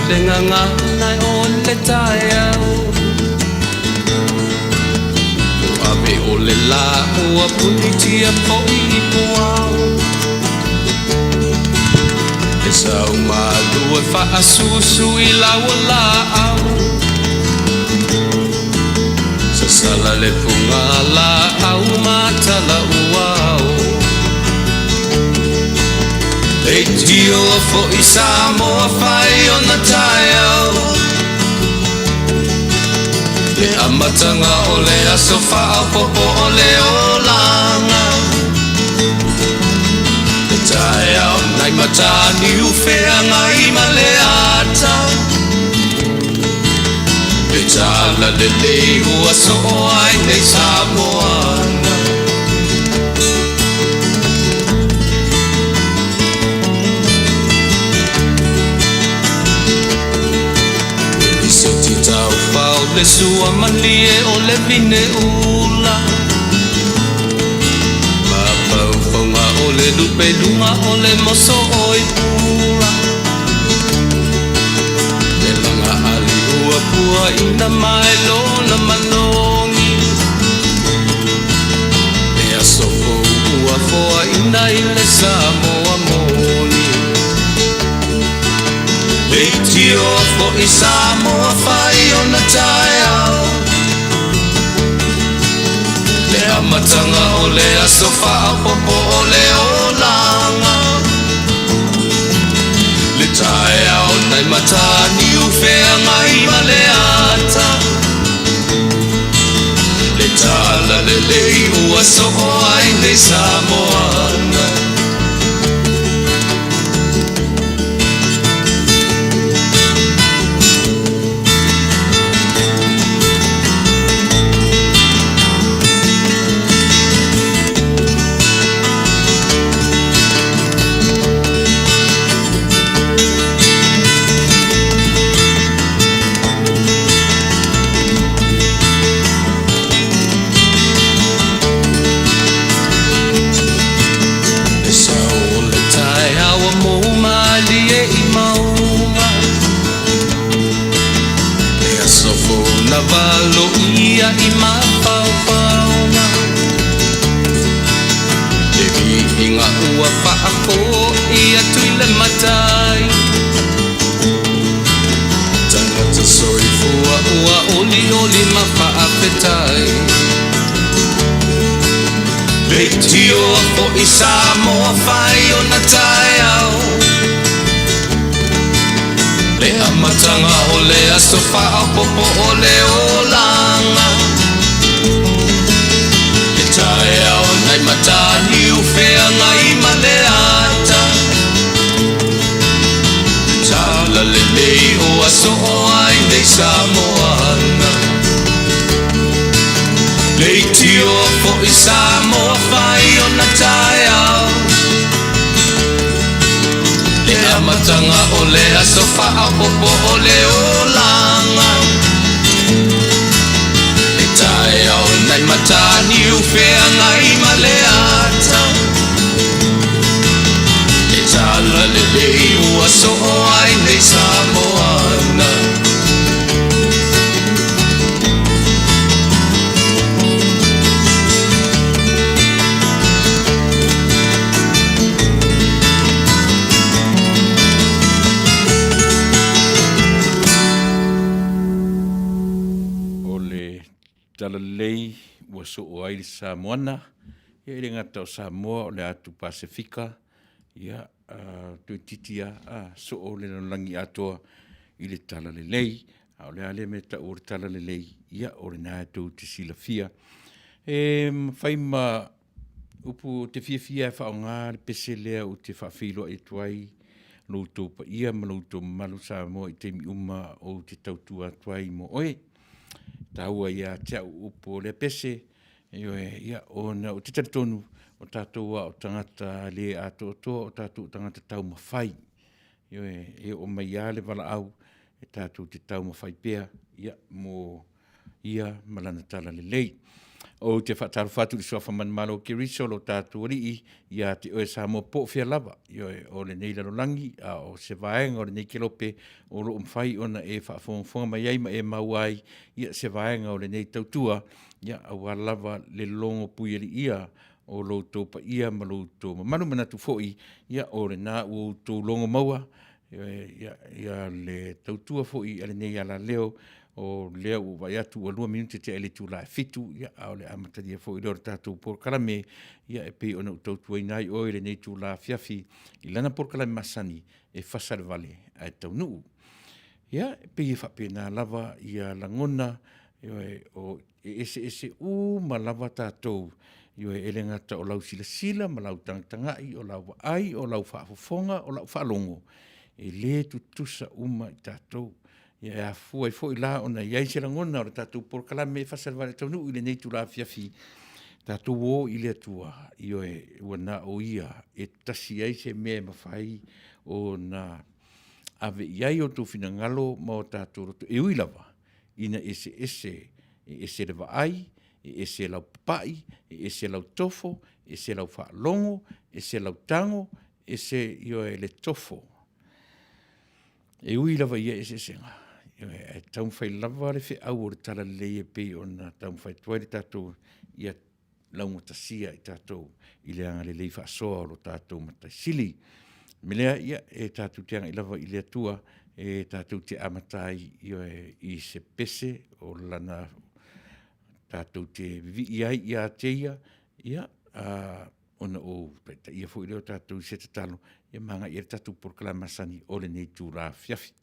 le gagana o le taeao. Ua ave o le lā ua punitia foi i puao. E sau malu e faasusu i lau laau. Sasala le fuga laau ma tala uao. Leitio foi Samoa fai ona taeao. Le amataga o le aso faaopoopo o le olaga. Le taeao nai Mataniu Feagai ma le ata. Le tala lelei ua soo ai nei Samoana. Eliseti taufao le sua malie o le vine ula. Mafaufauga o le lupeluga o le moso oi pula. Le laga ali ua puaina mai lona malogi. Le aso fou ua foaina i le Samoa moni. Leitio foi Samoa fai ona taeao. Le amataga o le aso faaopoopo o le olaga. Le taeao nai Mataniu Feagai ma le ata. Le tala lelei ua soo ai nei Samoana. Le sao o le taeao ua mou malie i mauga. Le aso fou na valoia i mafaufauga. Le viiga ua faafoi atu i le Matai. Tagata soifua ua olioli ma faafetai. Leitio foi Samoa fai ona taeao. Le amataga o le aso faaopoopo o le olaga. Le taeao nai Mataniu Feagai ma le ata. Le tala lelei ua soo ai nei Samoana. Leitio foi Samoa fai ona taeao. Le amataga o le aso faaopoopo o le olaga. Le taeao nai Mataniu Feagai ma le ata. Le tala lelei ua soo ai nei Samoana. O le talalelei ua soo ai le Samoana, ia e le gata o Samoa o le atu Pasefika, ia toeitiiti lava soo le lalolagi atoa i le talalelei. A o le a lea mea e tau o le talalelei, ia o lena e tou te silafia. E mafai ma upu ou te fiafia e faaaoga le pese lea ou te faafeiloai atu ai lo outou paia ma lo outou mamalu Samoa i taimi uma ou te tautua atu ai mo oe. E taua ia te au upu o lea pese, ioe, ia, ona ou te talitonu o tatou lava o tagata le atoatoa, o tatou tagata taumafai. Ioe, e oo mai lava le valaau e tatou te taumafai pea, ia, mo ia ma lana talalelei. Ou te faatalofa atu i le Suafa Manumalo o Keriso, lo tatou Alii, ia te oe Samoa po o fea lava, ioe, o lenei lalolagi, a o se vaega o lenei kelope o lo o mafai ona e faafogafoga mai ai ma e maua ai, ia, se vaega o lenei tautua, ia, aua lava le logo puialiia o lo outou paia ma lo outou mamalu. Manatu foi, ia, o lena ua outou logo maua, ioe, ia, le tautua foi a lenei alaleo, o lea ua ou vaai atu ua 2 minute tea i le itula e 7, ia, a o le amatalia foi lea o le tatou polokalame, ia, e pei ona ou tautuaina ai oe i lenei itula afiafi i lana polokalame masani e fasa le vale ae taunuu. Ia, e pei e faapena lava ia lagona, ioe, o, e eseese uma lava tatou, ioe, e le gata o lau silasila ma lau tagatagai, o lau vaai, o lau faafofoga, o lau faalogo, e le tutusa uma i tatou. Ia e afua ai foi la ona i ai se lagona o le tatou polokalame e fasa i le vale taunuu i lenei itula afiafi, tatou o i le Atua, ioe, ua na o Ia e tasi ai se mea e mafai ona ave i ai outou finagalo ma o tatou loto, e ui lava ina eseese, e ese le vaai, e ese lau papai, e ese lau tofo, ese lau faalogo, ese lau tago, ese, ioe, le tofo. E ui lava i ia eseesega, ioe, ae taumafai lava le feau o le Talalelei e pei ona taumafai atu ai le tatou, ia laugatasia i tatou i le agalelei faasoa o lo tatou Matai Sili. O le mea lea, ia, e tatou te agai lava i le Atua e tatou te amata ai, ioe, i se pese o Lana tatou te vivii ai ia te Ia, ia, ona ou taitaia foi lea o tatou i se tatalo, ia ma agai i ai le tatou polokalame masani o lenei itula afiafi.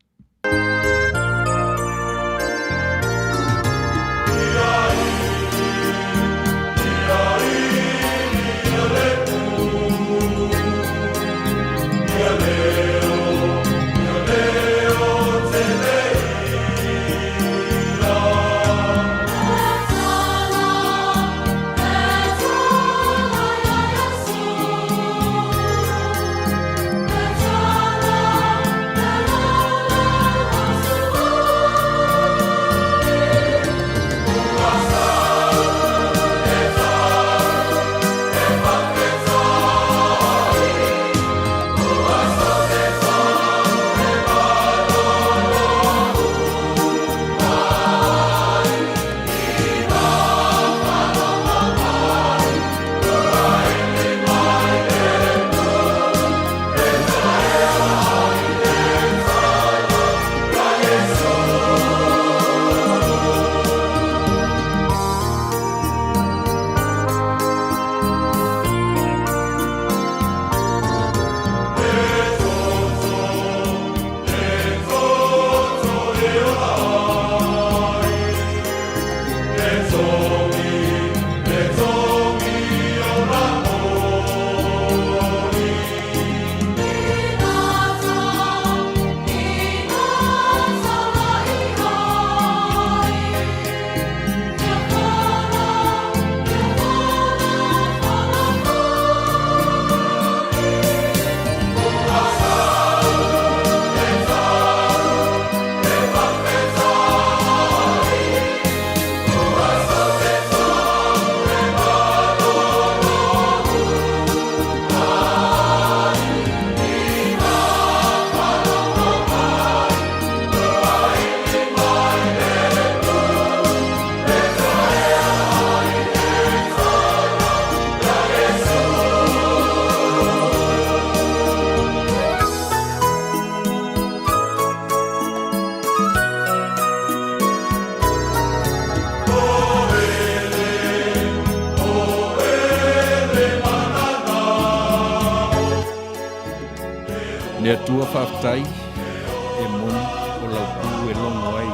Le Atua faafetai e moni o lau pū e logo ai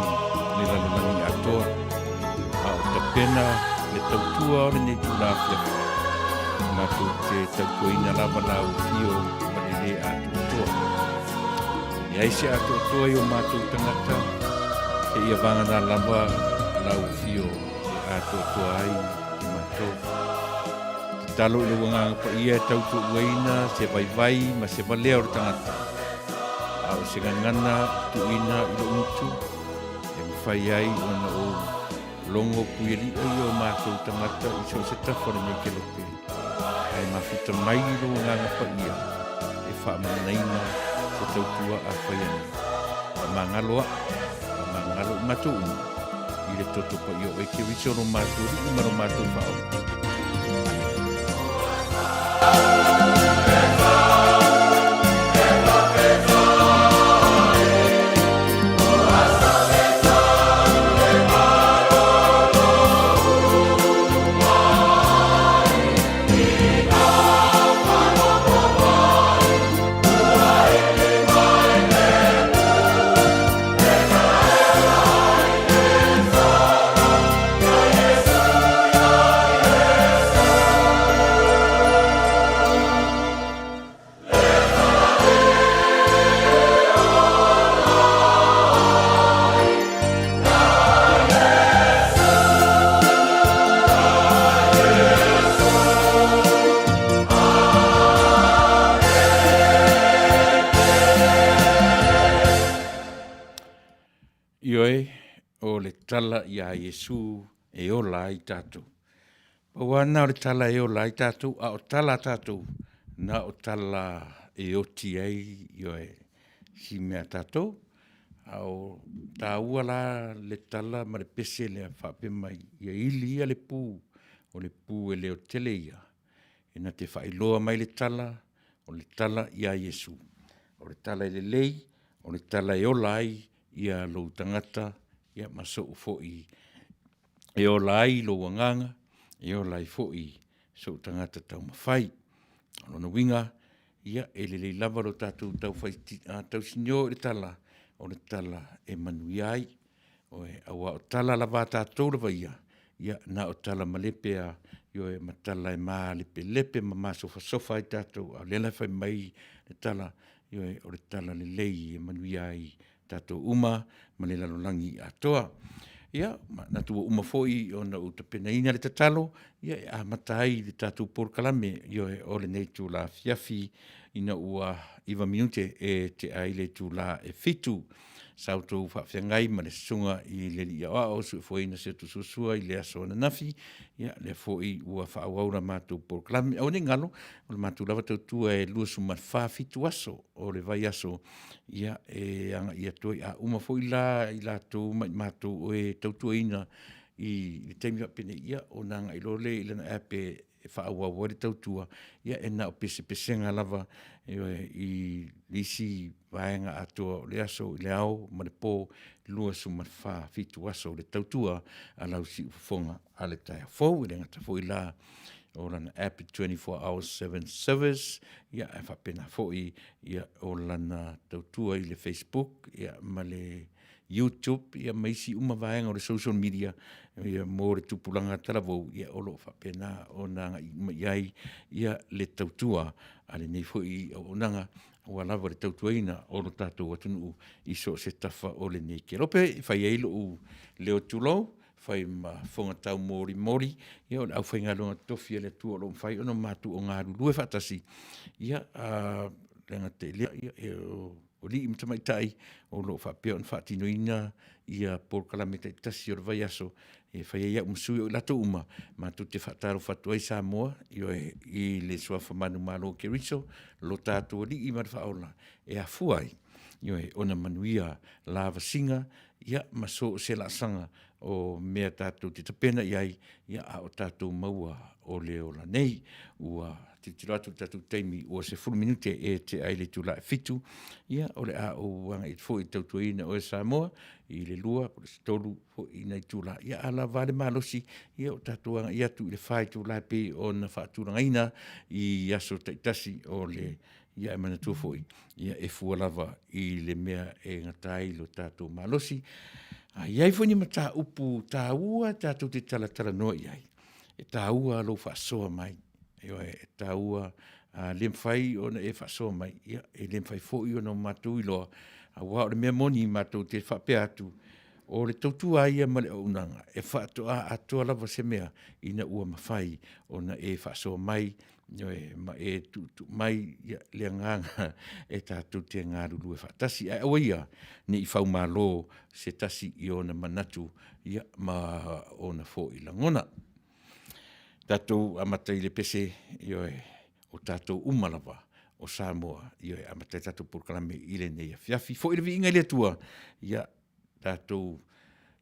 le lalolagi atoa, a o tapena le tautua o lenei itula afiafi, matou te tautuaina lava lau afio ma le lē atoatoa. Leai se atoatoa i o matou tagata, seia vagana lava lau afio e atoatoa ai i matou. Tatalo i lou Agaga Paia e tautuuaina se vaivai ma se valea o le tagata, a o se gagana i tuuina i lou gutu, e mafai ai ona ou Logo puialiʻa ia o matou tagata i so o se tafa o lenei kelope, ae mafuta mai i lou Agaga Paia e faamanaina se tautua a fai ane. Faamagalo aʻu, faamagalo i matou uma, i le toto paia o oe Keriso lo matou Alii ma lo matou Faaola. Amene. Ioe, o le tala iā Iesu e ola ai tatou. Pau lava lena o le tala e ola ai tatou, a o tala a tatou, na o tala e oti ai, ioe, si mea a tatou. A o taua la le tala ma le pese lea faapea mai, ia ili ia le pu, o le pu e leotele ia, e na te faailoa mai le tala, o le tala ia Iesu. O le tala e lelei, o le tala e ola ai ia lou tagata, ia ma sou foi e ola ai lou agaga, e ola ai foi sou tagata taumafai. O lona uiga, ia, e lelei lava lo tatou tausinio i le tala, o le tala e manuia ai. Aua o tala lava a tatou lava ia, ia na o tala malepe lava, ioe, ma tala e malepelepe ma masofasofa ai tatou, a o lea la e fai mai le tala, ioe, o le tala lelei e manuia ai tatou uma ma le lalolagi atoa. Ia, manatu ua uma foi ona ou tapenaina le tatalo, ia e amata ai le tatou polokalame, ioe, o lenei itula afiafi ina ua 9 minute e tea ai le itula e 7. Sa outou faafeagai ma le Susuga i le Alii Aoao Soifuaina Siutusuasua i le aso ananafi, ia lea foi ua faaauau la matou polokalame. Aua ne i galo, o le matou lava tautua e 24 fitu aso o le vaiaso, ia e agai atu ai. A uma foi la i latou ma i matou o e tautuaina i le taimi faapenei, ia ona agai loa lea i lana app e faaauau ai le tautua, ia e na o pesepesega lava, ioe, i le isi vaega atoa o le aso i le ao ma le po, 24 fitu aso le tautua a lau siufofoga a le taeao fou. E le gata foi la o lana app 24 hours 7 service, ia ae faapena foi ia o lana tautua i le Facebook ia ma le YouTube ia ma isi uma vaega o le social media ia mo le tupulaga talavou ia o lo o faapena ona agai uma i ai ia le tautua a lenei foi auaunaga aua lava le tautuaina o lo tatou atunuu i so o se tafa o lenei kelope. E fai ai lou leo tulou, fai ma fofoga taumolimoli, ia o le aufaigaluega totofi a le Atua o lo o mafai ona matou o galulue faatasi, ia, le gata i lea, ia, o alii ma tamaitai o lo o faapea ona faatinoina ia polokalame taitasi o le vaiaso e fai ai au ma sui o i latou uma, matou te faatalofa atu ai Samoa, ioe, i le Suafa manumalo o Keriso, lo tatou Alii ma le Faaola, e afua ai, ioe, ona manuia lavasiga, ia, ma so o se laasaga o mea tatou te tapena i ai, ia, a o tatou maua o le ola nei. Ua tilotilo atu i le tatou taimi ua 10 minute e tea ai le itula e 7, ia, o le a ou agai atu foi i le tautuaina o oe Samoa i le 2 po o le 3 foi i nai itula, ia, a lava le malosi, ia, o tatou agai atu i le 4 itula e pei ona faatulagaina i aso taitasi o le Ia e manatua foi, ia e fua lava i le mea e gata ai lo tatou malosi. A i ai foi ni mataupu taua tatou te talatalanoa i ai, e taua lou faasoa mai. Ioe, e taua, a le mafai ona e faasoa mai, ia, e le mafai foi ona matou iloa, aua o le mea moni matou te faapea atu, o le tautua ia ma le auaunaga, e faatoa atoa lava se mea ina ua mafai ona e faasoa mai. Ioe, ma e tuutuu mai ia, le agaga e tatou te galulue faatasi. Ae aua ia ne i faumalo se tasi i ona manatu ia, ma ona foi lagona. Tatou amata i le pese, ioe, o tatou uma lava o Samoa, ioe, amata ai tatou polokalame i lenei afiafi. Foi le viiga i le Atua, ia, tatou,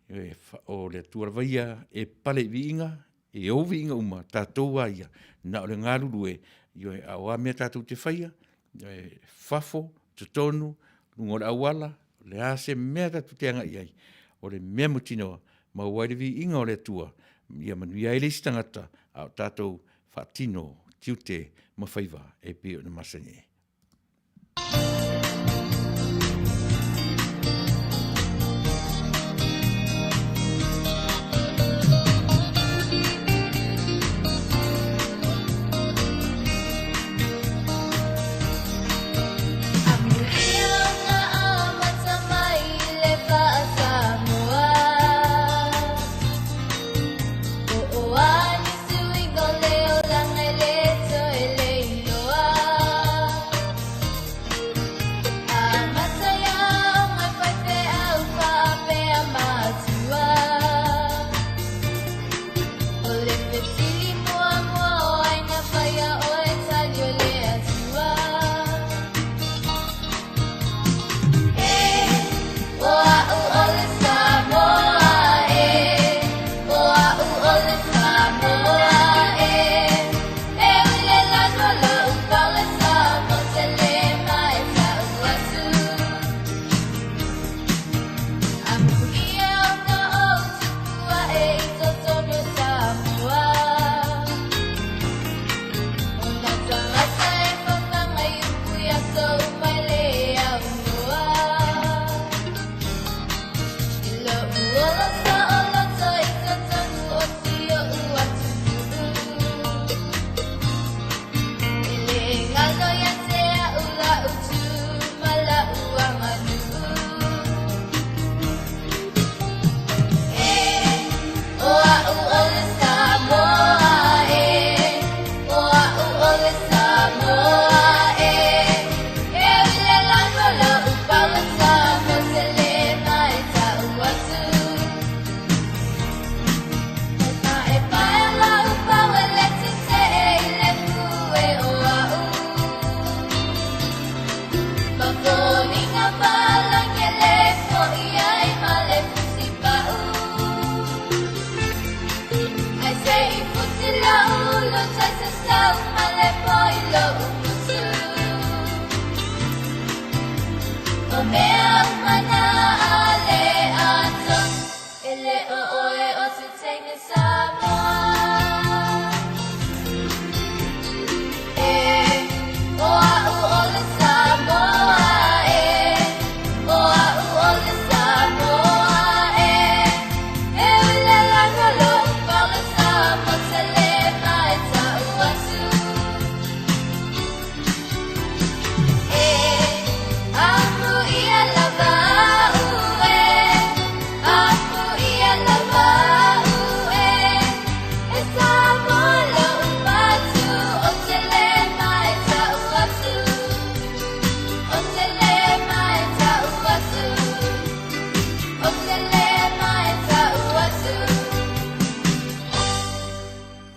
ioe, o le Atua lava ia e pale i viiga, e ou viiga uma, tatou lava ia, na o le galulue, ioe, a o a mea tatou te faia, ioe, fafo, totonu, luga o le auala, o le a se mea tatou te agai i ai, o le mea mautinoa, maua ai le viiga o le Atua, ia manuia ai le isi tagata, a o tatou faatino tiute ma faiva e pei ona masani ai.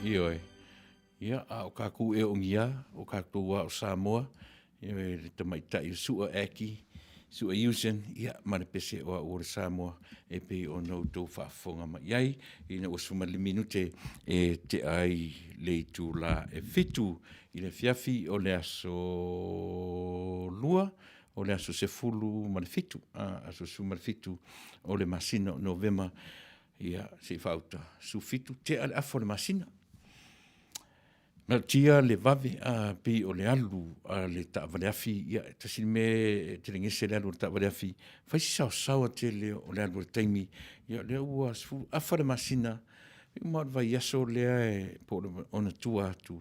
Ioe. Ia, a o kākou e ogia, o kākou a o Samoa, ioe, le tamaitai o Sua Aki, Sua Usen, ia, ma le pese o au o le Samoa, e pei ona outou faafofoga mai ai, ina ua 15 minute e tea ai le itula e 7 i le afiafi o le aso 2, o le aso 17, aso 17 o le masina o Novema, ia, se i faauta, 17, tea le afa o le masina. Natia le vave a pei o le alu a le taavale afi, ia, tasi le mea e telegese le alu a le taavale afi, fai si saosaoa tele o le alu o le taimi, ia, lea ua 10 afa le masina, uma o le vaiaso lea e po o ona tua atu,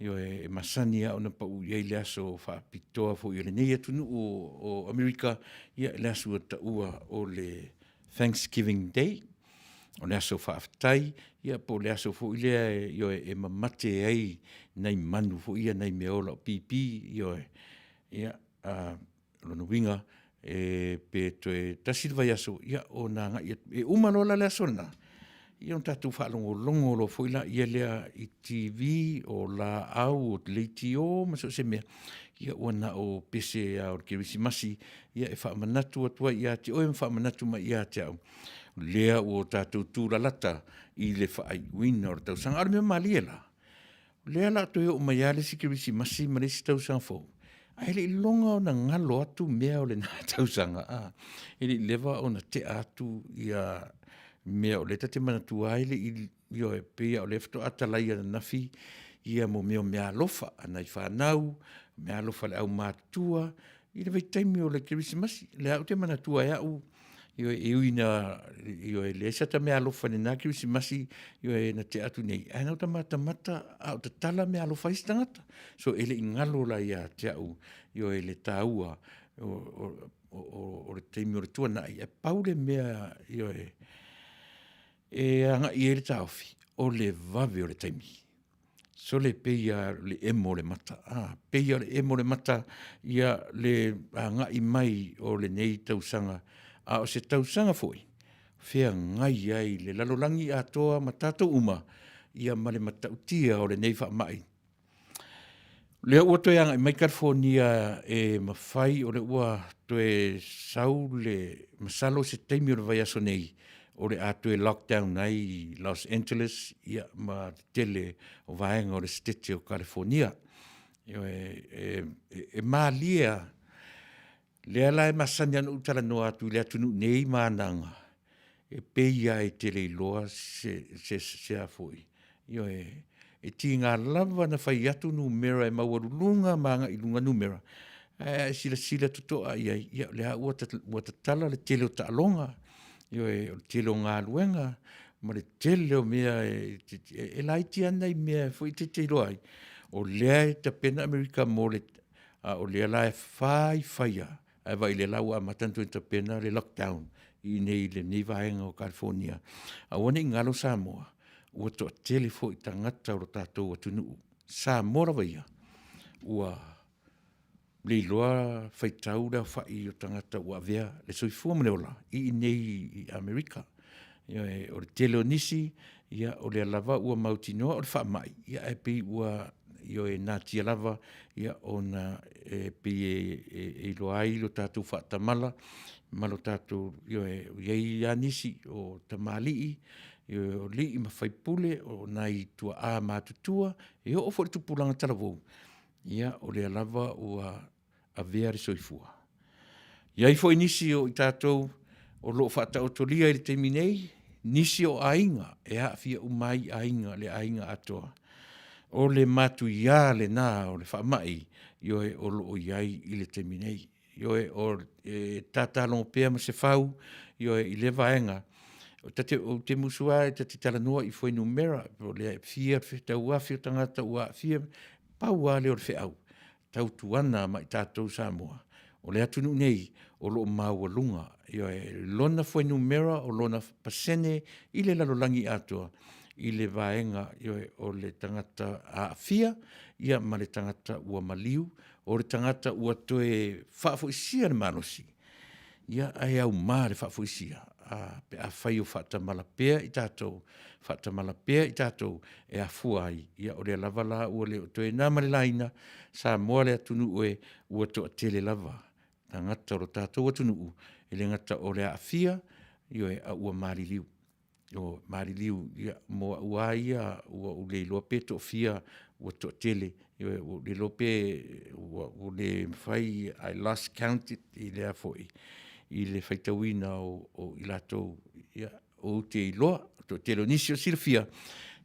ioe, e masani lava ona pau i ai le aso faapitoa foi o lenei atunuu o Amerika, ia, le aso ua taua o le Thanksgiving Day. O le aso faafetai, ia po o le aso foi lea ioe, e mamate ai nai manu foi ia nai meaola o pipi, ioe. Ia, o lona uiga, pe toe tasi le vaiaso ona agai atu, e uma loa la le aso lena, ia ona tatou faalogologo loa foi lea i TV, o laau, o leitio ma so o se mea, ia ua na o pese lava o le Kerisimasi e faamanatu atu ai ia te oe ma faamanatu mai ia te au, lea ua tatou tulalata i le faaiuina o le tausaga. A o le mea malie la, o lea o le a toe oo mai lava le isi Kerisimasi ma le isi tausaga fou, ae le i iloga ona galo atu mea o lena tausaga, a, e le i leva ona tea atu mea o lea ta te manatua ai le i, ioe, e pei lava o lea faatoa talai ananafi mea o meaalofa a nai fanau, meaalofa a le aumatutua i le vaitaimi o le Kerisimasi. O lea lava ou te manatua e au, ioe, e ui ina leai sata meaalofa i lena Kerisimasi na tea atu nei, ae na ou matamata a o tatala meaalofa a isi tagata. So, e le i galo la ia te au, ioe, le taua o le taimi o le tuanai, ae pau le mea, ioe, e agai i ai le taofi, o le vave o le taimi. Sole e pei lava o le emo o le mata, a, pei lava o le emo o le mata le agai mai o lenei tausaga, a o se tausaga foi e feagai ai le lalolagi atoa ma tatou uma ma le matautia o lenei faamai. O lea ua toe agai mai Kalifonia e mafai, o lea ua toe sau le, masalo o se taimi o le vaiaso nei o le a toe lockdown ai Los Angeles ma le tele o vaega o le Setete o Kalifonia. Ioe, e malie lava, lea la e masani lava ona ou talanoa atu i le atunuu nei ma ana aga, e pei lava e te le iloa se a foi, ioe, e tiga lava ona fai atu numera e maualuluga ma agai i luga numera, ae a e silasila totoa i ai, ia o lea lava ua tatala le tele o taaloga, ioe, o le tele o galuega ma le tele o mea e laiti lava nai mea foi lea e te iloa ai, o lea e tapena Amerika mo le… a o lea la e fai fai lava, ae vaai o lea la ua amata ona toe tapena le lockdown i inei i lenei vaega o Kalifonia. Aua ne i galo Samoa, ua toatele foi tagata o le tatou atunuu, Samoa lava ia, ua le iloa faitau le aofai o tagata ua avea le soifua ma le ola i inei i Amerika. Ioe, o le tele o nisi, o lea lava ua mautinoa o le faamai, ae pei ua, ioe, natia lava ona e pei e iloa ai lo tatou faatamala ma lo tatou, ioe, e i ai lava nisi o tamalii, o alii ma faipule, o nai tuaa matutua, e oo foi i le tupulaga talavou, ia o lea lava ua avea le soifua. E i ai foi nisi o i tatou o lo o faataotolia i le taimi nei nisi o aiga e aafia uma ai aiga, le aiga atoa. O le matuia lena o le faamai, ioe, o lo o i ai i le taimi nei. Ioe, e tatalogo pea Masefau, ioe, i lea vaega. Ou te musu lava ta te talanoa i fuainumera po o le fia tau afe o tagata ua aafia, pau lava lea o le feau, tautuana ma i tatou Samoa, o le atunuu nei o lo o maualuga, ioe, lona fuainumera, o lona pasene i le lalolagi atoa i le vaega, ioe, o le tagata aafia ma le tagata ua maliu, o le tagata ua toe faafoisia le malosi, ia ae auma le faafoisia pe afai o faatamala pea i tatou, faatamala pea i tatou e afua ai, o lea lava la ua le o toe na ma le laina Samoa le atunuu e, ua toatele lava tagata o le tatou atunuu, e le gata o le aafia, ioe, a ua maliliu. Ua maliliu, ia mo au lava ia, ua ou le iloa pe toafia ua toatele, ioe, ua ou le iloa pe ua le mafai, I lost count i le faitauina o i latou ou te iloa. O le toatele o nisi o silafia,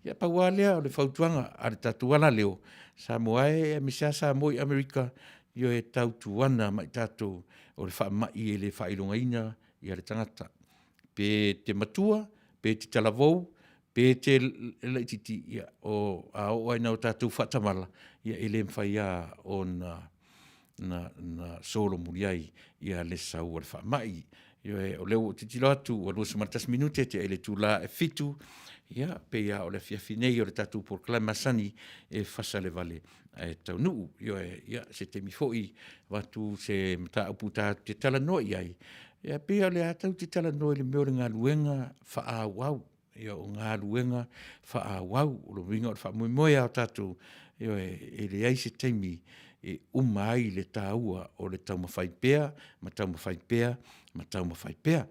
ia pau lava lea o le fautuaga a le tatou alaleo, Samoa e aemaise lava Samoa i Amerika, ioe, tautuana ma i tatou, o le faamai e le faailogaina le tagata, pe te matua, pe te talavou, pe te laitiiti, ia a oo lava ina tatou faatamala, ia e le mafai lava ona solomuli ai le sau o le faamai. Ioe, o lea ua ou tilotilo atu ua 21 minute tea i le itula e 7, ia, pei lava o le afiafi nei o le tatou polokalame masani e fasa le vale ae taunuu. Ioe, ia, se taimi foi avatu se mataupu tatou te talanoa i ai, ia pei lava o lea tatou te talanoa i le mea o le galuega faaauau. Ia, o galuega faaauau. O lona uiga o le faamoemoe lava o tatou, ioe, e leai se taimi e uma ai le taua o le taumafai pea ma taumafai pea ma taumafai pea.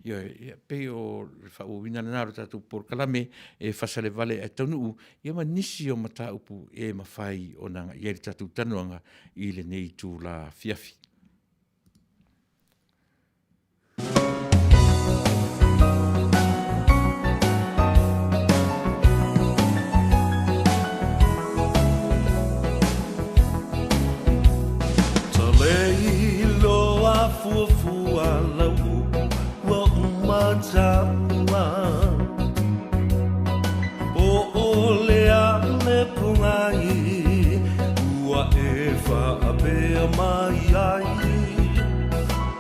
Ioe, ia, pei o le faaauauina lena o le tatou polokalame e fasalevale ae taunuu, ia ma nisi o mataupu e mafai ona agai i ai le tatou talanoaga i lenei itula afiafi.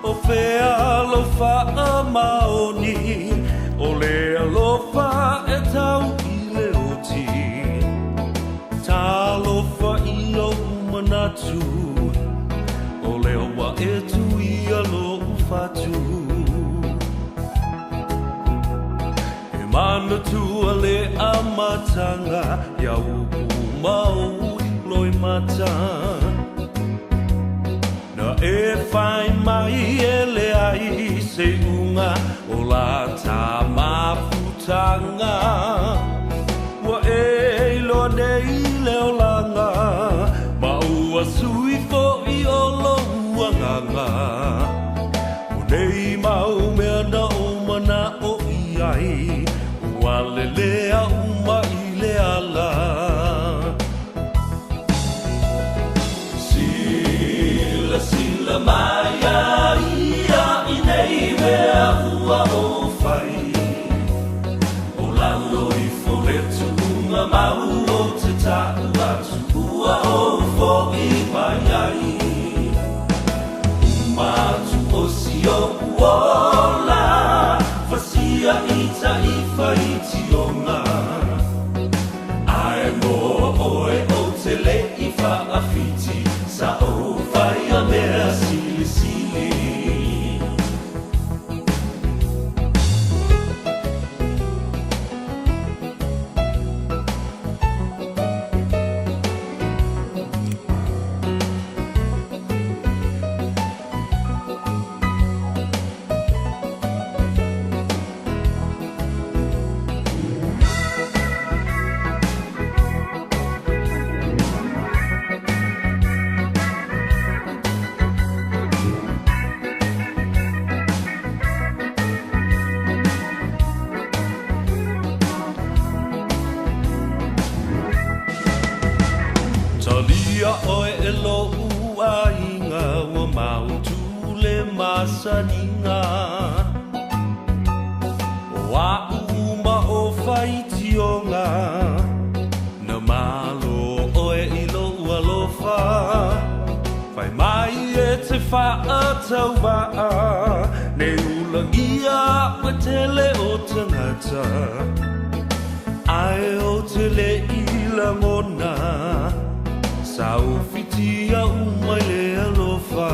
O fea lou faamaoni O le alofa e tau i le oti Talofa i lou manatu O lea ua e tuia lou fatu E manatua le amataga Ia upu ma ou loimata Na e whai mai e leai se iuga o la ta mafutanga Ua e iloa nei le olaga Ma ua sui fo'i o lou agaga O nei mau mea na ou mana'o i ai Ua lelea uma i le ala Silasila mai a ia i nei mea ua ou fai O lalo ifo le tuuga mau ou te ta'u atu ua ou fo'i mai ai Uma atu o si o'u ola Fasia i ta'ifa i tioga Ae mo oe ou te le i fa'afiti Sa ou faia mea silisili. Talia oe e lo'u aiga ua mautu le masaniga O a'u uma o faitioga Na malo oe i lou alofa Fai mai e te fa'atauva'a Nei ulagia a'u e tele o tagata Ae ou te le i lagona Sa ou fitia uma i le alofa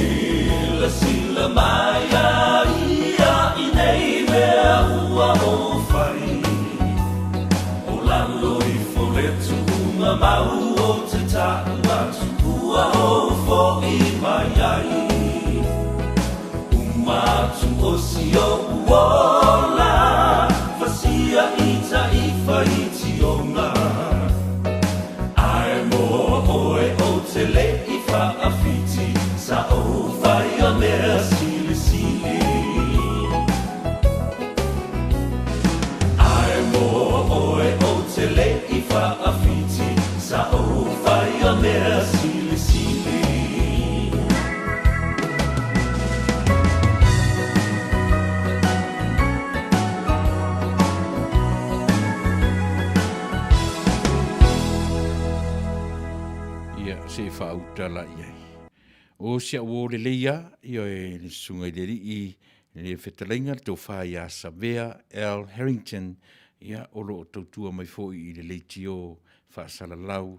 Silasila mai a ia i nei mea ua ou fai O lalo ifo le tuuga mau ou te ta'u atu ua ou fo'i mai ai Uma atu o si o'u ola Fasia i ta'ifa i tioga Ae mo oe ou te le i fa'afiti Sa ou faia mea silisili Ae mo oe ou te le i fa'afiti Sa ou faia mea silisili. Ia, se i faauta la i ai. O si au uō lelei a, ioe, le susuga i le alii, le fetalaiga le tofa ia Savea L. Harrington, ia, o lo o tautua mai foi i le leitio faasalalau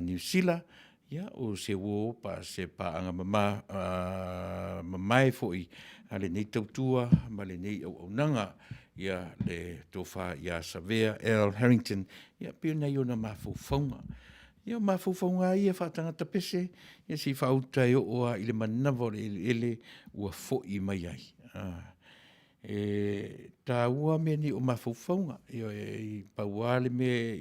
Niu Sila, ia, o se uō pa se paaga mama, mamae foi a lenei tautua ma lenei auaunaga, ia, le tofa ia Savea L. Harrington, ia, pei o nai ona mafaufauga. Ia, o mafaufauga lava ia faatagata pese, ia se i faauta e oo lava i le manava o le eleele ua foi mai ai. E taua mea nei o mafaufauga, ioe, e pau lava le mea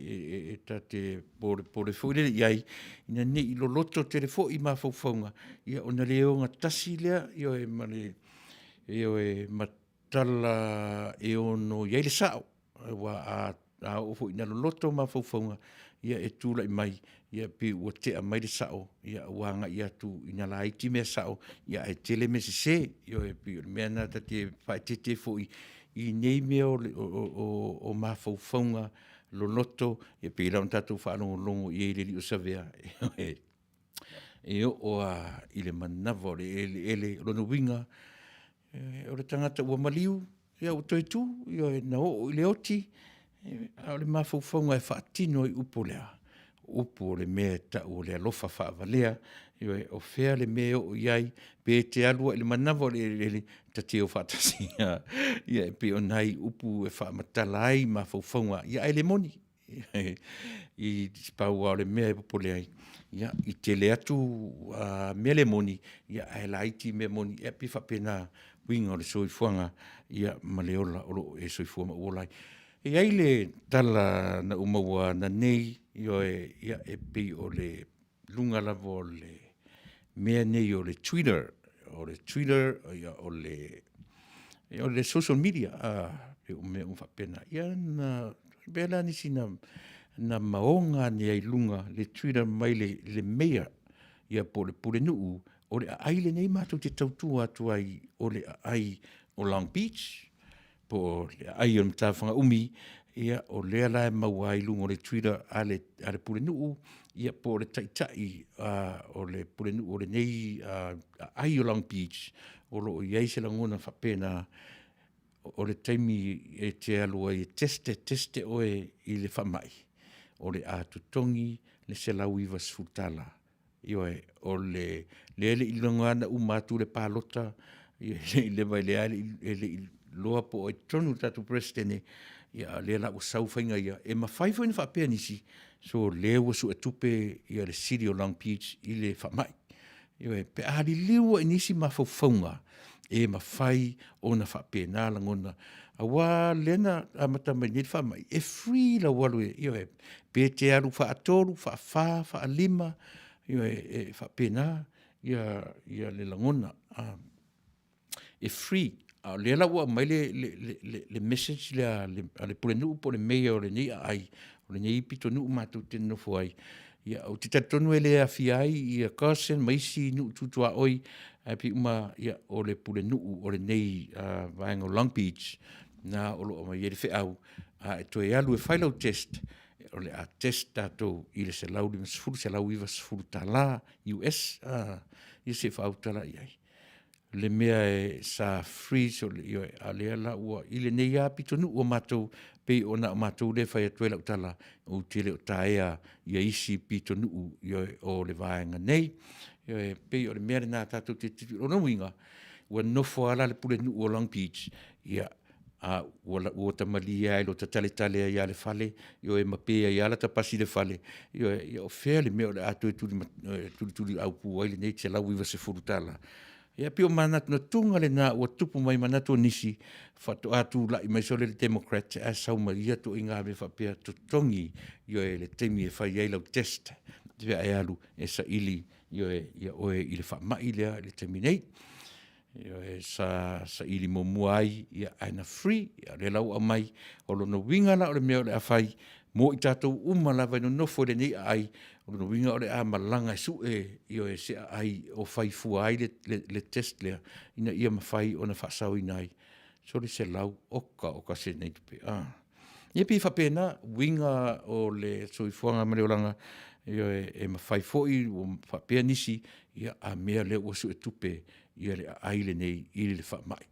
e ta te polepole foi lele i ai, ina ne i loloto tele foi mafaufauga, ia ona le ogatasi lea, ioe, ma le, ioe, ma tala e ono i ai le sao, aua a oo foi ina loloto mafaufauga, ia e tulai mai, ia pei ua tea mai le sao, ia ua agai atu ina laiti mea sao, ia ae tele mea sese. Ioe, pei o le mea lena ta te faaeteete foi i nei mea o mafaufauga loloto, e pei la ona tatou faalogologo i ai i le alii o Savea, e oo lava i le manava o le eleele. O lona uiga, o le tagata ua maliu, ia ua toe tu, ioe, na oo i le oti, a o le mafaufauga e faatino ai upu lea, o upu o le mea e tau o le alofa faavalea, ioe, o fea le mea e oo i ai, pe te alu lava i le manava o le eleele, ta te o faatasi. Ia e pei o nai upu e faamatala ai mafaufauga, ia ae le moni. I pau lava o le mea e popole ai, ia, i tele atu mea le moni, ae laiti mea moni, ia e pei e faapena uiga o le soifuaga ma le ola o lo o e soifua ma ou ola ai. E i ai le tala na ou maua ananei, ioe, ia e pei o le luga lava o le mea nei o le twitter, o le twitter, o le social media, pei o mea uma faapena. Ia na pei la nisi na maoga ane ai i luga le twitter mai le mayor, ia po o le pulenuu, o le aai lenei matou te tautua atu ai o le aai o Long Beach, po o le aai o le Matafagaumi, ia o lea la e maua ai i luga o le twitter a le pulenuu, ia po o le taitai o le pulenuu o lenei aai o Long Beach, o lo o i ai se lagona faapena, o le taimi e te alu ai e test, e test oe i le faamai, o le a totogi le $190. Ioe, o le lea e le i iloga lava ona uma atu le palota, e le i leva, lea e le i iloa po o ai tonu le tatou Peresetene, a o lea la ua sau faiga ia. E mafai foi ona faapea nisi, so o lea ua suetupe le City o Long Beach i le faamai. Ioe, pe a liliu lava i nisi mafaufauga, e mafai ona faapena lagona, aua lea na amata mai nei le faamai, e free lau alu, ioe, pe te alu faatolu, faafa, faalima, ioe, e faapena le lagona. E free, a o lea la ua aumai le message lea a le pulenuu po o le mayor o lenei aai, o lenei pitonuu matou te nonofo ai, ia, ou te talitonu e le aafia ai ia Carson ma isi nuu tu tuaoi, ae pei uma o le pulenuu o lenei vaega o Long Beach, na o lo o aumai ai le feau, a e toe alu e fai lau test, o le a test tatou i le $150, $190 US, ia se i faaauta la i ai. Le mea e sa freeze, ioe, a o lea la ua, i lenei lava pitonuu o matou, pei ona o matou lea e fai atu ai lau tala, ou te le o taea isi pitonuu, ioe, o le vaega nei. Ioe, e pei o le mea lena tatou te tilotilo. O lona uiga, ua nofo lava la le pulenuu o Long Beach, ia, a ua ta malie lava i lota taletale ai lava i le fale, ioe, ma pe ai lava lata pasi i le fale, ioe, ia o fea le mea o le a toe tulituliaupu ai lenei $190? Ia pei o manatunatuga lena ua tupu mai manatu o nisi, faatoa tulai mai sole le Democrat ae sau ma ia ituaiga mea faapea, totogi, ioe, le taimi e fai ai lau test pe a e alu e saili, ioe, ia oe i le faamai lea i le taimi nei. Ioe, sa saili muamua ai, ia, ae na free, a o lea la ua aumai. O lona uiga la o le mea o le a fai mo i tatou uma lava e nonofo i lenei aai, o lona uiga o le a malaga e sue, ioe, se aai o fai fua ai le test lea, ina ia mafai ona faasaoina ai. Sole $100, oka oka se nei tupe. Ia pei e faapena uiga o le soifuaga ma le olaga, ioe, e mafai foi ua faapea nisi, ia a mea lea ua suetupe le aai lenei i le faamai.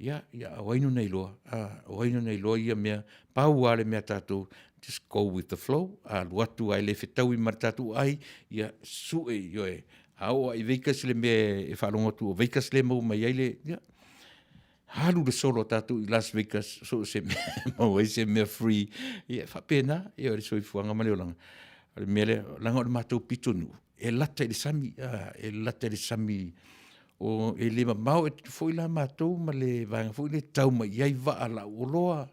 Ia, a o ai na ona iloa? O ai na iloa ia mea? Pau lava le mea a tatou, just go with the flow, a alu atu lava e le fetaui ma le tatou aai, ia sue, ioe, a oo lava i Veikaz le mea e faalogo atu o Veikaz lea e maua mai ai le… ia alu le solo a tatou i Las Vegas so o se mea e maua ai se mea free, ia e faapena le soifuaga ma le olaga. O le mea lea, leaga o le matou pitonuu, e lata i le sami, e lata i le sami, e le mamao foi la matou ma le vaega foi lea e tau mai i ai vaa lauoloa.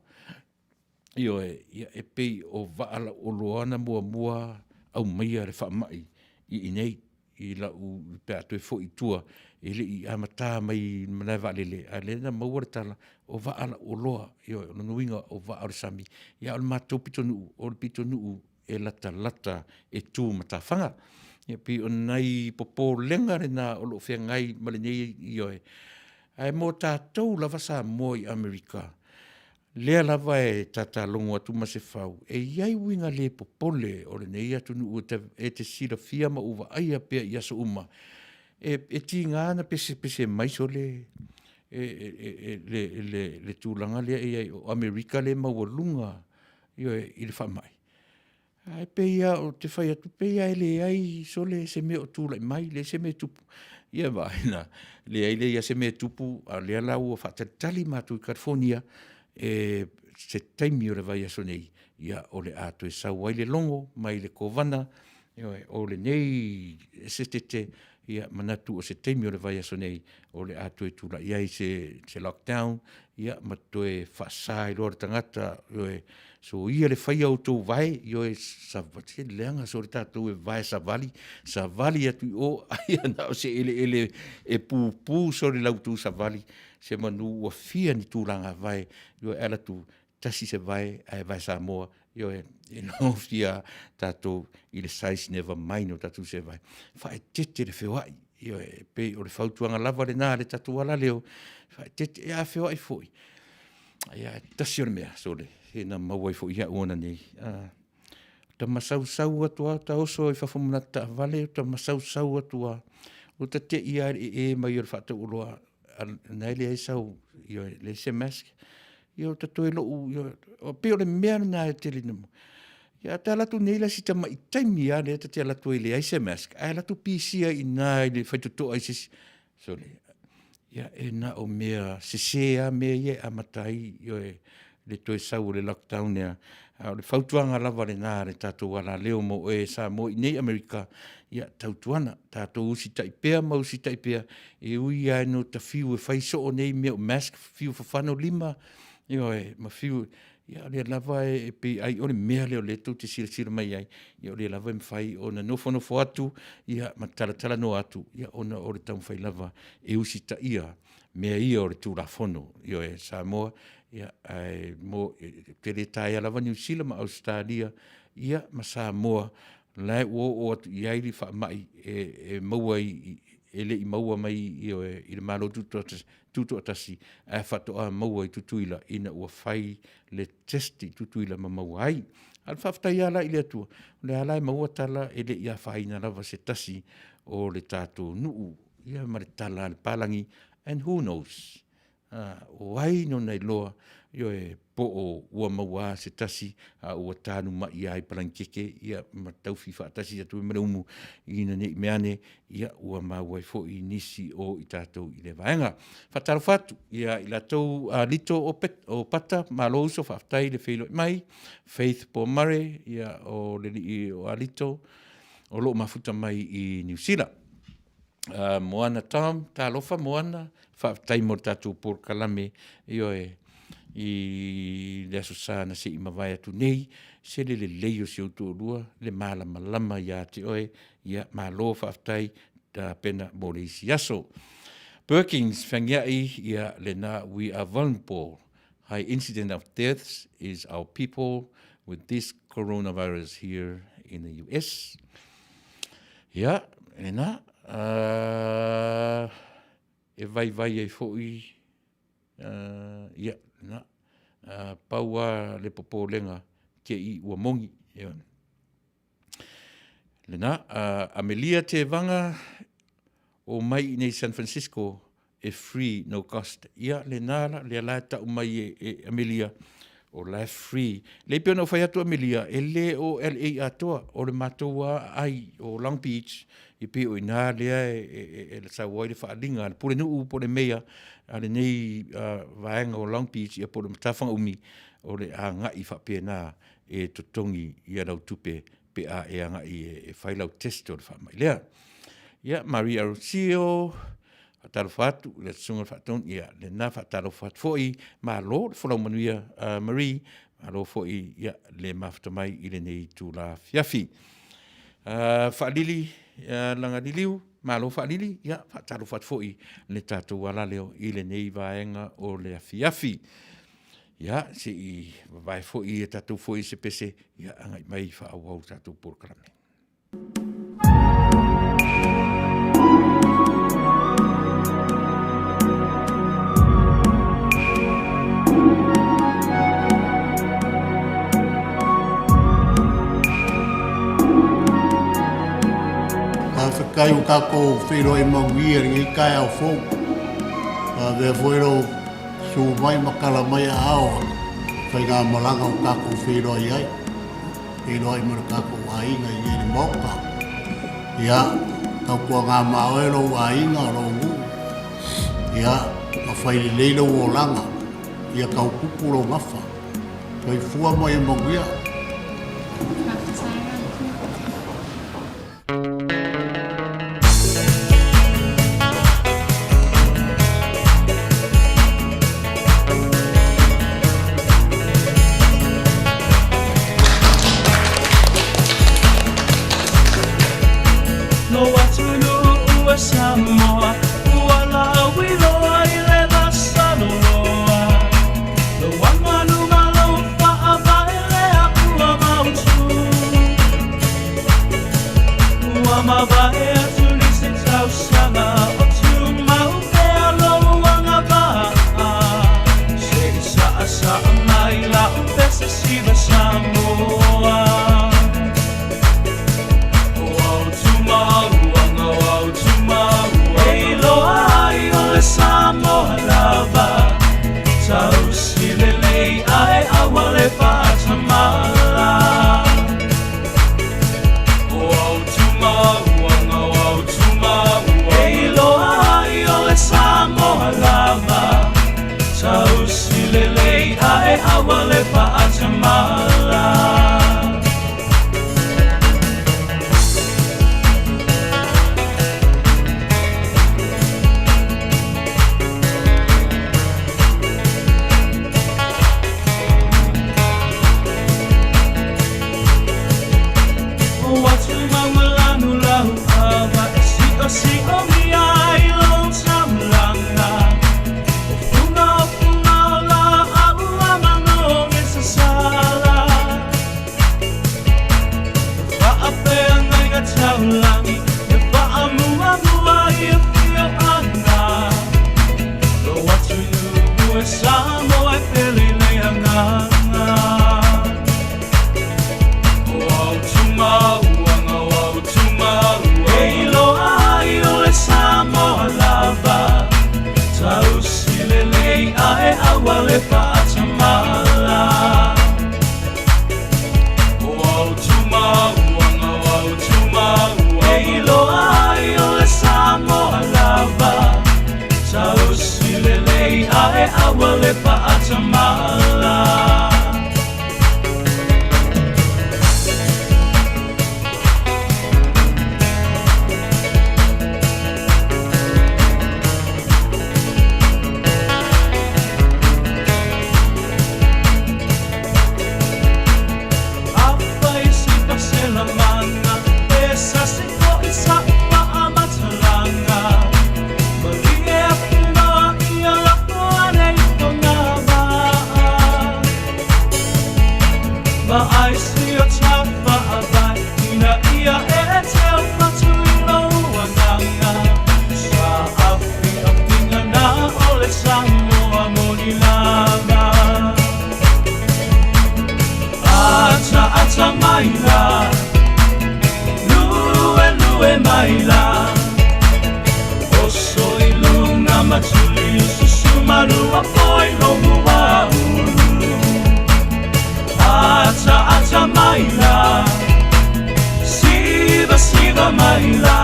Ioe, e pei o vaa lauoloa na muamua aumaia le faamai i inei i lau, pe a toe foi i tua, e le i amata mai i le malaevaalele, ae o lea na maua le tala, o vaa lauoloa. Ioe, o lona uiga o vaa o le sami, ae o le matou pitonuu, o le pitonuu e latalata e tu ma matafaga. Ia pei o nai popolega na o loo feagai ma lenei, ioe, ae mo tatou lava Samoa i Amerika, lea lava e tatalogo atu Masefau, e i ai uiga le popole o lenei atunuu e te silafia ma ou vaaia pea i aso uma, e tiga ona pesepese mai sole le tulaga lea e i ai o Amerika lea e maualuga, ioe, i le faamai, ae pei lava ou te fai atu, pei lava e leai sole se mea o tulai mai, leai se mea e tupu. Ia vaai la, leai leai lava se mea e tupu, a o lea la ua faatalitali matou i Kalifonia se taimi o le vaiaso nei, o le a toe sau ai le logo mai le Kovana, ioe, o lenei Esetete, ia manatu o se taimi o le vaiaso nei o le a toe tulai ai se lockdown ma toe faasa ai loa le tagata, ioe, soia le faia o outou vae, ioe, se leaga sole tatou e vae savali, savali atu i o ai lava na o se eleele e pupu sole i la outou savali, semanu ua fia ni tulaga vae, ae alu atu tasi se vae ae vae Samoa, ioe, e nofia tatou i le size never mind o tatou vae. Faaeteete le feoai, ioe, e pei o le fautuaga lava lena a le tatou alaleo, faaeteete. A feoai foi, ia tasi o le mea, sole, se na maua ai foi ia au ananei, ota masausau atu lava ota oso ai i fafo ma lata taavale, ota masausau atu lava, ua ta te i lava i le ee mai o le faatau oloa na e leai sau, ioe, leai se mask. Ia ota toe lou, e pei o le mea lena e tele ina… Ia ota alu atu nei la i si tamai taimi lava lea ta te alu atu ai e leai se mask, ae alu atu pisia i ina i le faitotoa i se isi, sole, ia e na o mea sese lava mea ia e amata ai, ioe, le toe sau o le lockdown lea. A o le fautuaga lava lena a le tatou alaleo mo oe Samoa i inei i Amerika, ia tautuana, tatou usitai pea ma usitai pea, e ui lava ina ota fiu e fai soo nei mea o mask, fiu e fafano lima, ioe, ma fiu, ia o lea lava e pei ai o le mea lea o lea tou te silasila mai ai, ia o lea lava e mafai ona nofonofo atu ma talatalanoa atu, ona o le taumafai lava e usitaia mea ia o le Tulafono. Ioe, Samoa, ae ou te le taea lava Niu Sila ma Ausetalia ia ma Samoa, o la e ua oo atu i ai le faamai e maua e le i maua mai i le Malo Tutoatasi, ae faatoa maua i Tutuila ina ua fai le test i Tutuila ma maua ai. A o le faafetai lava la i le Atua, o lea lava la e maua tala e le i afaina lava se tasi o le tatou nuu, ia ma le tala a le papalagi, and who knows? O ai na iloa, ioe, po o ua maua lava se tasi a ua tanumai lava i palanikeke ma taufi faatasi atu ai ma le umu, ina ne i meaane ua maua ai foi nisi o i tatou i lea vaega. Faatalofa atu ia i latou, Lito Opata, malo uso, faafetai le feiloai mai, Faith Pomare, o le alii o Alito o lo o mafuta mai i Niu Sila. Moana Tom, talofa Moana, faafetai mo le tatou polokalame, ioe, i le Aso Sa na se i mavae atu nei, se le lelei o si ou toalua, le malamalama ia te oe, ia malo faafetai tapena mo le isi aso. Perkins Feagiai, ia lena, we are vulnerable, high incident of deaths is our people with this coronavirus here in the US. Ia, lena, e vaivai ai foi, ia, lena. Pau lava le popolega te i ua moni. Ioe. Lena, Amelia Tevaga o mai i inei i San Francisco e free no cost. Ia lena la, lea la e tau mai e, e Amelia, o la e free. Lei pei ona ou fai atu Amelia, e le o LA atoa, o le matou lava aai o Long Beach, e pei o i ina lea e, e, e, e sau ai le faaaliga a le Pulenuu po o le Mayor a lenei vaega o Long Beach ia po o le Matafaga-umi, o le agai faapena e totogi ia lau tupe pe a e agai e fai lau test o le faamai lea. Ia, Maria Rosio, faatalofa atu i le Susuga i le Faatonu, ia lena faatalofa atu foi, malo le folau manuia Marie, malo foi ia le mafuta mai i lenei itula afiafi. Faalili Lagaliliu, malo Faalili, ia faatalofa atu foi i le tatou alaleo i lenei vaega o le afiafi. Ia, se i vavae foi e tatou foi se pese, ia agai mai faaauau le tatou polokalame. Faafetai ua tatou feiloai manuia i lenei taeao fou. Avea foi lou Su mai ma tala mai aao o le faigamalaga ua tatou feiloai ai, feiloai ma le tatou aiga i nei le Maota. Ia, tautuana ma oe lou aiga, lou nuu, ia, ma fai lelei lou olaga, ia tautupu lou gafa. Soifua ma ia manuia. Lou atunuu e Samoa, ua lauiloa i le vasaloloa. Lou aganu ma lou faavae lea ua mautu. Ua mavae atu nisi tausaga o tumau pea lou agavaa. Se i saasaa mai lau pese siva Samoa. O au tumauanga, o au tumauanga. E iloa ai o le Samoa lava. Tausi lelei ae aua le faatamala. E iloa ai o le Samoa lava. Tausi lelei ae aua le faatamala. Samoa e pele le agaga. E iloa ai o le Samoa lava. Tausi lelei ae aua le faatamala. E iloa ai o le Samoa lava. Tausi lelei ae aua le faatamala. Afai se faaselamanga, e sasi foi sa'u faamatalaga. Malie atu loa ia lafo ane i fogavaa. mai la Lue lue mai la Oso i luga ma tuli ususu malua poi lomu wa ulu Ata ata mai la Siva siva mai la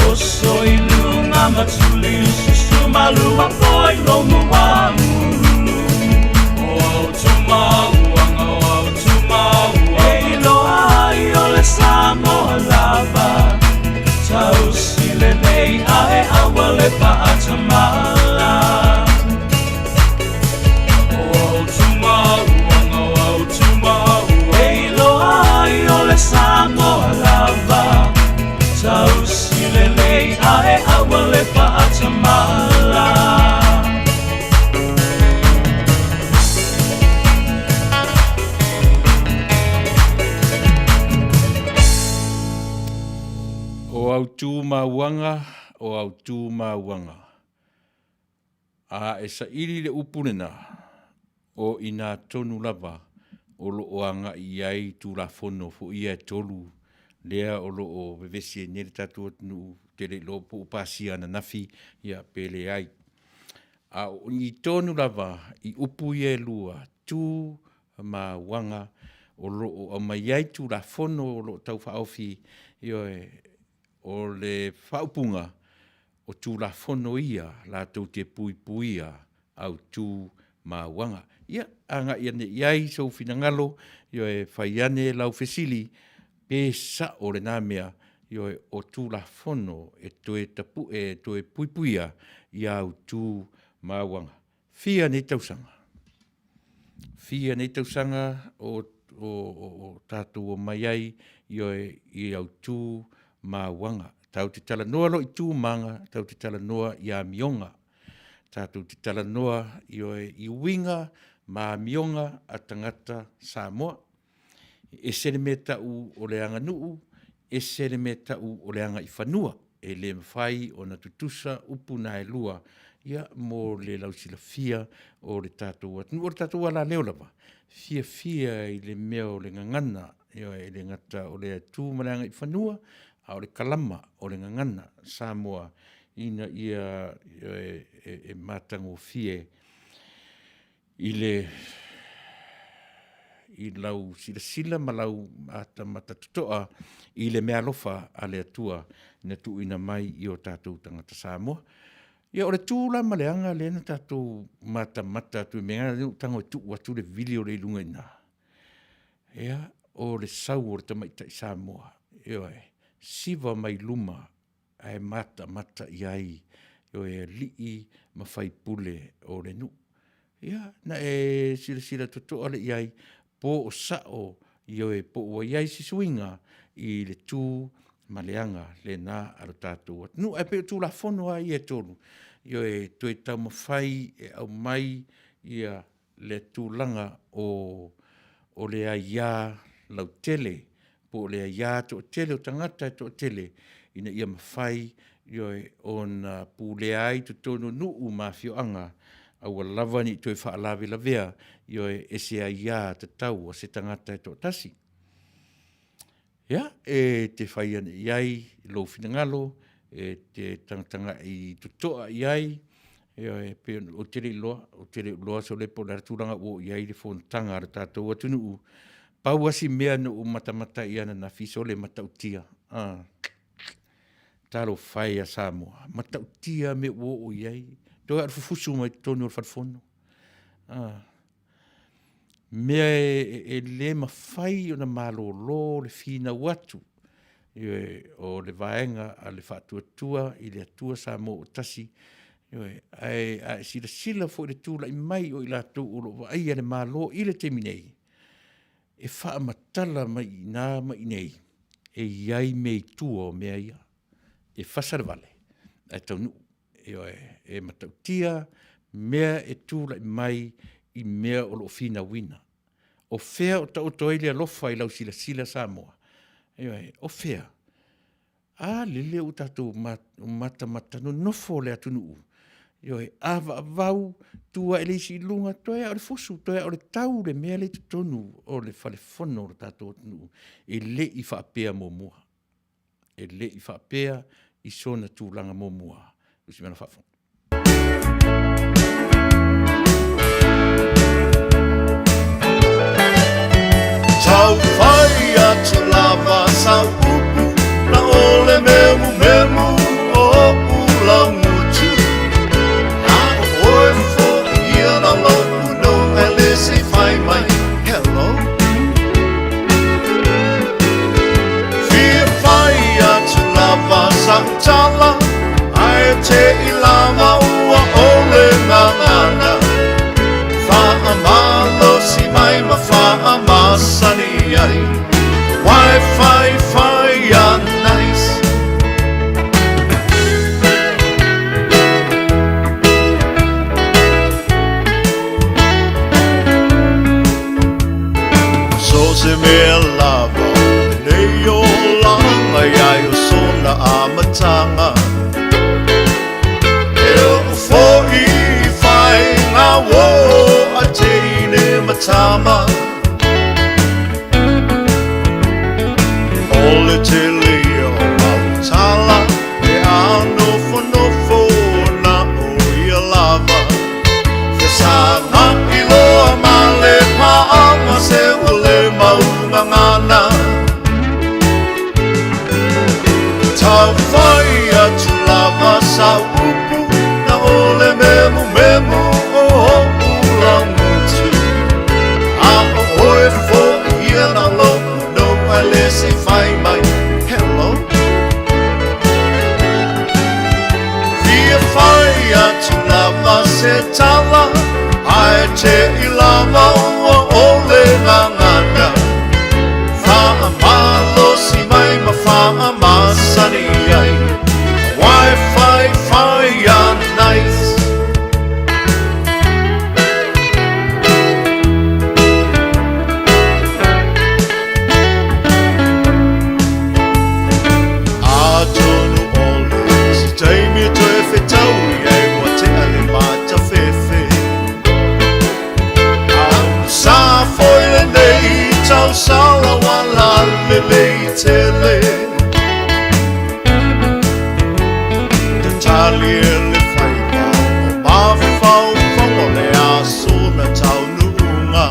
Oso i luga ma tuli ususu malua poi lomu wa ulu O au tumauanga o au tumauanga E iloa ai o le Samoa lava Tausi lelei ae aua le faatamala O au tumauanga o au tumauanga E iloa ai o le Samoa lava Tausi lelei ae aua le faatamala. O au tu mauanga, o au tu mauanga. A e saili le upu lena, o ina tonu lava o lo o agai i ai Tulafono foi ia e tolu lea o lo o vevesi ai nei le tatou atunuu, ou te le iloa po ua pasia ananafi ia pe leai. A o i tonu lava i upu ia e lua, tu ma uaga o lo o aumai ai Tulafono o lo o Taufaaofi, ioe, o le faaupuga, o Tulafono ia latou te puipuia autu ma auaga. Ia, agai ane i ai sou finagalo, ioe, fai ane lau fesili, pe sao lena mea, ioe, o Tulafono e toe tapue e toe puipuia ia autu ma auaga. Fia nei tausaga? Fia nei tausaga o tatou omai ai, ioe, i autu ma auaga. Tatou te talanoa loa i tu ma aga, tatou te talanoa i amioga. Tatou te talanoa, ioe, i uiga ma amioga a tagata Samoa. E ese le mea e tau o le aganuu, ese le mea e tau o le agaifanua. E le mafai ona tutusa upu na e lua mo le lausilafia o le tatou atunuu. O le tatou alaleo lava, e fiafia i le mea o le gagana, ioe, e le gata o le tu ma le agaifanua, a o le kalama o le gagana Samoa ina ia, ioe, e matagofie i lau silasila ma lau matamata totoa i le meaalofa a le Atua na tuuina mai i o tatou tagata Samoa. Ia, o le tu la ma le aga lea na tatou matamata atu i mea na, lea ua ou tago e tuu atu le vili lea i luga i ina, ia, o le sau o le tamaitai Samoa, ioe, siva mai luma ae matamata i ai o alii ma faipule o le nuu. Ia, na e silasila totoa lea i ai po o sao, ioe, po ua i ai se suiga i le tu ma le aga lena a lo tatou atunuu. Ae pei o Tulafono lava ia e tolu, ioe, e toe taumafai e aumai le tulaga o le aia lautele, po o le aia toatele o tagata e toatele, ina ia mafai, ioe, ona pulea ai totonu o nuu ma afioaga, aua lava ne i toe faalavelavea, ioe, e se aia tatau a se tagata e toatasi. Ia, e te fai ane i ai lou finagalo, e te tagatagai totoa i ai, ioe, pei ona, ou te le iloa, ou te le o iloa sole po o le a le tulaga ua oo i ai le fonotaga a le tatou atunuu. Pau lava si mea na ou matamata i ai ananafi, sole, e matautia, talofa e ia Samoa, e matautia mea ua oo i ai, toe lava o le fufusu mai totonu o le Fale Fono. Mea e le mafai ona malolo le finau atu, ioe, o le vaega a le Faatuatua i le Atua Samoa ua Tasi, ioe, ae a e silasila foi i le tulai mai o i latou o lo o vaaia le Malo i le taimi nei, e faamatala mai i ina ma i inei, e i ai mea i tua o mea ia. E fasa le vale ae taunuu. Ioe, e matautia mea e tulai mai i mea o lo o finauina. O fea o taoto ai le alofa i lau silasila Samoa? Ioe, o fea? A lele ua tatou matamata nonofo le atunuu. Ioe, avaavau, tu ae le isi i luga, toe a o le fusu, toe a o le tau le mea lea i totonu o le fale fono o le tatou atunuu, e le i faapea muamua. E le i faapea i sona tulaga muamua. Tusi mai lau faafofoga. Tau fai atu lava sau upu na ole memu memu o ulagutu. A o oe foi ia na lo'u no ele se fai mai hello. Fia fai atu lava sau tala ae te i lava ua ole gagana. Faamalosi mai ma faamasani ai. Wi-Fi fire nice. So se mea lava lenei olaga ia i o sona amataga. E oo foi i faigauo a teine ma tama. O le tele ia o mau tala pe a nofonofo na o ia lava. Fesagai loa ma le paaga se ua le mau gagana. Tau fai atu lava sau upu na ole memu memu o o'u laugutu. A o oe foi ia na lo'u no ae le se i fai mai hello. Fia fai atu lava se tala ae te i lava ua ole gagana. Faamalosi mai ma faamasani ai. Wi-Fi fire nice. Atonu o le isi taimi e toe fetaui ai ua tea le matafefe. A sa foi lenei tausala ua lalelei tele. Tatali e le faiva o mafaufauga o le aso na taunuuga.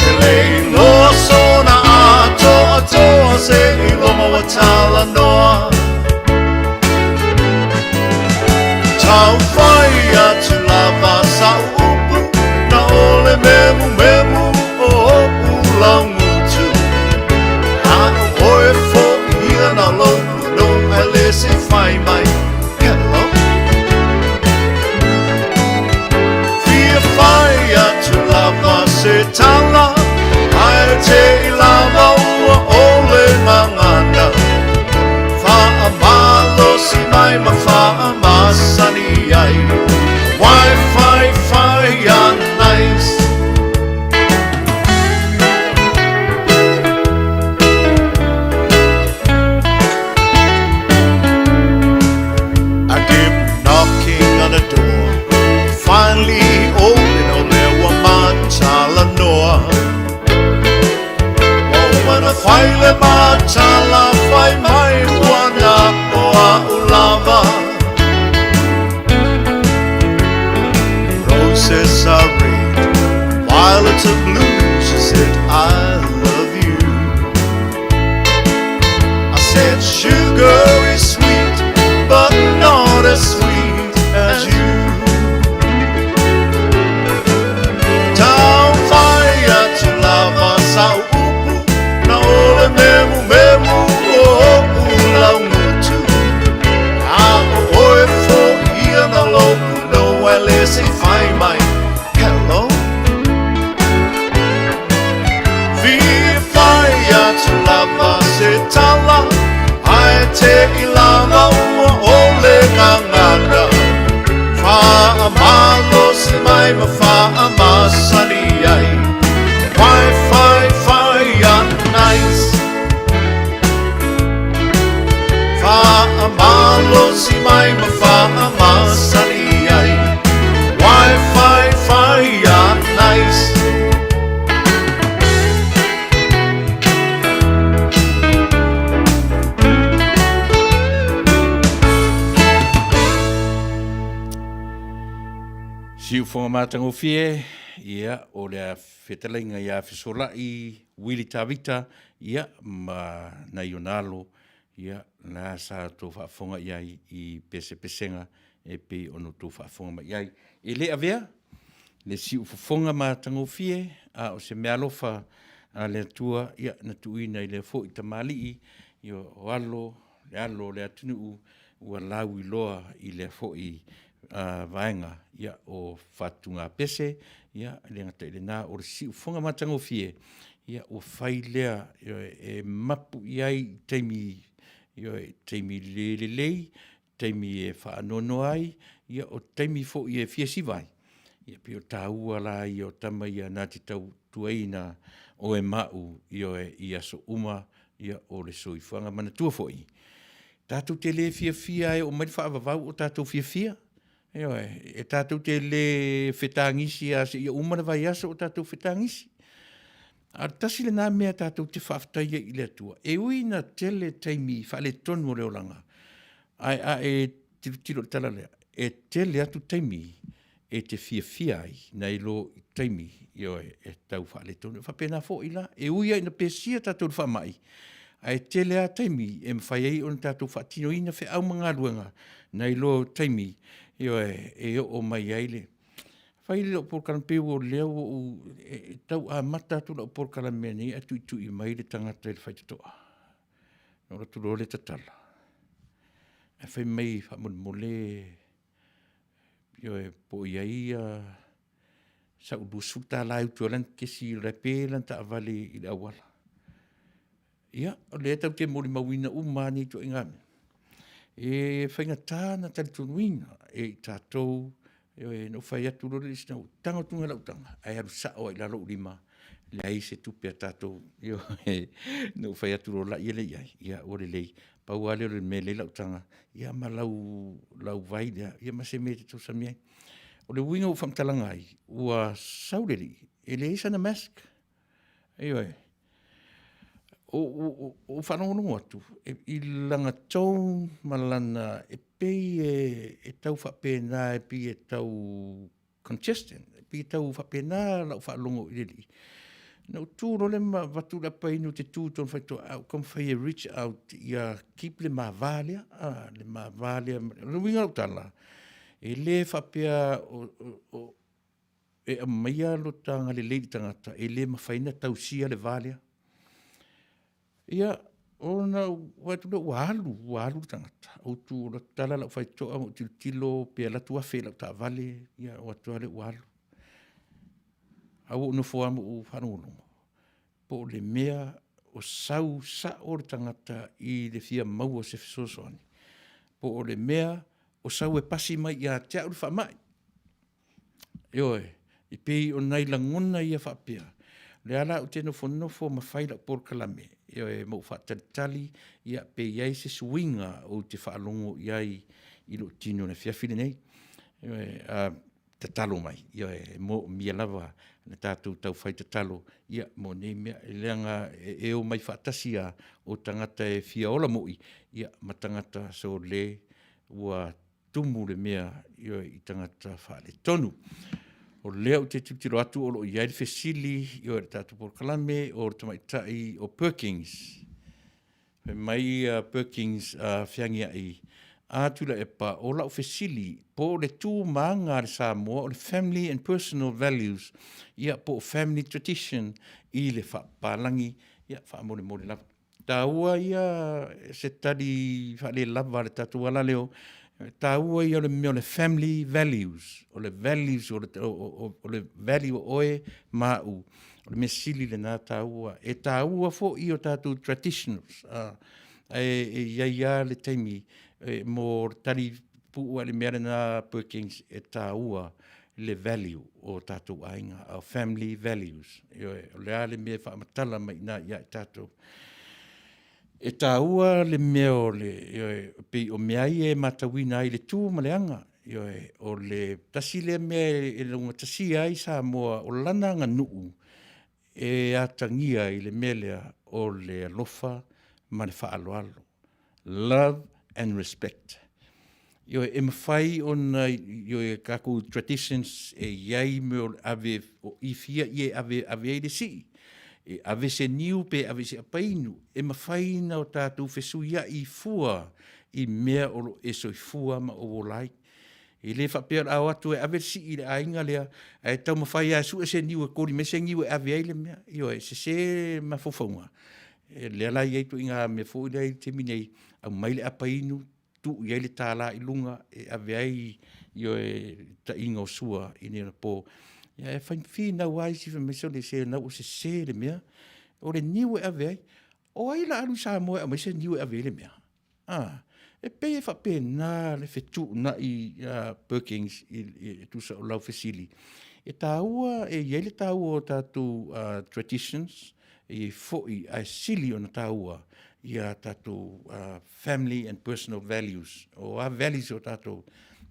E le iloa sona atoatoa seiloga ua talanoa. Tau fai atu lava sau upu na ole memu memu o o'u laugutu. A o oe foi ia na lo'u no ae le se i fai mai hello. Fia fai atu lava se tala ae te i lava ua ole gagana. Faamalosi mai ma faamasani ai. Wi-Fi fire nice. I kept knocking on the door. Finally open o lea ua matalanoa. Ua uma ona fai le matala fai mai ua na o a'u lava. Roses are red, violets are blue. She said, I love you. I said, sugar is sweet, but not as sweet as you. Tau fai atu lava sau upu na ole memu memu o o'u laugutu. A o oe foi ia na lo'u no ae le se i fai mai hello. Fia fai atu lava se tala ae te i lava ua ole gagana. Faamalosi mai ma faamasani ai. Wi-Fi fire nice. Faamalosi mai ma faamasani. Siufoga matagofie, ia, o le fetalaiga ia Fesolai Willie Tavita, ia, ma nai ona alo, ia, la sa outou faafofoga i ai i pesepesega e pei ona outou faafofoga mai i ai. E le avea le siufofoga matagofie, a o se meaalofa a le Atua, ia, na tuuina i lea foi tamalii, ia o alo, le alo o le atunuu ua lauiloa i lea foi vaega o faatutugapese, e le gata i lena o le siufofoga matagofie, ua fai lea, ioe, e mapu i ai i taimi, ioe, taimi le lelei, taimi e faanoanoa ai, o taimi foi e fia siva ai, e pei o le taua la ia o tama ia na te tautuaina oe ma au, ioe, i aso uma o le soifuaga. Manatua foi, tatou te le fiafia lava e oo mai le faavavau o tatou fiafia, ioe. E tatou te le fetagisi lava seia uma le vaiaso o tatou fetagisi. A o le tasi lena mea tatou te faafetai ai i le Atua, e ui ina tele taimi faaletonu o le olaga, ae a e tilotilo i le tala lea, e tele atu taimi e te fiafia ai nai lo taimi, ioe, e tau faaletonu. E faapena foi la, e ui lava ina pesia tatou i le faamai, ae tele lava taimi e mafai ai ona tatou faatinoina feau ma galuega nai lo taimi, ioe, e oo mai ai le… Fai lau polokalame, pei o lea ua ou… e tau amata atu lau polokalame nei ae tuitui mai le tagata i le faitotoa. Ona ou alu atu loa lea tatala, ae fai mai faamolemole, ioe, po o i ai sau $20 e utu ai lana kesi o la e pe lana taavale i le auala. Ia, o lea tatou te molimauina uma lava nei ituaiga mea, e faigata ona talitonuina e i tatou, ioe. Na ou fai atu loa lea, na ou tago atu i lau taga ae alu sao lava i lalo ou lima, leai se tupe a tatou, ioe. Na ou fai atu loa lea i ai, ia ua lelei, pau lava lea o le mea o lea e i lau taga, ia ma lau vai lea, ia ma se mea e te fesoasoani ai. O le uiga o lau faamatalaga ai, ua sau le alii, e leai sana mask, ioe. Ou faalogologo atu i lana tone ma lana, e pei e tau faapena e pei e tau congestion, e pei e tau faapena lau faalogo i le alii. Ona ou tu loa lea ma avatu le apa inu ou te tu i totonu o le faitotoa ae ou taumafai e reach out ia keep le ma va lea, le ma va lea. O le uiga o lau tala, e le faapea e aumaia lo ta agalelei i le tagata e le mafai ona tausia le va lea. Ia, ona ou vaai atu lea ua alu, ua alu le tagata, ou tu alu atu tala lau faitotoa ma ou tilotilo pe alu atu afe i lau taavale, ia ou vaai atu lava lea ua alu. Ae ua ou nofo lava ma ou faalogologo, po o le mea o sau sao le tagata i le fia maua o se fesoasoani, po o le mea o sau e pasi mai ia te au le faamai. Ioe, e pei o nai lagona ia faapea, o lea la ou te nofonofo ma fai lau polokalame, ioe, ma ou faatalitali pe i ai se suiga ou te faalogo i ai i lou tino i le afiafi lenei. Ioe, tatalo mai, ioe, e moomia lava le tatou taufai tatalo mo nei mea, leaga e omai faatasi lava, o tagata e fia ola moi ma tagata sole ua tumu le mea, ioe, i tagata faaletonu. O lea ou te tilotilo atu o lo o i ai le fesili i le tatou polokalame o le tamaitai o Perkins. Fai mai Perkins Feagiai, A Tuilaepa, o lau fesili, po o le tu ma aga a le Samoa o le family and personal values, ia po o family tradition i le faapapalagi, ia faamolemole lava. Taua ia se tali faalelava a le tatou alaleo, o le taua ia o le mea o le family values. O le values o le value o oe ma au, o le mea sili lena taua. E taua foi o tatou traditionals, ae i ai lava le taimi mo le tali puupuu lava i le mea lena Perkins, e taua le value o tatou aiga, our family values. Ioe, o le a le mea e faamatala mai i ina ia i tatou. E taua le mea o le, ioe, pei o mea ia e matauina ai le tu ma le aga, ioe, o le tasi lea mea e laugatasia ai Samoa, o lana aganuu e atagia i le mea lea o le alofa ma le faaaloalo, love and respect. Ioe, e mafai ona, ioe, tatou traditions e i ai mea o le ave, o i fia ia e ave, ave ai le sii, e ave se niu pe ave se apainu, e mafai ona o tatou fesuiai fua i mea o lo o e soifua ma ou ola ai. E le faapea o le a o atu e ave le sii i le aiga lea, ae taumafai lava e sue se niu e koli mai se niu e ave ai le mea. Ioe, e sese mafaufauga, lea la e i ai ituaiga mea foi lea i le taimi nei, aumai le apainu, tuu i ai le $1 i luga e ave ai, ioe, le taiga o sua i nei onapo. Ae finau lava isi fai mai, sole se o lena ua sese le mea, o le niu e ave ai. O ai o le a alu i Samoa e aumai se niu e ave ai le mea? A, e pei e faapena le fetuunai a Perkins e tusa o lau fesili. E taua, e i ai le taua o tatou traditions, e i ai foi ae sili ona taua ia tatou family and personal values. O a values o tatou,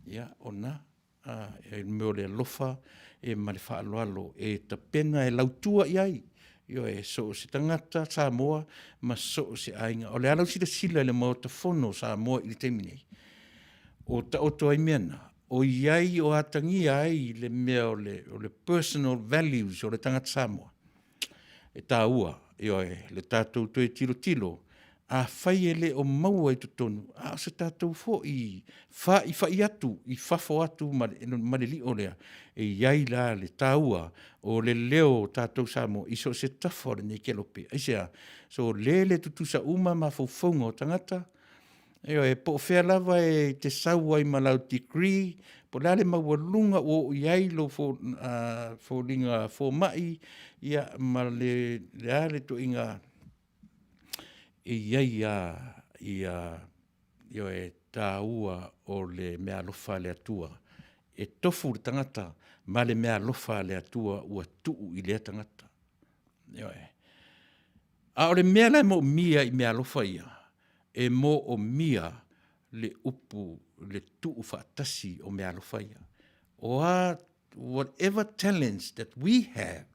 ia, o lena. E mea o le alofa ma le faaaloalo e tapena e lautua i ai, ioe, so o se tagata Samoa ma so o se aiga. O le a lau silasila i le Maota Fono o Samoa i le taimi nei, o taoto ai mea na, o i ai o atagia ai le mea o le personal values o le tagata Samoa. E taua, ioe, le tatou toe tilotilo, afai e le o maua i totonu, a o se tatou foi faifai atu i fafo atu ma le lio lea, e i ai la le taua o le leo o tatou Samoa i so o se tafa o lenei kelope. Aisea? So le le tutusa uma mafaufauga o tagata, Ioe, po o fea lava e te sau ai ma lau degree, po o le a le maualuga ua oo i ai lou foliga fomai, ia, ma le a le ituaiga, e i ai lava ia, ioe, taua o le meaalofa a le Atua. E tofu le tagata ma le meaalofa a le Atua ua tuu i lea tagata. Ioe. A o le mea la e moomia i meaalofa ia, e moomia le upu le tuufaatasi o meaalofa ia. O a, whatever talents that we have,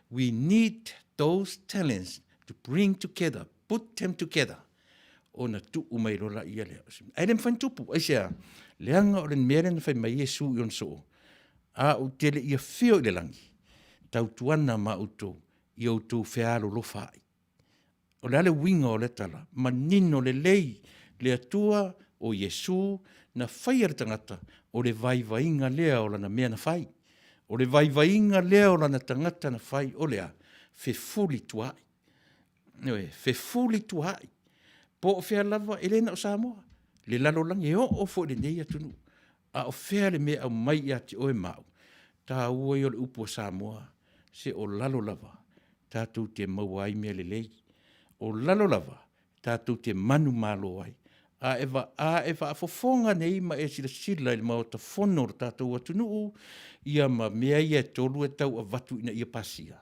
we need those talents to bring together, put them together, ona tuu mai loa laia lea. Ae le mafai ona tupu, aisea? Leaga o le mea lea na fai mai ai Iesu i ona soo, a ou te le i afio i le lagi, tautuana ma outou ia outou fealolofa ai. O le a le uiga o lea tala? Manino lelei le Atua o Iesu na faia le tagata, o le vaivaiga lea o lana mea na fai. O le vaivaiga lea o lana tagata na fai, o le a? Fefulituaai. Ioe, fefulituaai. Po o fea lava, e le na o Samoa, le lalolagi, e oo foi i lenei atunuu. A o fea le mea e aumai ia te oe ma au? Taua ia o le upu a Samoa, se o lalo lava tatou te maua ai mea lelei. O lalo lava tatou te manumalo ai. A e, a e faafofoga nei ma e silasila i le Maota Fono o le tatou atunuu, ia ma mea ia e tolu e tau avatu ina ia pasia,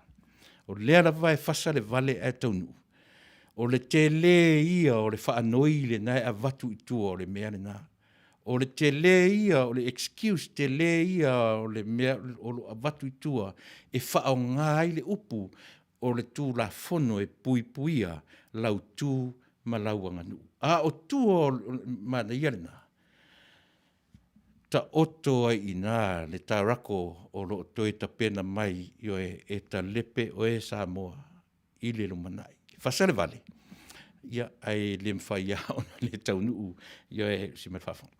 o lea lava e fasa le vale ae taunuu. O le tele ia o le faanoi lena e avatu i tua o le mea lena. O le tele ia o le excuse tele ia o le mea o lo o avatu i tua e faaaoga ai le upu o le Tulafono e puipuia lau tu ma lau aganuu. A o tua o le manaia lena, taoto ai i ina le tarako o lo o toe tapena mai, ioe, e talepe oe Samoa i le lumanai. Fasa le vale, ia, ae le mafai lava ona le taunuu, ioe, si mea faafofoga.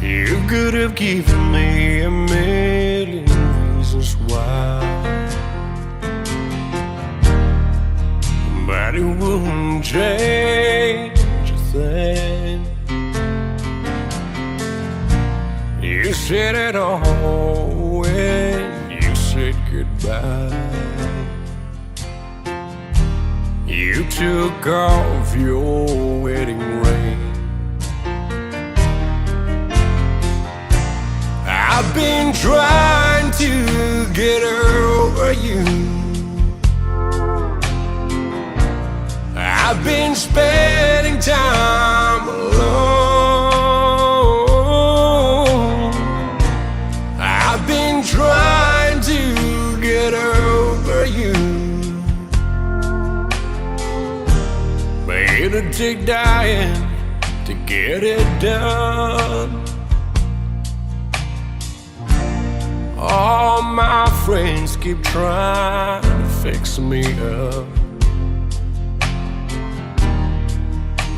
You could have given me a million reasons why, but it wouldn't change a thing. You said it all when you said goodbye. You took off your wedding ring. I've been trying to get over you. I've been spending time alone. I've been trying to get over you. But it'll take dying. to get it done. All my friends keep trying to fix me up.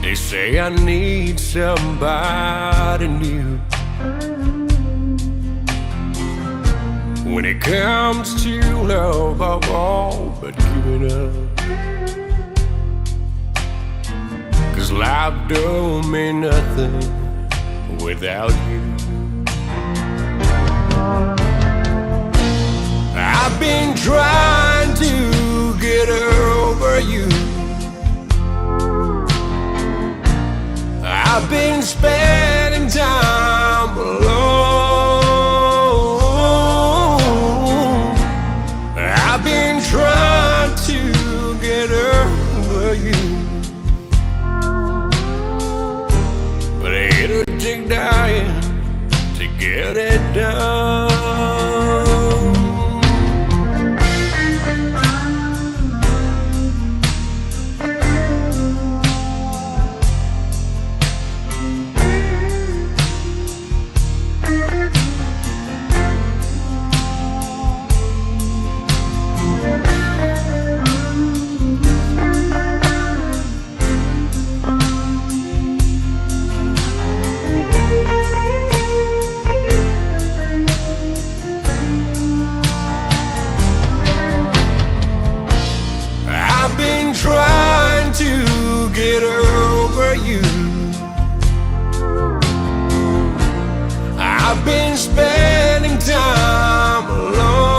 They say I need somebody new. When it comes to love, I've all but given up. Cause life don't mean nothing without you. I've been trying to get over you. I've been spending time alone. I've been trying to get over you. But it'll take dying to get it done. I've been trying to get over you. I've been spending time alone.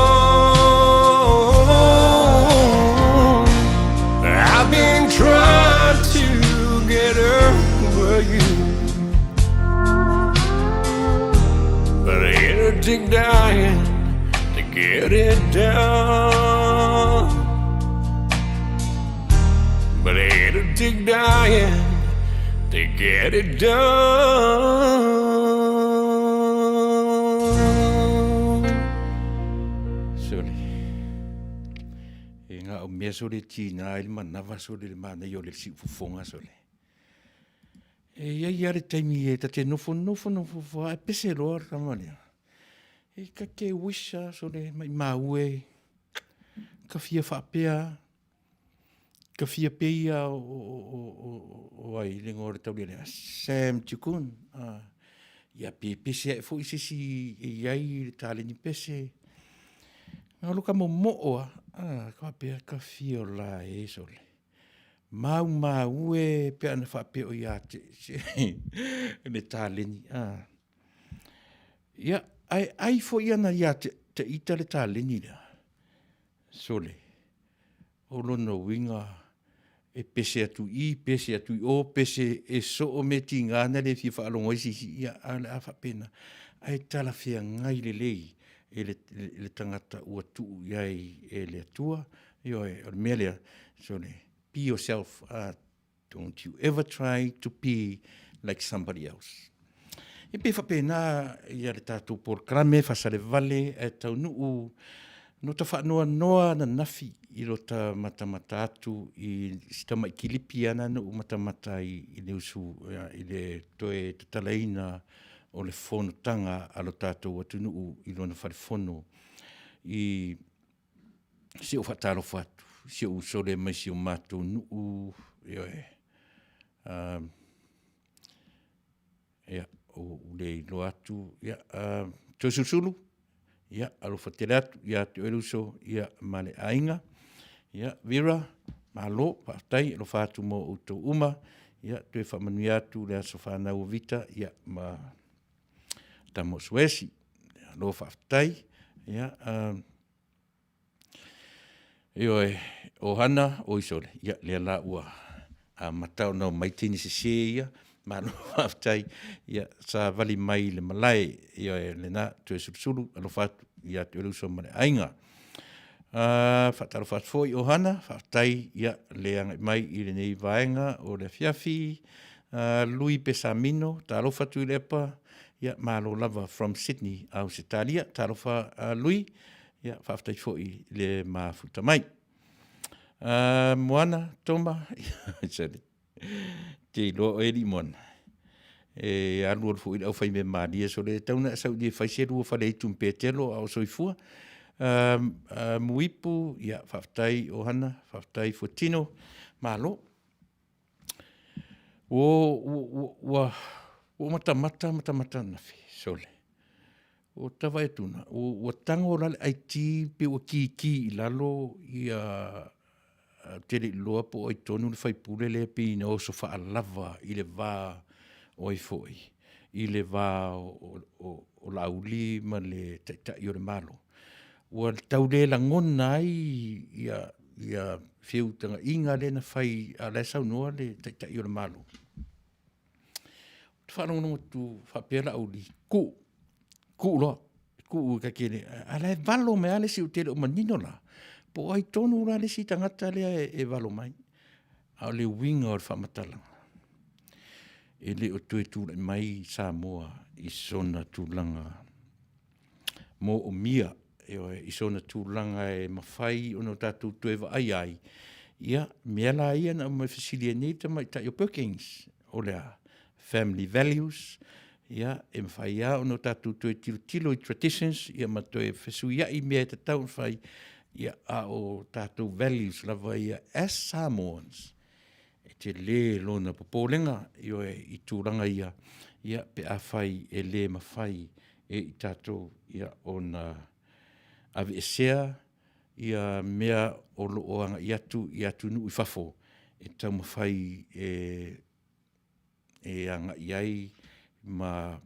I've been trying to get over you. But it'll take dying to get it done. But it'll take dying to get it done. Sole. E ngā o mea sole tīnā i le manawa sole le mānei o le siufofoga sole. E ia ia le taimi e tate nofo nofo nofo fo e pese loa le tama lea. E ka ke wisa sole mai maue ka fia whaapea ka fia peia o ai le ngoa o le tauli lea Sam Chikun. Ia pe pese ae foi se isi e i ai le taleni pese. Nga o lo ka momoo a, ka faapea ka fia o la e sole. Mau mau e pe ana faapea o ia te le taleni. Ia, ai, ai foi ana ia te, te ita le taleni lea. Sole. O lona uiga e pese atu i, pese atu i o, pese e soo mea tiga ana le fia faalogo ai se isi, ia, a o le a faapena. Ae talafeagai lelei e le, le tagata ua tuu i ai e le Atua. Ioe, o le mea lea, sole, be yourself, Don't you ever try to be like somebody else. E pei faapena ia le tatou polokalame fasalevale ae taunuu no ta faanoanoa ananafi i lo ta matamata atu i si tamai kilipi ana na ou matamata ai i le usu i le toe tatalaina o le fonotaga a lo tatou atunuu i lona fale fono i si ou faatalofa atu, si ou uso lea mai si o matou nuu, ioe. Ia, ua ou le iloa atu, ia, Toesulusulu, ia, alofa tele atu ia te oe le uso, ia, ma le aiga. Ia, Vera, malo, faafetai, alofa atu mo outou uma. Ia, toe faamanuia atu le aso fanau o Vita, ia, ma tama o Suesi. Malo faafetai. Ia, ioe, o Hana, oi sole, ia, lea la ua amata ona omai teine sesē ia, malo faafetai, ia, savali mai i le malae, ioe, lena, Toesulusulu, alofa atu ia te oe le uso ma le aiga. Faatalofa atu foi o Hana, faafetai, ia, le agai mai i lenei vaega o le afiafi. Lui Pesamino, talofa Tuilaepa, ia, malo lava from Sydney, Ausetalia. Talofa Lui, ia, faafetai foi i le mafuta mai. Moana, Toma, te iloa oe alii Moana. E alualu foi i le aufaimea malie, sole e tatau ona e saunia e fai se lua faleaitu ma Petelo a o soifua. Muipu, ia faafetai Ohana, faafetai Fuatino, malo. Ua ou matamata matamata ananafi, sole, ua ou vaai atu ua tago la le IT pei ua kiki i lalo ou te le i iloa po o ai tonu le sui usufono lea pei na oso faalava i le va o ai foi, i le va o Laauli ma le Taitai o le Malo, ua tau le lagona ai ia feutagaiga lea na fai a o la e saunoa le Taitai o le Malo. Ou te faalogologo atu faapea Laauli, tuu, tuu loa, tuu ta te le… a o la e valo mai lava le isi, ou te le o manino la, po o ai tonu la le isi tagata lea e valo mai. A o le uiga o le faamatalaga, e le o toe tulai mai Samoa i sona tulaga moomia, ioe, i sona tulaga e mafai ona tatou toe vaaia ai mea la ia na aumai e fesili ai nei le tamaitai o Perkins. O le a? Family values, ia, e mafai lava ona tatou toe tilotilo i traditions ma toe fesuiai mea e tatau ona fai, a o tatou values lava ia as Samoans, e tele lona popolega, ioe, i tulaga ia pe afai e le mafai e i tatou ona aveesea mea o lo o agai atu i atunuu i fafo e taumafai e agai i ai ma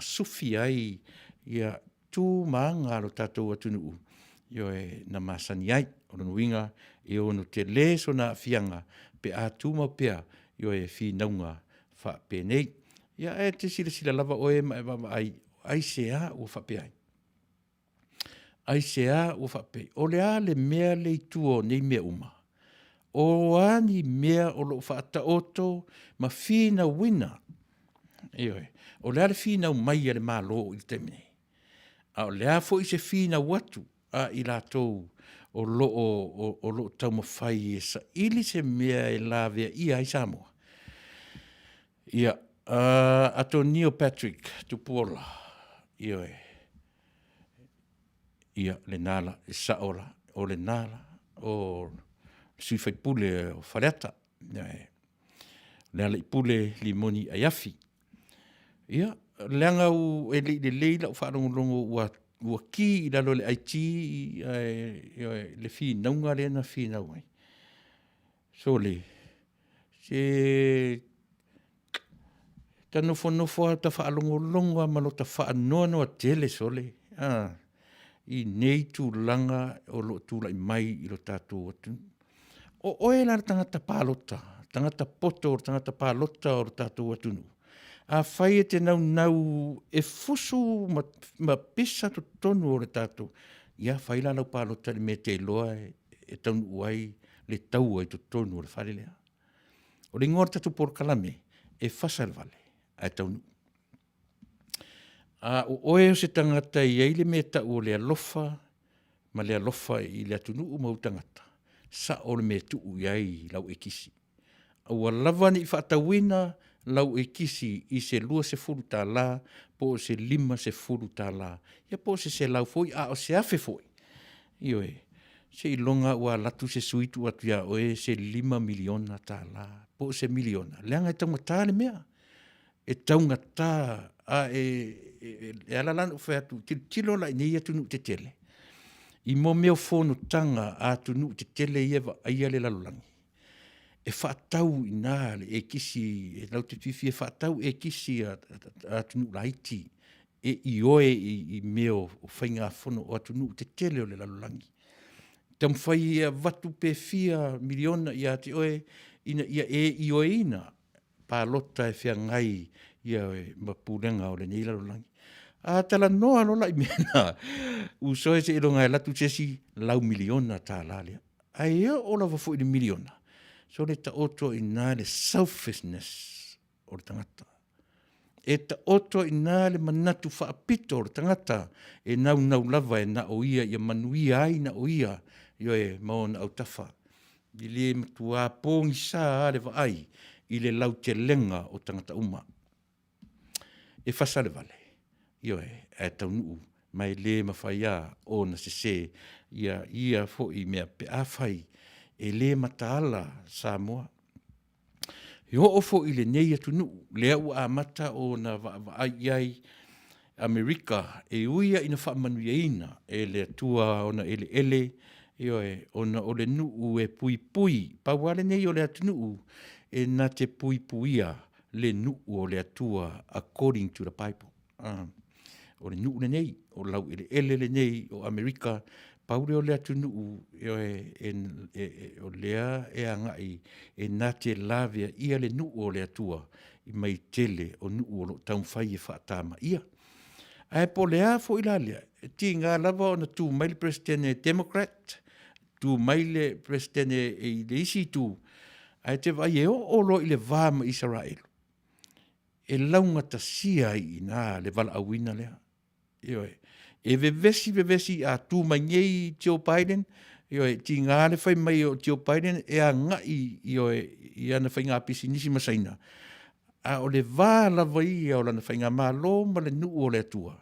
sufi ai tu ma aga a lo tatou atunuu, ioe, na masani ai. O lona uiga, e ono tele sona aafiaga pe a tumau pea finauga faapenei. Ia ae te silasila lava oe ma e vaavaai, aisea ua faapea ai? Aisea ua faapea ai? O le a le mea lea e i tua o nei mea uma? O a ni mea o lo o faataoto ma finauina? Ioe. O le a le finau mai a le Malo i le taimi nei? A o le a foi se finau atu a i latou o lo o taumafai e saili se mea e laveaia ai Samoa? Ia, Atonio Patrick Tupuola, ioe, ia lena la, e sao la, o lena la, o le sui usufono o Faleata, ioe, Lealailepule Rimoni Aiafi. Ia, leaga e le i lelei lau faalogologo ua ki i lalo e le IT le finauga lea na finau ai. Sole, se ta nofonofo lava ma faalogologo lava ma lota faanoanoa tele sole, a, i nei tulaga o lo o tulai mai i lo tatou atunuu. O oe la le tagata palota, tagata poto tagata palota o le tatou atunuu, afai e te naunau e fusu ma pisa totonu o le tatou… ia fai la lau palota i le mea e te iloa e taunuu ai le taua i totonu o le fale lea. O le igoa o le tatou polokalame, e fasa i le vale ae taunuu. A o oe o se tagata e i ai le mea e tau o le alofa ma le alofa i le atunuu ma ou tagata, sao le mea e tuu i ai lau ekisi. Aua lava ne i faatauina lau ekisi i se $20 po o se $50, ia po o se $100 foi a o se $1,000 foi, ioe, seiloga lava ua alu atu se sui tuu atu ia oe se $5 miliona po o se $1 miliona, leaga e taugata le mea. E taugata, e ala la ona ou fai atu, tilotilo la i nei atunuu tetele, i mea o fonotaga a atunuu tetele ia e vaaia le lalolagi, e faatau i ina le ekisi, e latou te fiafia e faatau ekisi a atunuu laiti e ioe i mea o faiga fono a atunuu tetele o le lalolagi. Taumafai e avatu pe fia miliona ia te oe ina ia e ioeina palota e feagai ma pulega o lenei lalolagi. A talanoa loa la i mea na, uso e seiloga e alu atu se isi lau $1 miliona lea. Ae oo lava foi i le $1 miliona, sole taoto ai i ina le selfishness o le tagata. E taoto ai i ina le manatu faapito o le tagata e naunau lava e na o ia ia manuia ai na o ia, ioe, ma ona autafa. E le matua pogisa lava le vaai i le lautelega o tagata uma. E fasa le vale, ioe, ae taunuu ma e le mafai a ona sese ia ia foi mea pe afai e le mataala Samoa. E oo foi i lenei atunuu lea ua amata ona vaavaai i ai Amerika e ui lava ina faamanuiaina e le Atua ona eleele, ioe, ona o le nuu e puipui. Pau lava lenei o le atunuu e na te puipuia le nuu o le Atua according to the Bible. O le nuu lenei, o laueleele lenei o Amerika, pau lea o le atunuu o lea e agai e na te laveaia le nuu o le Atua mai tele o nuu o lo o taumafai e faatamaia. Ae po o le a foi la lea, e tiga lava ona tu mai le Peresetene Democrat, tu mai le Peresetene i le isi itu, ae te vaai e oo loa i le va ma Isaraelu, e laugatasia ai i ina le valaauina lea. Ioe. E vevesi vevesi a tu mai nei Joe Biden, ioe, tiga le fai mai o Joe Biden e agai ioe, i ana faiga pisinisi ma Saina, a o le va lava ia o lana faigamalo ma le nuu o le Atua,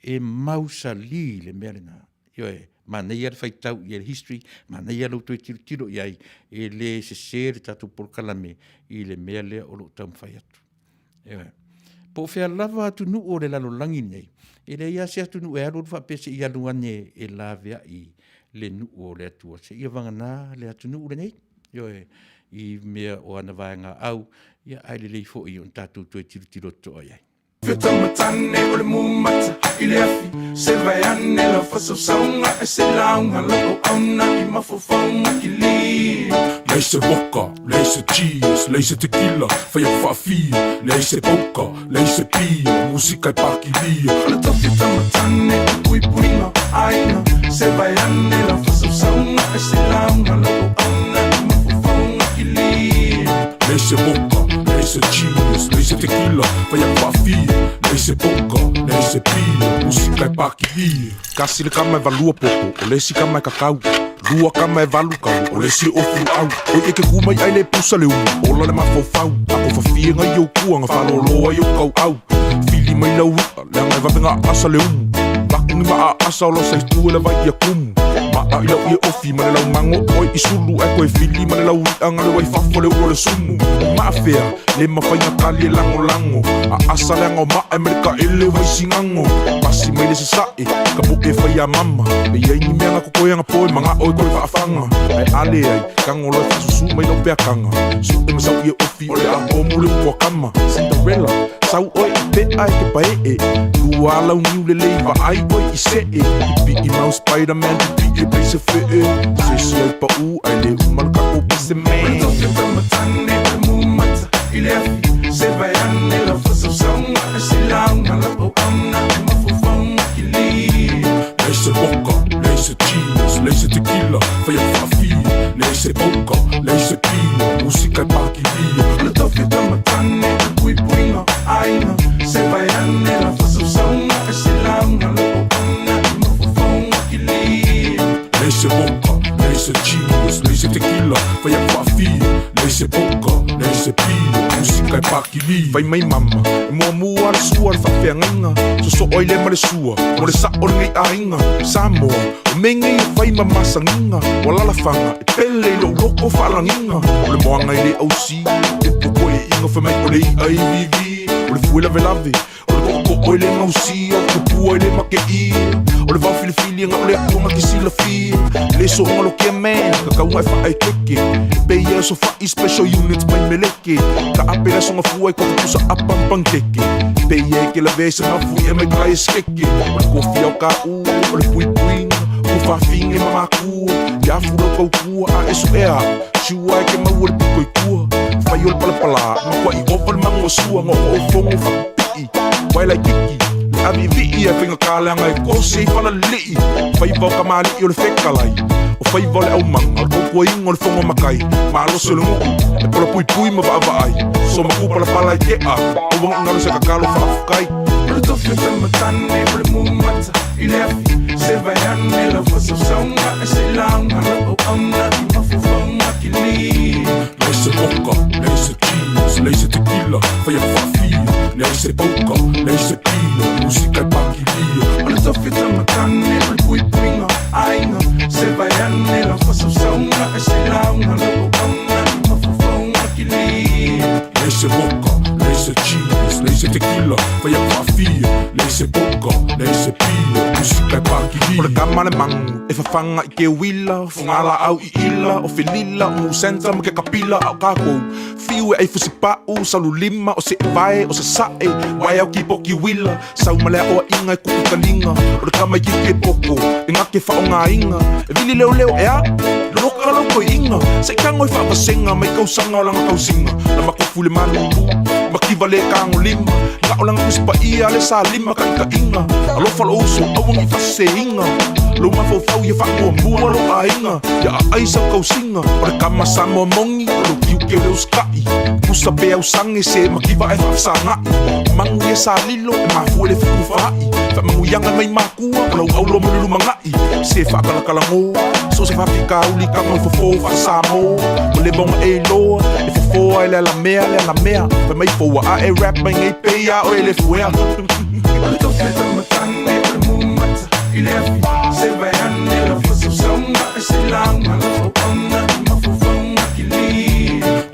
e mausali le mea lena. Ioe, manaia le faitau i le history, manaia lou toe tilotilo i ai, e le sese le tatou polokalame i le mea lea o lo o taumafai atu. Ioe. Po o fea lava atunuu o le lalolagi nei, e leai lava se atunuu e alu alu faapea se i alu ane e laveai le nuu o le Atua, seia vagana le atunuu lenei. Ioe, i mea o ana vaegaau, ia ae lelei foi ona tatou toe tilotilo totoa i ai. Fetamatane o le mumata i le afi Se vaeane la fasausauga e se lauga la auauna i mafaufauga kili. Leai se vodka, leai se cheese, leai se tequila, fai aku faafia, leai se poka, leai se pia, musika e pakilia. O le tofi tamatane o puipuiga aiga Se vaeane la fasausauga e se lauga la auauna i mafaufauga kili. Leai se vodka, leai se cheese, leai se tequila, fai aku faafia, leai se poka, leai se pia, musika e pakilia. Kasi le kama e valua popo, o le isi kama e kakau. Lua kama e valu kau, o le isi e ofu luau. Oi e ke ku mai ai le pusa le umu, ola le mafaufau. Ako fafie ngai ou kua, nga faloloa i ou kauau. Fili mai lau i'a, leaga e vave nga asa le umu. Vaku ni maa asa o losa i tu e le vai ia kumu. Maa i lau ie ofi ma le lau mango oi i sulu. Ae koe fili ma le lau i'a nga le wai fafo le ulo le sumu. O maa fea, le mafai nga kali e lagolago. A asa leaga o maa e ma le kaele wai sigago. Pasi mai le sasae, ka po'e fai a mama. E iai ni mea nga kokoe nga poe maga'o e koe faafaga. Ae a leai, tago loa e faasusu mai lau peakaga. Su'e ma sau ie ofi o le a omu le upu a kama. Cinderella, sau oe i pe'a e ke pae'e. Lua lau niu lelei vaai oe i se'e. Pipi'i mau Spiderman, pipi'i e pei se fe'e. Se isi ai pa'u ae le uma le kako pese man. O le tofi tamatane o le mumata i le afi Se vaeane la fasausauga e se lauga la auauna i mafaufauga kili. Leai se vodka, leai se cheese, leai se tequila, fai aku faafia, leai se poka, leai se pia, musika e pakilia. O le tofi tamatane o le puipuiga aiga Se vaeane la fasausauga e se lauga la auauna i mafaufauga kili. Leai se vodka, leai se cheese, leai se tequila, fai aku faafia, leai se poka, leai se pia, musika e pakilia. Fai mai mama, e muamua le sua le faafeagaiga, sosoo ai le ma le sua, mo le sa'o lenei aiga. Samoa, o mea nei e fai ma masagiga, ua lalafaga, e pele i lou loko faalagiga. O le moaga e le ausi, upu koe'iga fai mai o le i'a i vivi. O le fue lavelave, o le to'oto'o e le gausia, o le tupua e le make'ia. O le vao filifili aga o le atua ga ke silafia. Le so'oga lokia man, kakauga e fa'aekeke. E pei e aso fa'i special units mai meleke. Ka'ape le aso gafua e kofi pusa apa ma pankeke. Pei e ke lavea i se mafui'a mai kai e skeke. O le kofia o ka'u, o le puipuiga, ua faafiga i mamakua. Ia afu lau kaukua a e su'ea a'u, siua e ke maua le piko i tua. Fai o le palapalā, matua'i ova le mago o sua ga o'o fogo fa'apipi'i. Wae laititi, le avi'ivi'i ae faigatā leaga e kosi ai falali'i. Faiva o kamali'i o le fekalai, o faiva o le aumaga, o le tautuaina o le fono matai. Malosi o le nu'u, e polapuipui ma vaavaai. Somaku palapala e te'a, aua ne'i galo se tatalo faafetai. O le tofi tamatane o le mumata i le afi Se vaeane la fasausauga e se lauga la auauna i mafaufauga kili. Leai se vodka, leai se cheese, leai se tequila, fai aku faafia, leai se poka, leai se vodka, leai se cheese, leai se tequila, fai atu faafia, leai se poka, leai se pia, musika e pakilia. O le kama le magu e fafaga i ke uila, o fugalaau i ila, o felila, o musenta ma ke kapila, a o kakou fiu e ai fusipau, saululima, o seevae, o sasae, wae au kipoki uila, sau ma le aoaiga e kuʻu taliga, o le kama itiiti e poko, e gake faaaogaina, e vili leoleo ea, loloka lau toeaina, se i tago e faavasega mai tausaga o lana tausiga, na matofu i le malulu, mativa le tagolima, na o lana tusi paia le salima taitaiga, alofa lou uso aua ne i faaseseina, lou mafaufau ia faamuamua lou aiga, ia aai sau tausiga, o le kama Samoa moni, o lou tiute o le usitai, pusa pe ausage se mativa ae faafesagaʻi, magu ia sa lilo e mafua i le fetufaai, faamanuiaga mai makua o lau aulo mo le lumanai, se faakalakalagō, so o se faafitauli tago fofo faa-Samoa, ua leva ona e iloa, e fofo ai le alamea le alamea, fai mai foua ae rap mai nei pei a oe le fuea.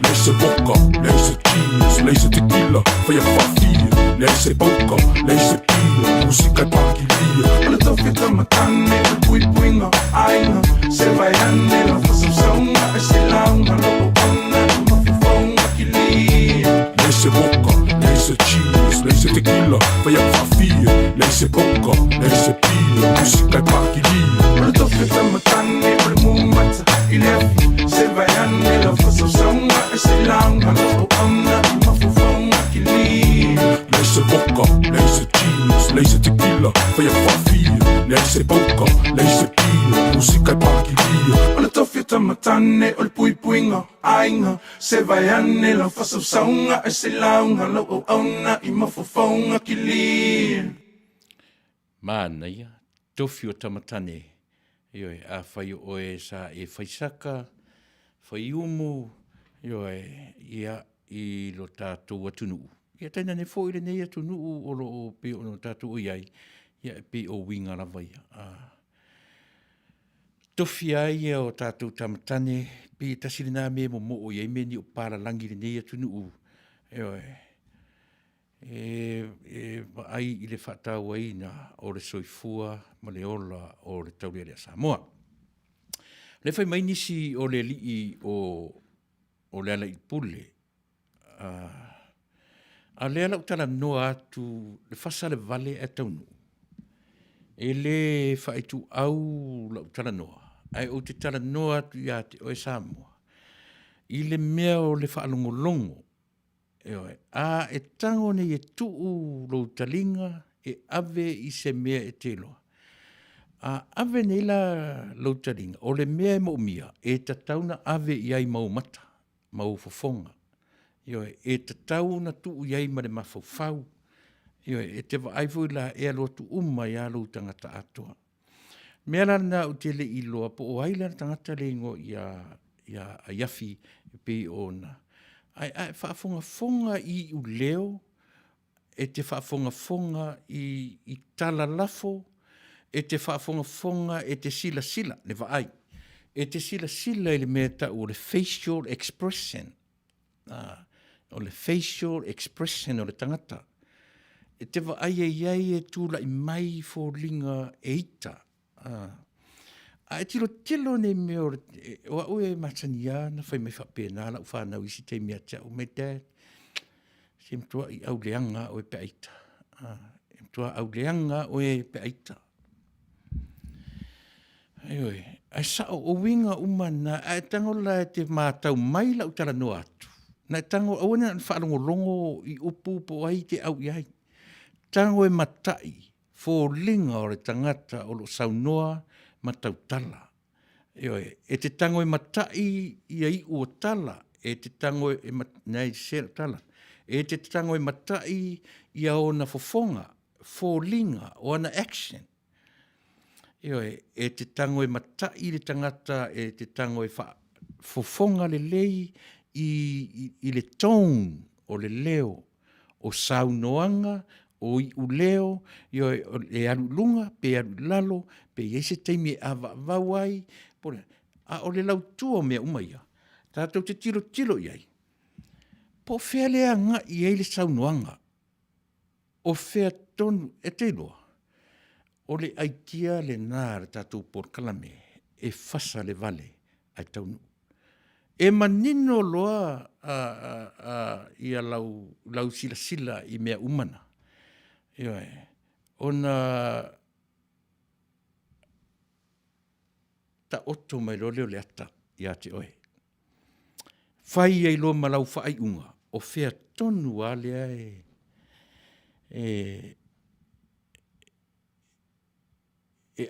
Leai se vodka, leai se cheese, leai se tequila, faia faafia, leai se poka, leai se pia, musika e pakilia. O le tofi tamatane, o le puipuiga aiga, se vaeane lau faasausauga e se lauga lou auauna i mafaufauga kilia. Leai se vodka, leai se cheese, leai se tequila, faia faafia, leai se poka, leai se pia, musika e pakilia. O le tofi tamatane, o le mumata i le afi, se vaeane lau faasausauga e se lauga lou auauna i mafaufauga kilia. Leai se vodka, leai se cheese, leai se tequila, faia faafia, leai se poka, leai se pia, musika e pakilia. O le tofi o tamatane, o le puipuiga aiga, se vaeane lau faasausauga e se lauga lau auauna i mafaufauga kilia. Manaia, tofi o tamatane, ioe, afai o oe sa e faisaka, faiumu, ioe, ia, i lo tatou atunuu. Ia tainane foi lenei atunuu o lo o pei ona tatou i ai, ia e pei o uiga lava ia. Tofia ai ia o tatou tamatane, pei e tasi lena mea e momoo i ai mea nei o palalagi i lenei atunuu, ioe, e, e vaai i le faatauaina o le soifua ma le ola o le taulealea Samoa. Le fai mai nisi o le alii o, o Lealailepule, a lea lau talanoa atu le fasa le vale ae taunuu, e le faaituau lau talanoa, ae ou te talanoa atu ia te oe Samoa, i le mea o le faalogologo, ioe, a e tago nei e tuu lou taliga e ave i se mea e te iloa. A ave nei la lou taliga, o le mea e moomia, e tatau ona ave i ai ma ou mata, ma ou fofoga. Ioe, e tatau ona tuu i ai ma le mafaufau. Ioe, e te vaai foi la e alu atu uma ai lava lou tagata atoa. Mea la lena ou te le i iloa po o ai la le tagata le igoa ia ia Aiafi e pei ona ae a e faafogafoga i iuleo e te faafogafoga i, i tala lafo, e te faafogafoga, e te silasila, le vaai, e te silasila i le mea e tau o le facial expression. Ah, o le facial expression o le tagata. E te vaai ai ai e tulai mai foliga e ita. Ah. A e tilotilo nei mea o le, o au e masani lava ona fai mai faapena lau fanau i isi taimi ia te au, my dad, se matuai auleaga oe pe a ita. Ah, e matua auleaga oe pe a ita. Ioe, ae sao, o uiga uma na, ae tago la e te matau mai lau talanoa atu, na e tago, aua ne i faalogologo i upu po o ai te au i ai. Tago e matai foliga o le tagata o lo o saunoa ma tautala. Ioe, e te tago e matai ia iu o tala, e te tago e, nei se tala, e te tago e matai ia ona fofoga, foliga o ana action. Ioe, e te tago e matai le tagata, e te tago e faafofoga lelei i, i, i le tone o le leo, o saunoaga, o iuleo, ioe, e alu i luga, pe alu i lalo, pe i ai se taimi e ʻāvaʻavau ai, po o le a, a o le lautua o mea uma ia, tatou te tilotilo i ai. Po o fea le agai ai le saunoaga? O fea tonu e te iloa, o le aitia lena a le tatou polokalame e fasa le vale ae taunuu. E manino loa ia lau silasila i mea uma na, ioe, ona taoto mai loa lea o le ata ia te oe. Fai ai loa ma lau faaiuga, o fea tonu lava lea e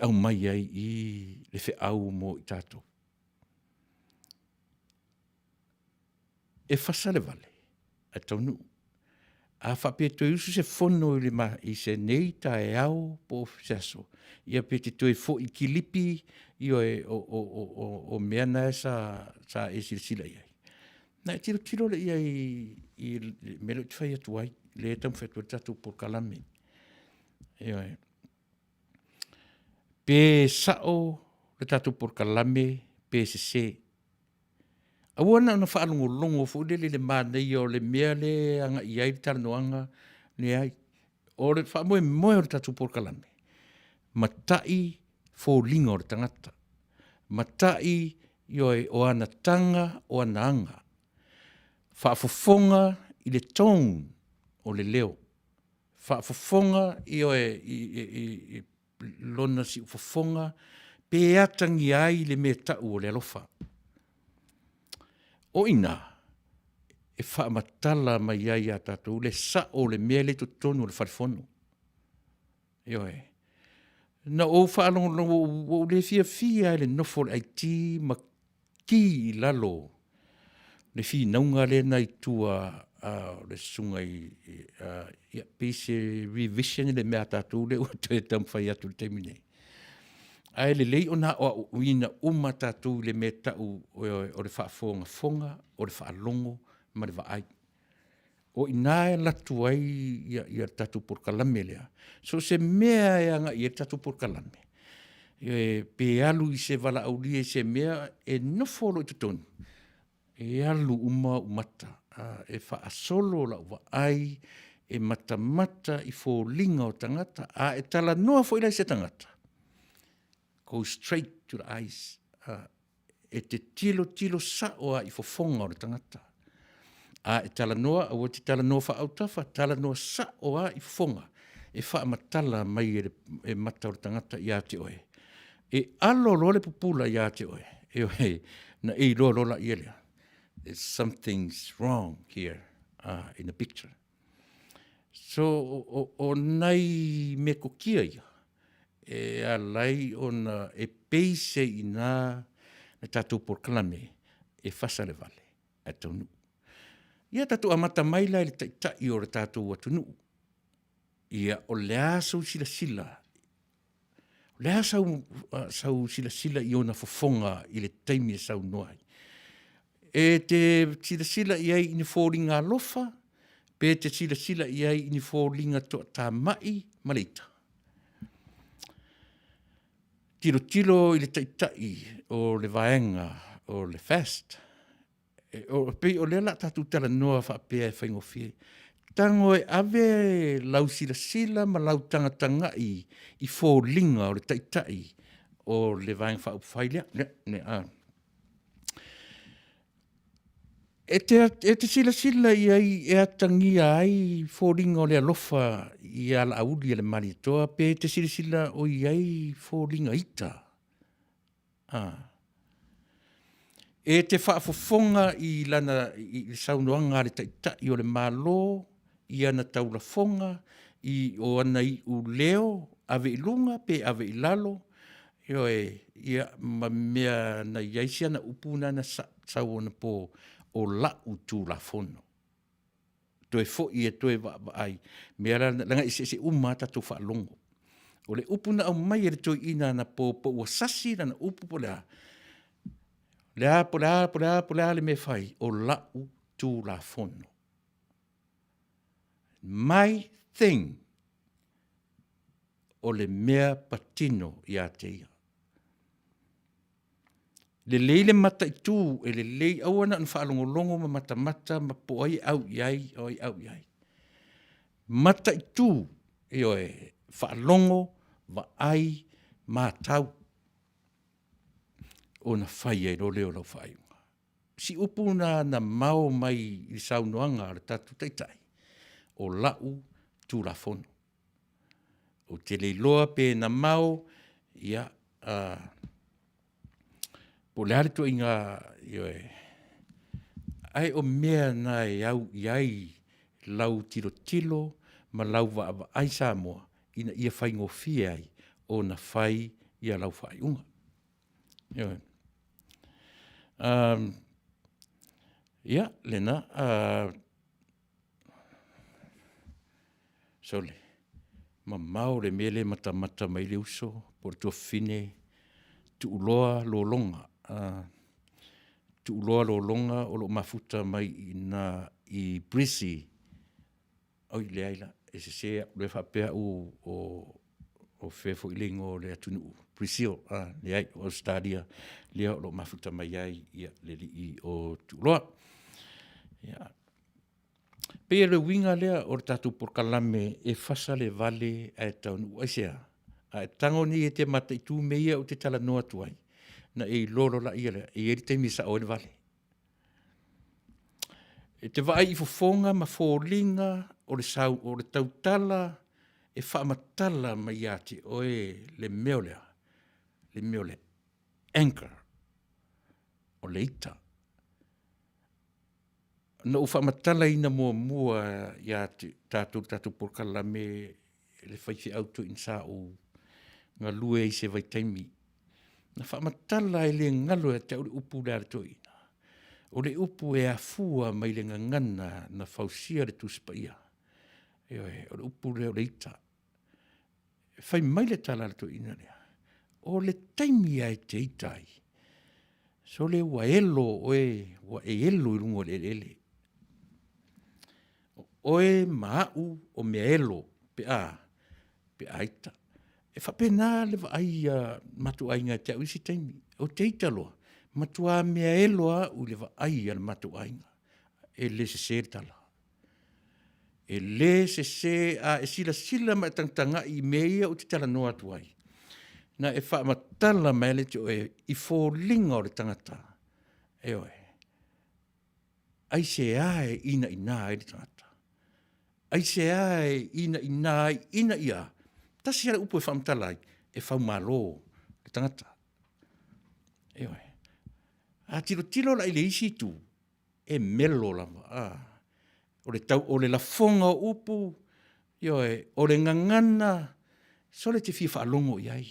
aumai ai i i le feau mo i tatou. E fasa le vale, ae taunuu. A faapea e toe usu se fono i lenei taeao po o se aso, ia pe te toe foi kilipi, ioe, o mea na sa e silasila i ai, ona e tilotilo lea i ai i le mea lea ou te fai atu ai, lea e taumafai atu ai le tatou polokalame. Ioe. Pe sao le tatou polokalame pe sese. Aua na ona faalogologo foi lele i le manaia o le mea lea e agai i ai le talanoaga, leai. O le faamoemoe o le tatou polokalame, matai foliga o le tagata, matai, ioe, o ana taga, o ana aga, faafofoga i le tone o le leo, faafofoga, ioe, i lona siufofoga pe atagia ai le mea e tau o le alofa. O i ina e faamatala mai ai ia tatou le sao o le mea lea e i totonu o le fale fono. Ioe. Na ou faalogologo ua ou le fiafia lava i le nofo a le IT ma ki i lalo le finauga lea na i tua a le susuga i le… pei se revision le mea a tatou lea ua toe taumafai atu i le taimi lenei, ae lelei ona aoaoina uma tatou i le mea e tau o le faafogafoga, o le faalogo ma le vaai. O i ina e alu atu ai le tatou polokalame lea. So o se mea lava e agai i ai le tatou polokalame, pe alu i se valaaulia i se mea, e nofo loa i totonu, e alu uma ou mata, e faasolo lau vaai e matamata i foliga o tagata. A e talanoa foi la i se tagata, go straight to the eyes, e te tilotilo sao lava i fofoga o le tagata. A e talanoa, aua e te talanoa faaautafa, talanoa sao lava i fofoga e faamatala mai e mata o le tagata ia te oe. E alo loa le pupula ia te oe, ioe, ona e iloa loa lea, there's something's wrong here in the picture. So, o nai metotia ia, e ala ai ona e pei se i ina le tatou polokalame e fasa le vale ae taunuu. Ia tatou amata mai la i le Taitai o le tatou atunuu. Ia, o le a sou silasila? O le a sau silasila i ona fofoga i le taimi e saunoa ai? E te silasila i ai i ni foliga alofa pe te silasila i ai i ni foliga toatamai ma le ita? Tilotilo i le Taitai o le Vaega o le FAST, e pei o lea o le a tatou talanoa faapea e faigofie. Tago e ave lau silasila ma lau tagatagai i foliga o le Taitai o le Vaega Faaupufai lea. E te silasila i ai e atagia ai foliga o le alofa ia Laauli e le Malietoa pe e te silasila o i ai foliga ita? E te faafofoga i lana i le saunoaga a le Taitai o le Malo i ana taulafoga, i o ana iuleo, ave i luga pe ave i lalo, ioe, ia ma mea na i ai si ana upu lena na sau anapo, o lau Tulafono. Toe foi e toe vaavaai, mea la na, leaga e eseese uma lava tatou faalogo. O le upu na aumai e le toeaina anapo po ua sasi lana upu po o le a, le a, po o le a, po o le a, po o le a le mea e fai, o lau Tulafono. My thing, o le mea patino ia te ia. Lelei le mataitu, e lelei aua na ona faalogologo ma matamata ma po o ai e au i ai, o ai e au i ai. Mataitu, ioe, faalogo, vaai, matau, ona fai ai loa lea o lau faaiuga. O si upu lena na mao mai i le saunoaga a le tatou Taitai, o lau Tulafono. Ou te le iloa pe na mao, ia, po o le a le ituaiga, ioe, ae o mea na e au i ai lau tilotilo ma lau vaavaai Samoa ina ia faigofie ai ona fai lau faaiuga. Ioe. Ia, lena. Sole, mamao le mea lea e matamata mai ai le uso po o le tuafafine, tuuloa lologa, tuuloa lologa o lo o mafuta mai i ina i Brissie. Oi leai la, e sese au, lea e faapea au o fea foi le igoa o le atunuu, Brazil, leai o Ausetalia lea o lo o mafuta mai ai le alii o Tuuloa. Ia, e pei o le uiga lea o le tatou polokalame e fasalevale ae taunuu. Aisea? A e tago nei e te mataitu mea ia ou te talanoa atu ai, ona e iloa loa lea, e i ai le taimi e sao ai le vale. E te vaai i fofoga ma foliga o le tautala e faamatala mai ia te oe le mea o le a? Le mea o le anchor, o le ita. Na ou faamatalaina muamua ia te tatou i le tatou polokalame le faifeau toeaina sa ou galue ai i se vaitaimi, na faamatala e le galo ia te au le upu lea a le toeaina, o le upu e afua mai le gagana na fausia le Tusi Paia, ioe, o le upu lea o le ita. Fai mai le tala a le toeaina lea, o le taimi lava e te ita ai, sole ua elo oe, ua e elo i luga o le eleele. O oe ma au o meaelo pe a ita. E faapena le vaai a le matou aiga ia te au i isi taimi. Ou te ita loa, matua meaelo lava au i le vaai a le matou aiga. E le sese le tala. E le sese, a e silasila ma e tagatagai i mea ia ou te talanoa atu ai, na e faamatala mai lava lea ia te oe i foliga o le tagata, ioe. Aisea e inaina ai le tagata? Aisea e inaina ai ina ia, tasi lava le upu e faamatala ai, e faumalo le tagata. Ioe. A tilotilo la i le isi itu, e melo lava, o le tau, o le lafoga o upu, ioe, o le gagana, sole e te fia faalogo i ai.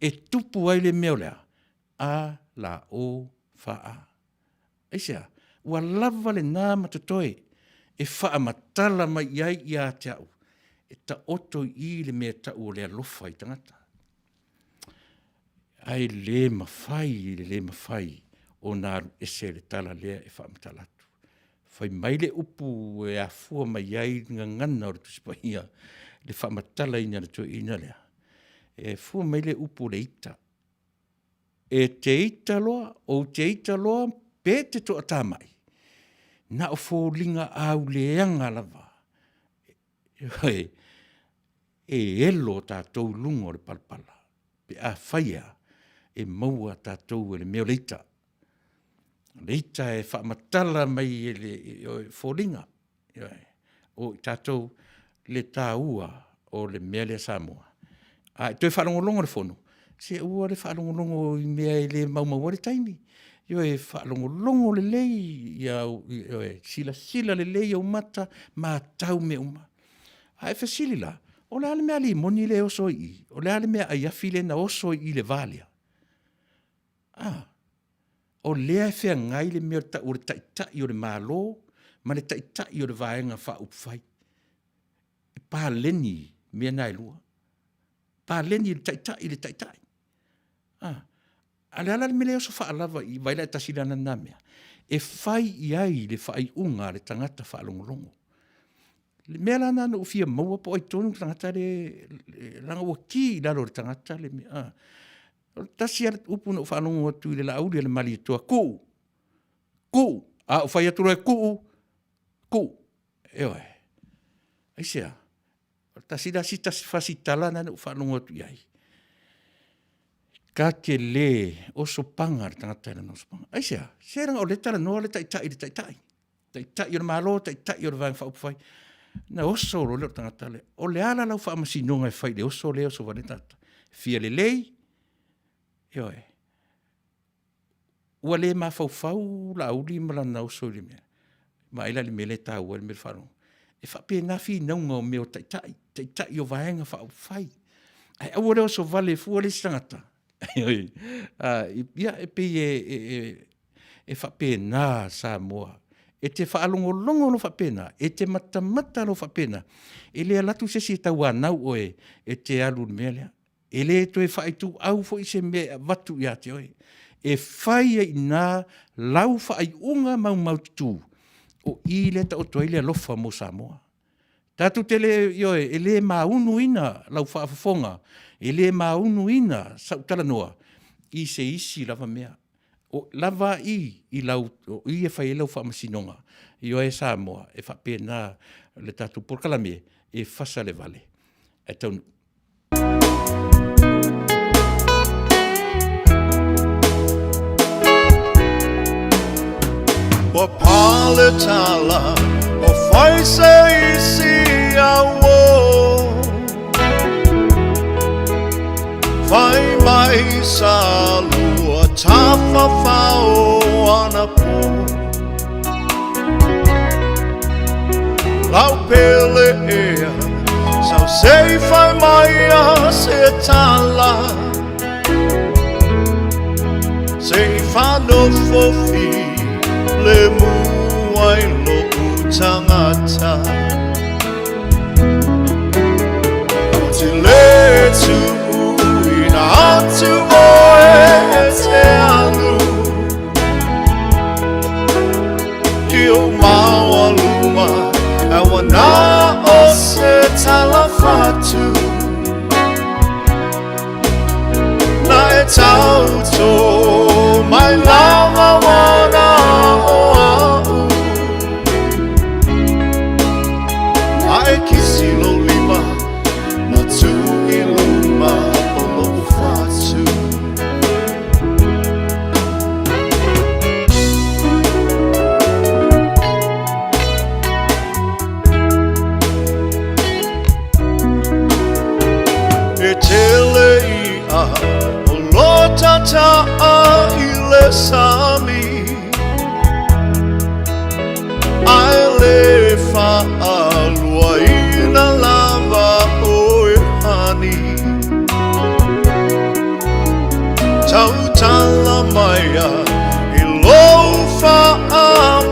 E tupu ai le mea o le a? A l o f a. Aisea? Ua lava lena ma totoe e faamatala mai i ai ia te au, e taoto i i le mea e tau o le alofa i tagata. Ae le mafai i le le mafai ona alu ese le tala lea e faamatala atu. Fai mai le upu e afua mai ai le gagana o le Tusi Paia, le faamatalaina e le toeaina lea, e fua mai le upu o le ita. E te ita loa, ou te ita loa pe te toatamai, na o foliga auleaga lava e elo tatou i luga o le palapala pe afai e a, e maua tatou e le mea o le ita. O le ita e faamatala mai e foliga, ioe, o i tatou le taua o le mea lea Samoa. A e toe faalogologo i le Fono, se aua le faalogologo i mea e le maumau ai le taimi. Ioe, faalogologo lelei, ioe, silasila lelei ou mata, matau mea uma. A e fesili la, o le a le mea a limoni lea e oso ai i i? O le a le meaai afi lea na oso ai i i le va lea? A, o lea e feagai le mea e tau o le Taitai o le Malo ma le Taitai o le Vaega Faaupufai. E paleni mea na e lua, paleni le Taitai i le Taitai. A, a o le a la le mea lea e oso faalava i i, vaai la e tasi la lena mea? E fai i ai le faaiuga a le tagata faalogologo. O le mea la lena na ou fia maua po o ai tonu le tagata lea, leaga ua ki i lalo o le tagata le mea. O le tasi lava le upu na ou faalogo atu i le Laauli a le Malietoa, Kuu, Kuu, a ou fai atu loa e kuu, kuu. Ioe. Aisea? O le tasi la si tasi fasi tala lena na ou faalogo atu i ai, ta te le oso paga le tagata i lana osofaga. Aisea? Se leaga o lea e talanoa le Taitai i le Taitai, Taitai o le Malo, Taitai o le Vaega Faaupufai. Ona oso loa lea o le tagata lea. O le a la lau faamasinoga e fai i le oso lea e oso ai le tagata? Fia lelei, ioe. Ua le mafaufau Laauli ma lana oso i le mea, vaai la i le mea lea e taua ai le mea o le faalogo. E faapena finauga o mea o taitai, taitai o Vaega Faaupufai. Ae aua le oso vale fua le isi tagata, ia e pei e faapena Samoa. E te faalogologo loa faapena, e te matamata loa faapena, e le alu atu se isi e tauanau oe e te alu i le mea lea. E le toe faaituau foi se mea e avatu ia te oe. E fai ai i ina lau faaiuga maumaututu, o i lea e taoto ai le alofa mo Samoa. Tatou te le, ioe, e le maunuina lau faafofoga, e le maunuina sau talanoa i se isi lava mea. O lava i i lau, o i e fai ai lau faamasinoga, ioe Samoa, e faapena le tatou polokalame e fasa le vale ae taunuu. Ua pale tala o fai se isi au Fai mai sa lua tafafao ana po Lau pele ea sau sei fai mai a se tala Se i whanofo fi le mua i lo'u tangata Ko te le tuuina atu oe e te alu I o maualuma a ua na o se tala fatu Na e tauto mai lava wana o a'u A e kisi lou lima na tuu i luma o lo'u fatu. E tele i'a o lo tata'a i le sami Ae le faaluaina lava oe hani Tautala maia i lou faamaoni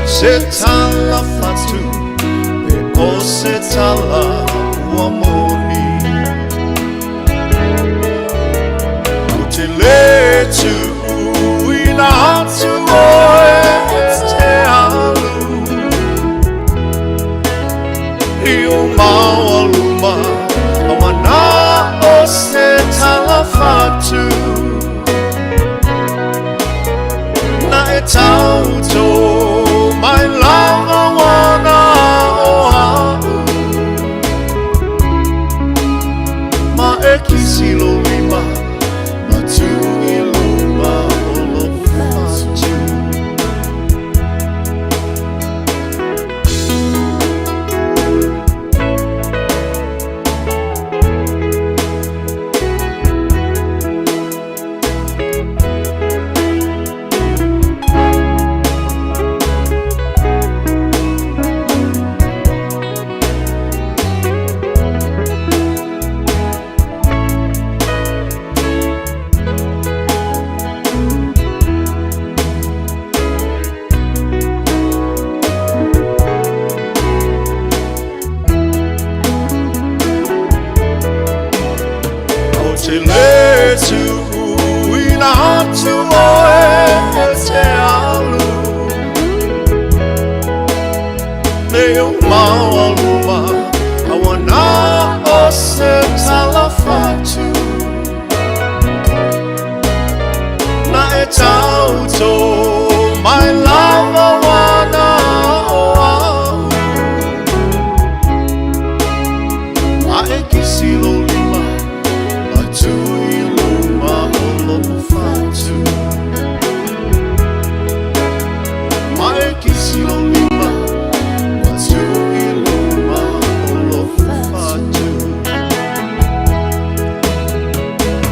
Se tala fatu pe o se tala ua moni Ko te le tuuina atu oe e te alu I o maualuma a wana o se tala fatu Na e tauto mai lava wana o a'u Ma e kisi lou lima ma tuu i luma o lou fatu. auto mai lava ua na o au. A e kisi lou lima ma tuu i luma o lou fatu. Ma e kisi lou lima ma tuu i luma o lou fatu.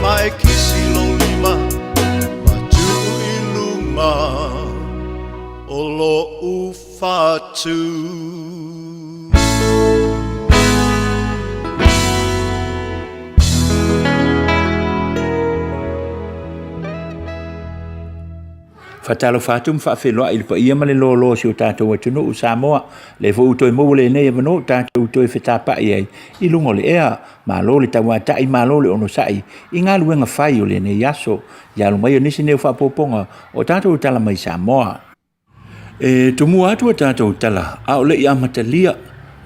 Ma e kisi lou lima ma tuu i luma o lou fatu. Faatalofa atu ma faafeiloai i le paia ma le loaloa o si o tatou atunuu Samoa. Lea foi ua toe maua lenei avanoa ua tatou toe fetapai ai i luga o le ea. Malo le tauatai, malo le onosai i galuega fai o lenei aso. Ia alo mai o nisi nei o faaopoopoga o tatou tala mai Samoa. E tumua atu a tatou tala a o le i amatalia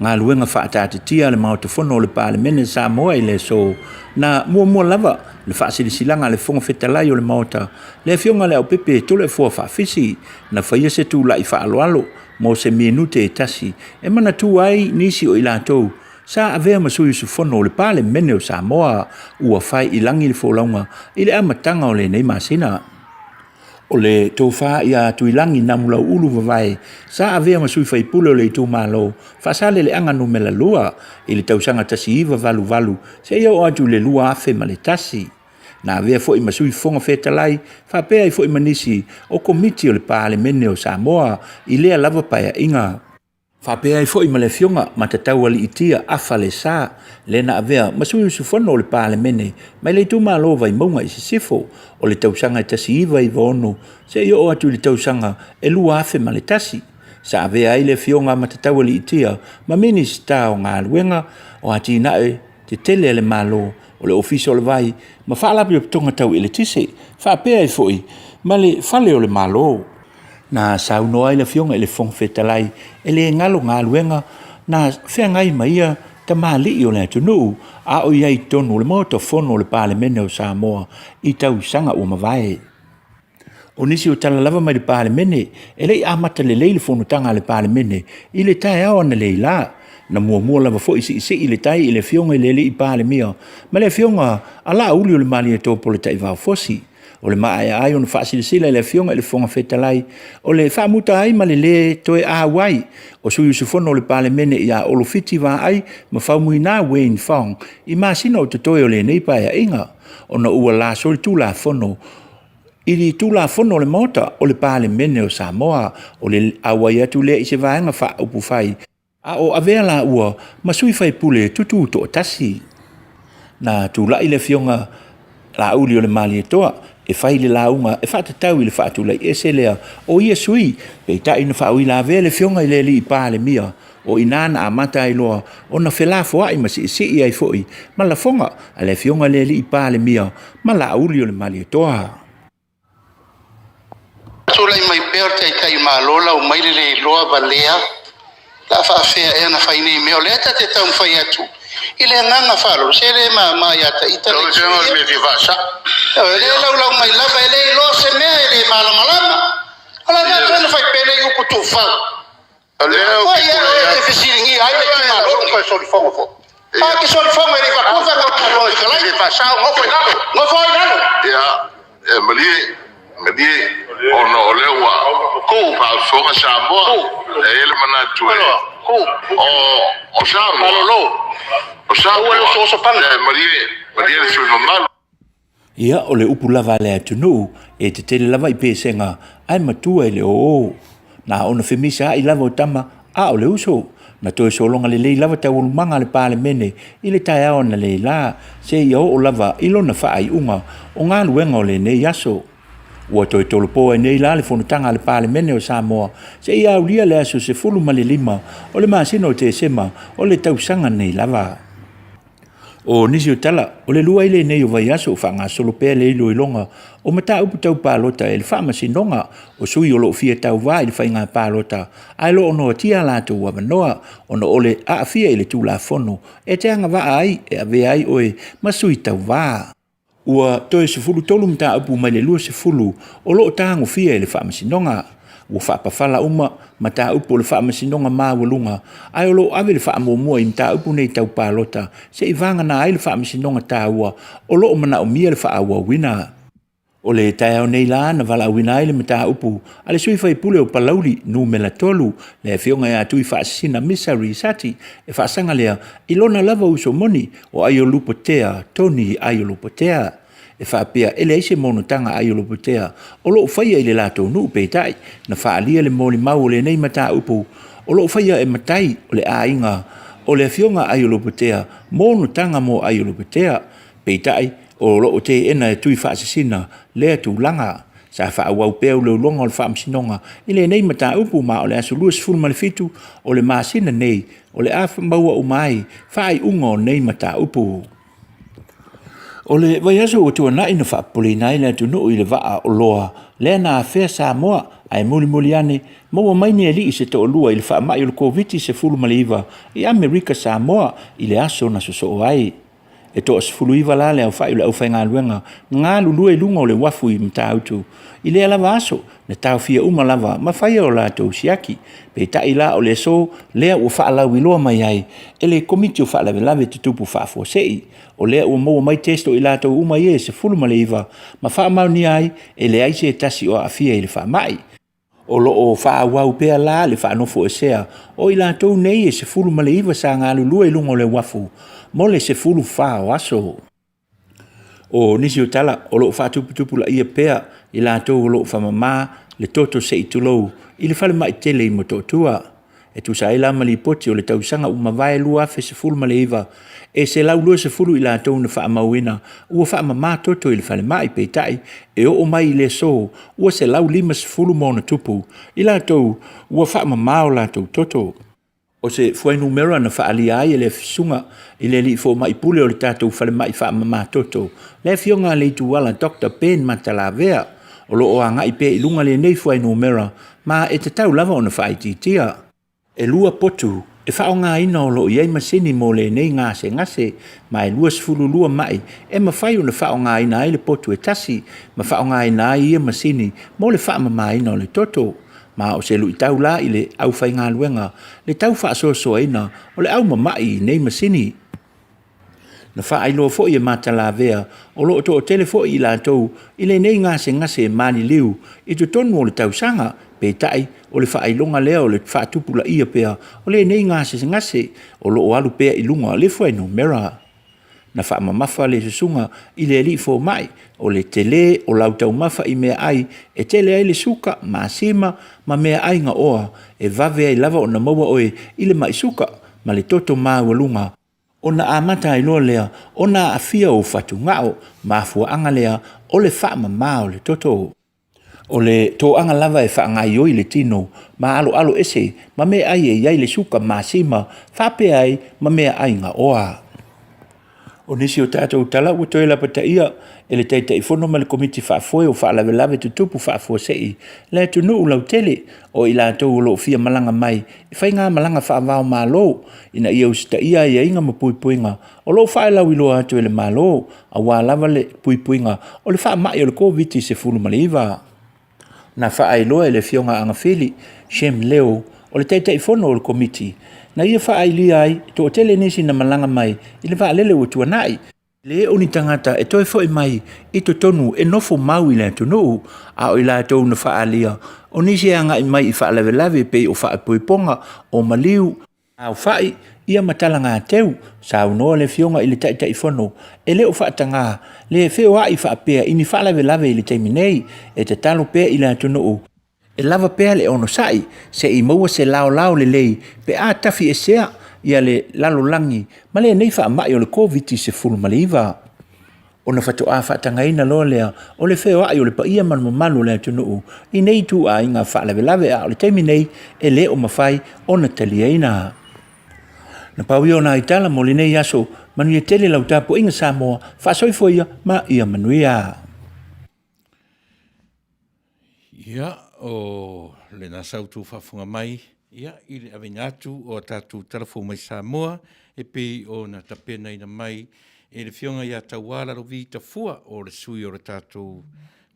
galuega faataatitia a le Maota Fono o le Palemene Samoa i le aso, na muamua lava le faasilasilaga a le Fofoga Fetalai o le Maota, le Afioga Leaupepe Toleafoa Faafisi, na faia se tulai faaaloalo mo se minute e tasi e manatua ai nisi o i latou sa avea ma sui usufono o le Palemene o Samoa ua fai i lagi le folauga i le amataga o lenei masina. O le tofa ia Tuilagi Namulauulu Vavae sa avea ma sui faipule o le itumalo Faasaleleaga Numera 2 i le tausaga 1988 seia oo atu i le 2001. Na avea foi ma sui Fofoga Fetalai faapea ai foi ma nisi o Komiti o le Palemene o Samoa i lea lava paeaiga. Faapea ai foi ma le Afioga Matataualiitia Afa Lesa, lea na avea ma sui usufono o le Palemene mai le itumalo o Vaimauga i Sisifo, o le tausaga e 1996 seia oo atu i le tausaga e 2001. Sa avea ai le Afioga Matataualiitia ma Minisita o Galuega, o Atinae Tetele a le Malo, o le Ofisa o le Vai ma Faalapotopotoga Tau Eletise, faapea ai foi ma le Fale o le Malo. Na saunoa ai le Afioga i le Fofoga Fetalai, e le galo galuega na feagai ma ia tamalii o le atunuu a o i ai i totonu o le Maota Fono o le Palemene o Samoa i tausaga ua mavae. O nisi o tala lava mai le Palemene, e le i amata lelei le fonotaga a le Palemene i le taeao analeila. Na muamua lava foi siisii le tai i le Afioga i le Alii Palemia ma le Afioga a Laauli o le Malietoa Polataivao Fosi. O le maea ai ona faasilasila e le Afioga i le Fofoga Fetalai, o le faamuta ai ma le lē toe auai o sui usufono o le Palemene ia Olo Fiti Vaai ma Faumuina Wayne Fong i masina o totoe o lenei Paeaiga, ona ua laso le Tulafono i le Tulafono a le Maota o le Palemene o Samoa, o le auai atu lea i se vaega faaupufai A o avea laua ma sui faipule tutū toatasi. Na tulai le Afioga Laauli o le Malietoa e fai le lauga e faatatau i le faatulaiese lea o ia sui, peitai na faauilavea le Afioga i le Alii Palemia, o i ina na amata ai loa ona felafoai ma siisii ai foi ma lafoga a le Afioga i le Alii Palemia ma Laauli o le Malietoa. Tulai mai pea o le Taitai Malo lau mai le le iloa valea la faafea ea na fai nei mea. O lea ta te taumafai atu i le agaga faaaloalo, se le mama ia ta ita le E le laulau mai lava, e le iloa se mea, e le malamalama. O la faapea na fai pea nei upu tuufau. O lea ou te tulai atu. E fesiligia ai le itumalo lenei. Toe solifono foi. A te solifono e le fatua fa lau fetalai. E faasao nofo i lalo. Nofo i lalo. Ia, e malie, malie, ona o lea ua faafofoga Samoa, e i ai le manatu e, o, o Samoa, o Samoa, e malie, malie le sui mamalu. Ia, o le upu lava a le atunuu, e tetele lava i pesega, ae matua i le oo. Na ona femisaai lava o tama, a o le uso. Na toe sologa lelei lava taualumaga a le Palemene i le taeao analeila, seia oo lava i lona faaiuga o galuega o lenei aso. Ua toe tolopo ai nei la le fonotaga a le Palemene o Samoa seia aulia le aso 15 o le masina o Tesema o le tausaga nei lava. O nisi o tala, o le lua ai lenei o vaiaso o faagasolo pea le iloiloga o mataupu tau palota e le Faamasinoga o sui o lo o fia tauva i le faiga palota ae lo o noatia a latou avanoa ona o le aafia i le Tulafono e te agavaa ai e avea ai oe ma sui tauva. Ua toe 13 mataupu mai le 20 o lo o tagofia e le Faamasinoga. Ua faapafala uma mataupu o le Faamasinoga Maualuga, ae o lo o ave le faamuamua i mataupu nei tau palota se i vagana ai le Faamasinoga taua o lo o manaomia le faaauauina. O le taeao nei la na valaauina ai le mataupu a le sui faipule o Palauli numera 3, le afioga ia Tuifaasisina Misa Risati, e faasaga lea i lona lava uso moni o Aiolupotea Tony Aiolupotea. E faapea e leai se monotaga a Aiolupotea o lo o faia i le latou nuu, peitai na faaalia le molimau o lenei mataupu o lo o faia e matai o le aiga o le afioga Aiolupotea monotaga mo Aiolupotea. Peitai, o lo o teena e Tuifaasisina lea tulaga. Sa faaauau pea ulouloga o le Faamasinoga i lenei mataupu ma o le aso 27 o le masina nei o le a maua uma ai faaiuga o nei mataupu. O le vaiaso ua tuanai na faapopoleina ai le atunuu i le vaa oloa lea na afea Samoa, ae mulimuli ane maua mai ni alii se toalua i le faamai o le Koviti-19 i Amerika Samoa i le aso na sosoo ai. E toa-19 la le aofai o le aufaigaluega na galulue i luga o le uafu i Matautu i lea lava aso, na taofia uma lava ma faia o latou siaki. Peitai la o le aso lea ua faalauiloa mai ai e le Komiti o Faalavelave Tutupu Faafuasei, o lea ua maua mai test o i latou uma ia e 19 ma faamaonia ai e leai se tasi o aafia i le faamai. O lo o faaauau pea la le faanofoesea o i latou nei e 19 sa galulue i luga o le uafu mo le 14 o aso. O nisi o tala o lo o faatuputupulaia pea i latou o lo o faamama le toto se i tulou i le falemai tele i Motootua. E tusa ai la ma lipoti o le tausaga ua mavae 2019, e 120 i latou na faamauina ua faamama toto i le falemai, peitai e oo mai i le aso ua 150 ma ona tupu i latou ua faamama o latou toto. O se fuainumera na faaalia ai e le Susuga i le Alii Fomai Pule o le tatou falemai faamama toto, le Afioga a Leituala Doctor Ben Matalavea. O lo o agai pea i luga lenei fuainumera ma e tatau lava ona faaitiitia. E 2 potu e faaaogaina o lo o i ai masini mo lenei gasegase, ma e 22 ma'i e mafai ona faaaogaina ai le potu e tasi ma faaaogaina ai ia masini mo le faamamaina o le toto. Ma o se luitau la i le aufaigaluega le tau faasoasoaina o le au mama'i i nei masini. Na faailoa foi e Matalavea o lo o toatele foi i latou i lenei gasegase e maliliu i totonu o le tausaga, peitai o le faailoga lea o le faatupulaia pea o lenei gasegase o lo o alu pea i luga le fuainumera. Na faamamafa le susuga i le alii fomai o le tele o lau taumafa i meaai e tele ai le suka, masima ma meaai gaoa e vave ai lava ona maua oe i le mai suka ma le toto maualuga, ona amata ai loa lea ona aafia ou fatugao, mafuaaga lea o le faamama o le toto. O le toaga lava e faagaoioi le tino ma aloalo ese ma meaai e i ai le suka masima faapea ai ma meaai gaoa. O nisi o tatou tala ua toe lapataia e le Taitaifono ma le Komiti Faafoe o Faalavelave Tutupu Faafuasei le atunuu lautele o i latou o lo o fia malaga mai i faigamalaga faava-o-Malo ina ia usitaia aiaiga ma puipuiga o lo o faelauiloa atu e le Malo aua lava le puipuiga o le faamai o le Koviti-19. Na faailoa e le Afioga Agafili Shem Leo o le Taitaifono o le Komiti na ia faailia ai e toatele nisi na malaga mai i le vaalele ua tuanai, le o ni tagata e toe foi mai i totonu e nofo mau i le atunuu, a o i latou na faaalia o nisi e agai mai i faalavelave e pei o faaipoipoga, o maliu, aofai, ia ma talagateu. Saunoa le Afioga i le Taitaifono e le o faataga le feoai faapea i ni faalavelave i le taimi nei, e tatalo pea i le atunuu E lava pea le onosai se i maua se laolao lelei pe a tafiesea ia le lalolagi ma lenei faamai o le Koviti-19. Ona faatoa faatagaina loa lea o le feoai o le paia ma le mamalu o le atunuu i nei ituaiga faalavelave, a o le taimi nei e le o mafai ona taliaina. Na pau ia o nai tala mo lenei aso. Manuia tele lau tapuaiga Samoa, faasoifua ia ma ia manuia. Ia, o lena sa outou faafofoga mai ia, i le aveina atu o a tatou tala fou mai Samoa e pei ona tapenaina mai e le Afioga ia Tauā Lalovi Tafua o le sui o le tatou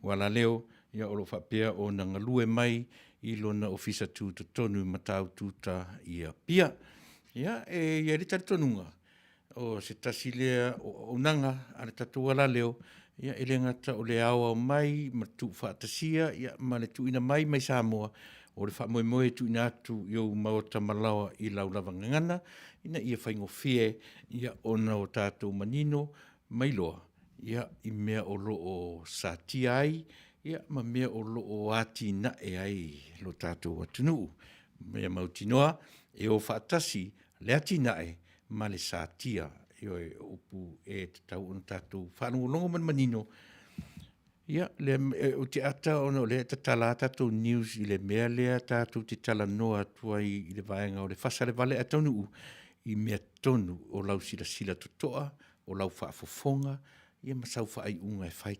Ualaleo, ia o lo o faapea ona galue mai i lona ofisa tutotonu i Mataututa i Apia. Ia, e i ai le talitonuga, o se tasi lea o auaunaga a le tatou alaleo, ia e le gata o le aoao mai ma tuufaatasia ia ma le tuuina mai mai Samoa o le faamoemoe e tuuina atu i ou maota ma laoa i lau lava gagana ina ia faigofie ia ona o tatou manino ma iloa ia i mea o lo o satia ai ia ma mea o lo o atinae ai lo tatou atunuu. Mea mautinoa e o faatasi le atinae ma le satia, ioe, o upu e tatau ona tatou faalogologo ma le manino. Ia, lea, ou te ata ona o lea e tatala lava tatou news i le mea lea tatou te talanoa atu ai i le vaega o le fasa le vale ae taunuu i mea tonu o lau silasila totoa, o lau faafofoga, ia ma sau faaiuga e fai.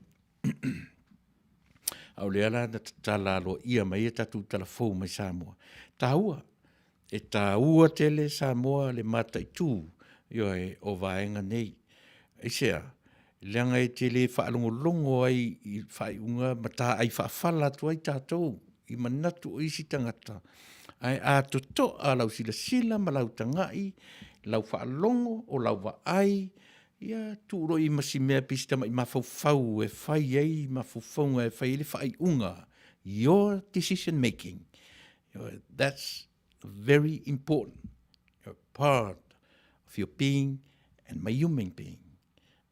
A o lea la na tatala aloaia mai ai tatou tala fou mai Samoa. Taua, e taua tele Samoa le mataitu, ioe, o vaega nei. Aisea? Leaga e te le faalogologo ai i faaiuga ma taai faafala atu ai tatou i manatu o isi tagata, ae a totoa lau silasila ma lau tagai, lau faalogo, o lau vaai, ia tuu loa i ai ma si mea pei si tamai mafaufau e fai ai mafaufauga e fai ai le faaiuga, your decision making. That's very important part of your being and my human being.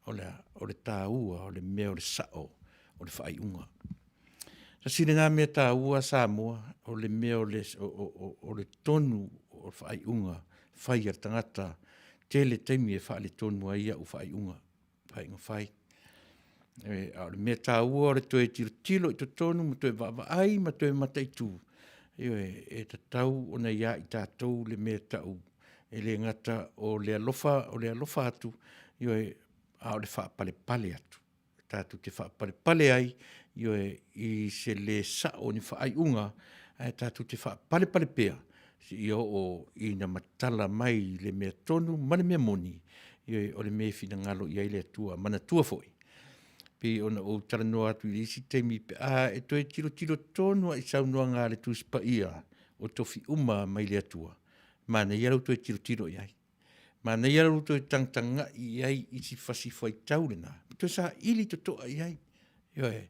O le, o le tāua, o le mea o le sao, o le faaiuga. Tasi lena mea tāua Samoa, o le mea o le, o, o, o, o le tonu o le faaiuga fai a le tagata, tele taimi e faaletonu ai au faaiuga, faaiuga fai. E, a o le mea tāua o le toe tilotilo i totonu ma toe vaavaai ma toe mataitu, ioe, e tatau ona ia i tatou le mea tau e le gata o le alofa, o le alofa atu, ioe, a o le faapalepale atu. Tatou te faapalepale ai, ioe, i se lē sao o ni faaiuga, ae tatou te faapalepale pea seia oo ina matala mai le mea tonu ma le mea moni, ioe, o le mea e finagalo i ai le Atua. Manatua foi, pei ona ou talanoa atu i le isi taimi pe a e toe tilotilo tonu lava i saunoaga a le Tusi Paia o tofi uma mai le Atua, manaia lou toe tilotilo i ai. Manaia lou toe tagatagai i ai i si fasi faitau lena, ma toe saili totoa i ai. Ioe.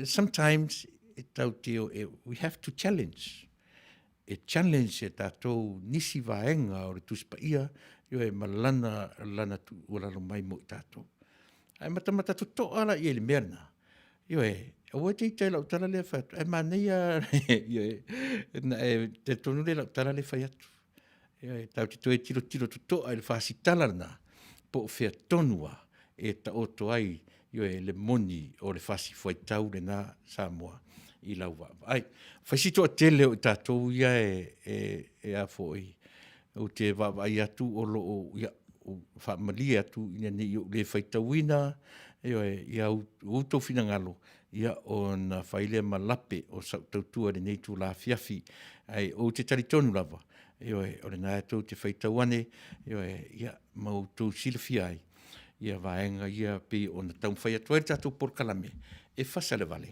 Sometimes e tau te o, we have to challenge. E challenge e tatou nisi vaega o le Tusi Paia, ioe, ma lana, lana tuualalo mai mo i tatou. Ae matamata totoa la i ai i le mea lena. Ioe, aua e te ita i lau tala lea e fai atu, ae manaia, ioe, na e talitonu lea i lau tala lea e fai atu. Ioe, tatou te toe tilotilo totoa i le fasitala lena, po o fea tonu lava e taoto ai, ioe, le moni o le fasi fuaitau lena Samoa i lau vaavaai. Fai si toatele o i tatou ia e, e, e a foi, ou te vaavaai atu o lo o, ia, faamalie atu ina ne i ou le faitauina, ioe, ia outou finagalo, ia ona fai lea ma lape o sau tautua i lenei itula afiafi. Ae ou te talitonu lava, ioe, o lena e tou te faitau ane, ioe, ia, ma outou silafia ai, ia vaega ia pei ona taumafai atu ai le tatou polokalame, e fasa le vale,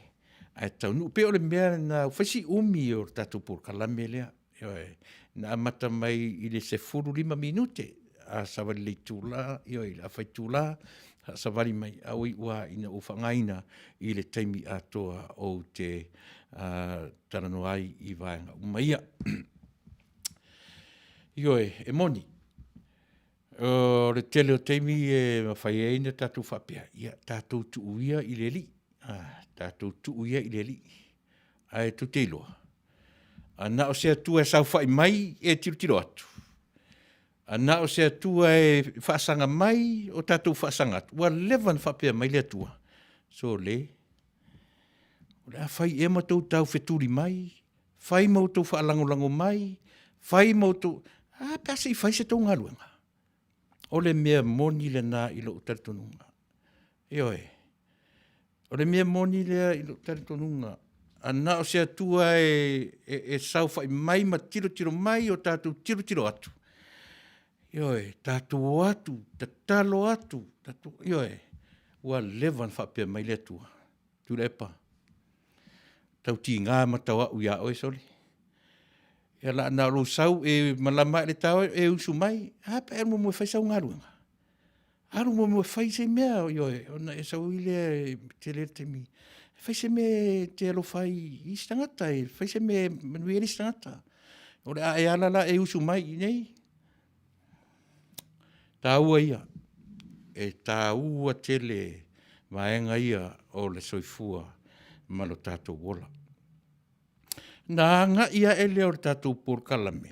ae taunuu. Pei o le mea lena, ua fai si umi o le tatou polokalame lea. Ioe, na amata mai i le 15 minute, a savali i le itula, ioe, i le afa itula, sa savali mai, a ua iu lava ina ou faaaogaina i le taimi atoa ou te talanoa ai i vaega uma ia. Ioe, e moni, o le tele o taimi e mafai ai ona tatou faapea, ia tatou tuu ia i le Alii, tatou tuu ia i le Alii. Ae tou te iloa, a na o se Atua e saofai mai e tilotilo atu, a na o se Atua e faasaga mai o tatou faasaga atu, ua leva ona faapea mai le Atua, sole, o le a fai ea ma tou taufetuli mai, fai ma outou faalagolago mai, fai ma outou, a pe a se i fai se tou galuega. O le mea moni lena i lou talitonuga. Ioe. O le mea moni lea i lou talitonuga, a na o se Atua e, e, e saofai mai ma tilotilo mai o tatou tilotilo atu. Ioe, tatou o atu, tatalo atu, tatou, ioe, ua leva ona faapea mai le Atua, Tuilaepa, tau tiga ma tau a'u ia oe sole. Ia la na o lou sau e malama ae i le taeao e usu mai, ae a pe a e alu muamua e fai sau galuega? Alu muamua e fai se mea, ioe, ona e sau ai lea e tele le taimi. Fai se mea e te alofa ai i isi tagata, fai se mea e manuia ai le isi tagata. O le a e ala la e usu mai i inei. Taua ia, e taua tele vaega ia o le soifua ma lo tatou ola. Na agai ae lea o le tatou polokalame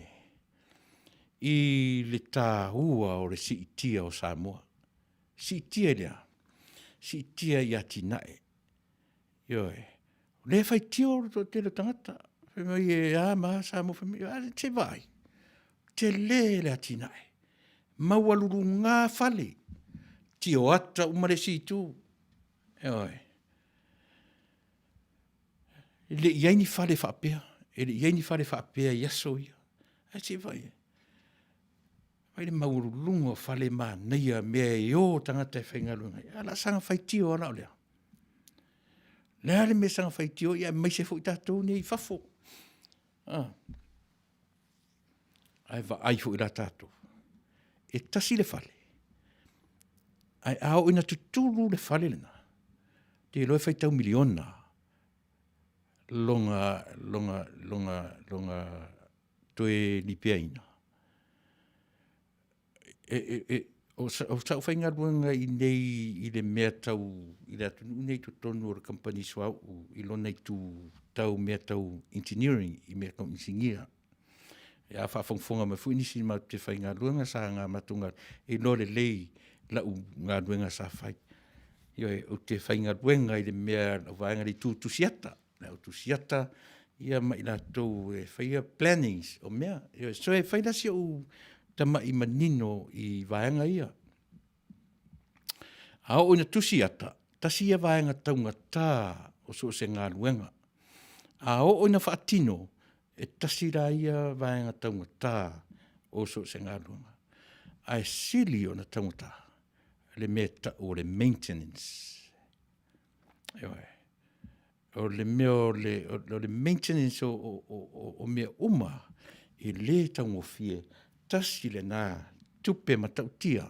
i le taua o le siitia o Samoa. Siitia i le a? Siitia i atinae. Ioe. O lea e faitio le toatele o tagata, fai mai e a ma a Samoa, fai mai, ae se i vaai, tele le atinae, maualuluga fale, tioata uma le isi itu, ioe. E le i i ai ni fale faapea, e le i i ai ni fale faapea i aso ia. Ae se i vaai i ai? Vaai i le maualuluga o fale manaia, mea e o tagata e faigaluega ai, ae o le a saga faitio lava la o lea. O le a le mea e saga faitio ai aemaise foi tatou nei i fafo. Ae vaai foi la tatou, e tasi le fale, ae a oo ina tutulu le fale lena, ou te iloa e faitau miliona lona toe lipea ina. O sau faigaluega i inei i le mea tau i le atunuu lenei i totonu o le kamupani suauu i lona itu tau mea tau engineering i mea tau inisinia. A o faafogafoga mai foi nisi matou te faigaluega sa matou galulue, e iloa lelei lau galuega sa fai. Ioe, ou te faigaluega i le mea o le vaega i le itu tusiata, le au tusiata ma i latou e faia plannings o mea. So e fai la si ou tamai manino i vaega ia. A oo ina tusi ata, tasi ia vaega taugata o so o se galuega. A oo ina faatino, e tasi la ia vaega taugata o so o se galuega, ae sili ona taugata le mea e tau o le maintenance. Ioe. O le mea o le maintenance o mea uma, e le taugofie. Tasi lena tupe matautia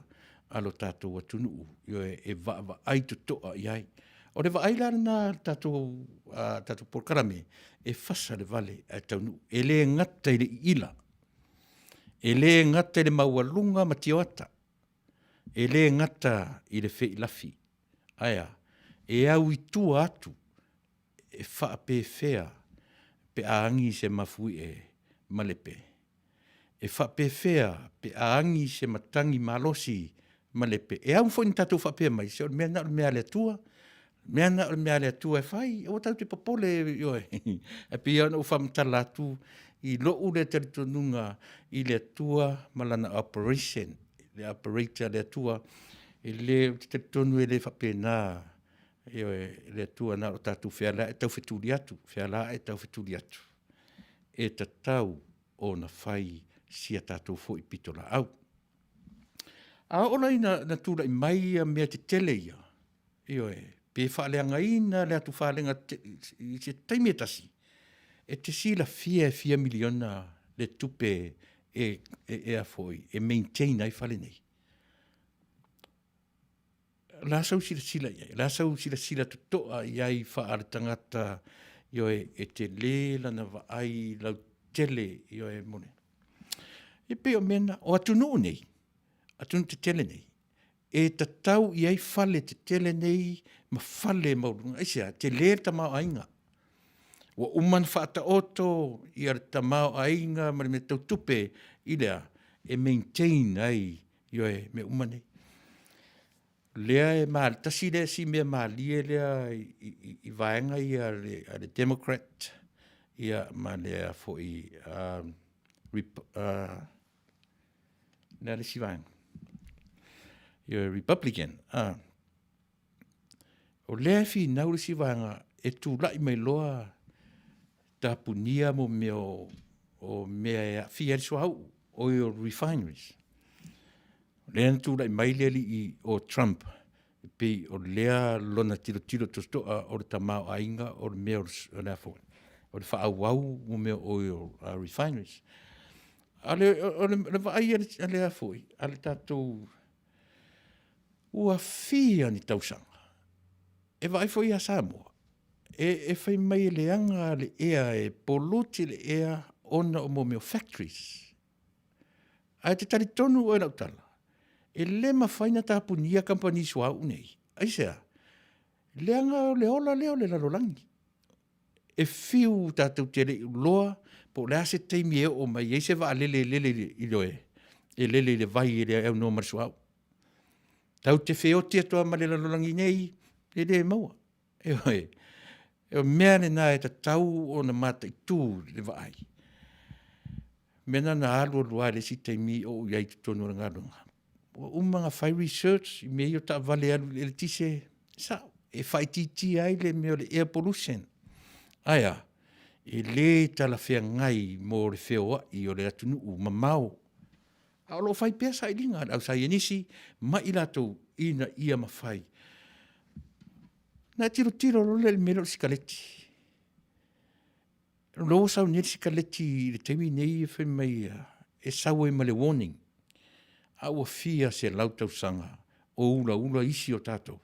a lo tatou atunuu, ioe, e vaavaai totoa i ai. O le vaai la lena a le tatou polokalame, e fasa le vale ae taunuu. E le gata i le iila, e le gata i le maualuga ma tioata, e le gata i le feilafi, ae a? E au i tua atu, e faapefea pe a agi se mafuie malepe? E faapefea pe a agi se matagi malosi malepe? E au foi ona tatou faapea mai, se o le mea lena o le mea a le Atua, o le mea lena o le mea a le Atua e fai, aua tatou te popole, ioe. Ae pei lava ona ou faamatala atu i lou lea talitonuga i le Atua ma Lana operation, le operate a le Atua, e le, ou te talitonu e le faapena, ioe, le Atua na o tatou feaveai taufetuli atu, fealai taufetuli atu. E tatau ona fai si a tatou foi pitolaau. A oo la ina tulai mai mea tetele ia, ioe, pe faaleagaina le atufalega i se taimi e tasi, e te silafia e fia miliona le tupe e maintain ai fale nei? O le a sau silasila i ai? O le a sau silasila totoa i ai faaletagata, ioe, e tele lana vaai lautele, ioe mo le… E pei o mea na. O atunuu nei, atunuu tetele nei, e tatau i ai fale tetele nei ma fale maualuluga. Aisea? E tele le tamaoaiga, ua uma ona faataoto le tamaoaiga ma le mea tau tupe i le a? E maintain ai, ioe, mea uma nei. O lea e tasi le isi mea malie lea i vaega ia a le Democrat ma le le a le isi vaega? Republican. O lea e finau le isi vaega e tulai mai loa tapunia mea o mea e aafia ai le suauu, oil refineries. Lea na tulai mai le alii o Trump, e pei o lea lona tilotilo totoa o le tamaoaiga o le mea o le a foi, o le faaauau mo mea o oil refineries. A o le vaai a le a foi, a le tatou, ua fia ni tausaga, e vaai foi ia Samoa, e fai mai e leaga le ea, e pollute le ea ona o mea o factories. Ae e te talitonu oe i lau tala, e le mafai ona tapunia kamupani suauu nei. Aisea? Leaga o le ola lea o le lalolagi. E fiu tatou te le i iloa po o le a se taimi e oo mai ai se vaalele e lele i le, e lele i le vai e le aunoa ma le suauu. Tatou te feoti atu lava ma le lalolagi nei, e le maua. Ioe, o le mea lena e tatau ona mataitu i le vaai. O le mea lena na alu alu lava i le isi taimi o ou i ai i totonu o le galuega, ua uma ona fai research i mea ia o taavale e alu i le eletise, e sao, e faaitiitia ai le mea o le air pollution. Ae a? E le talafeagai mo le feoai o le atunuu mamao, a o lo o fai pea sailiga a le au saienisi ma i latou ina ia mafai. Ona e tilotilo loa lea i le mea lea o le sikaleti. O lea ua sau nei le sikaleti i le taimi lenei fai mai e sau ai ma le warning, a ua fia selau tausaga o ulaula isi o tatou.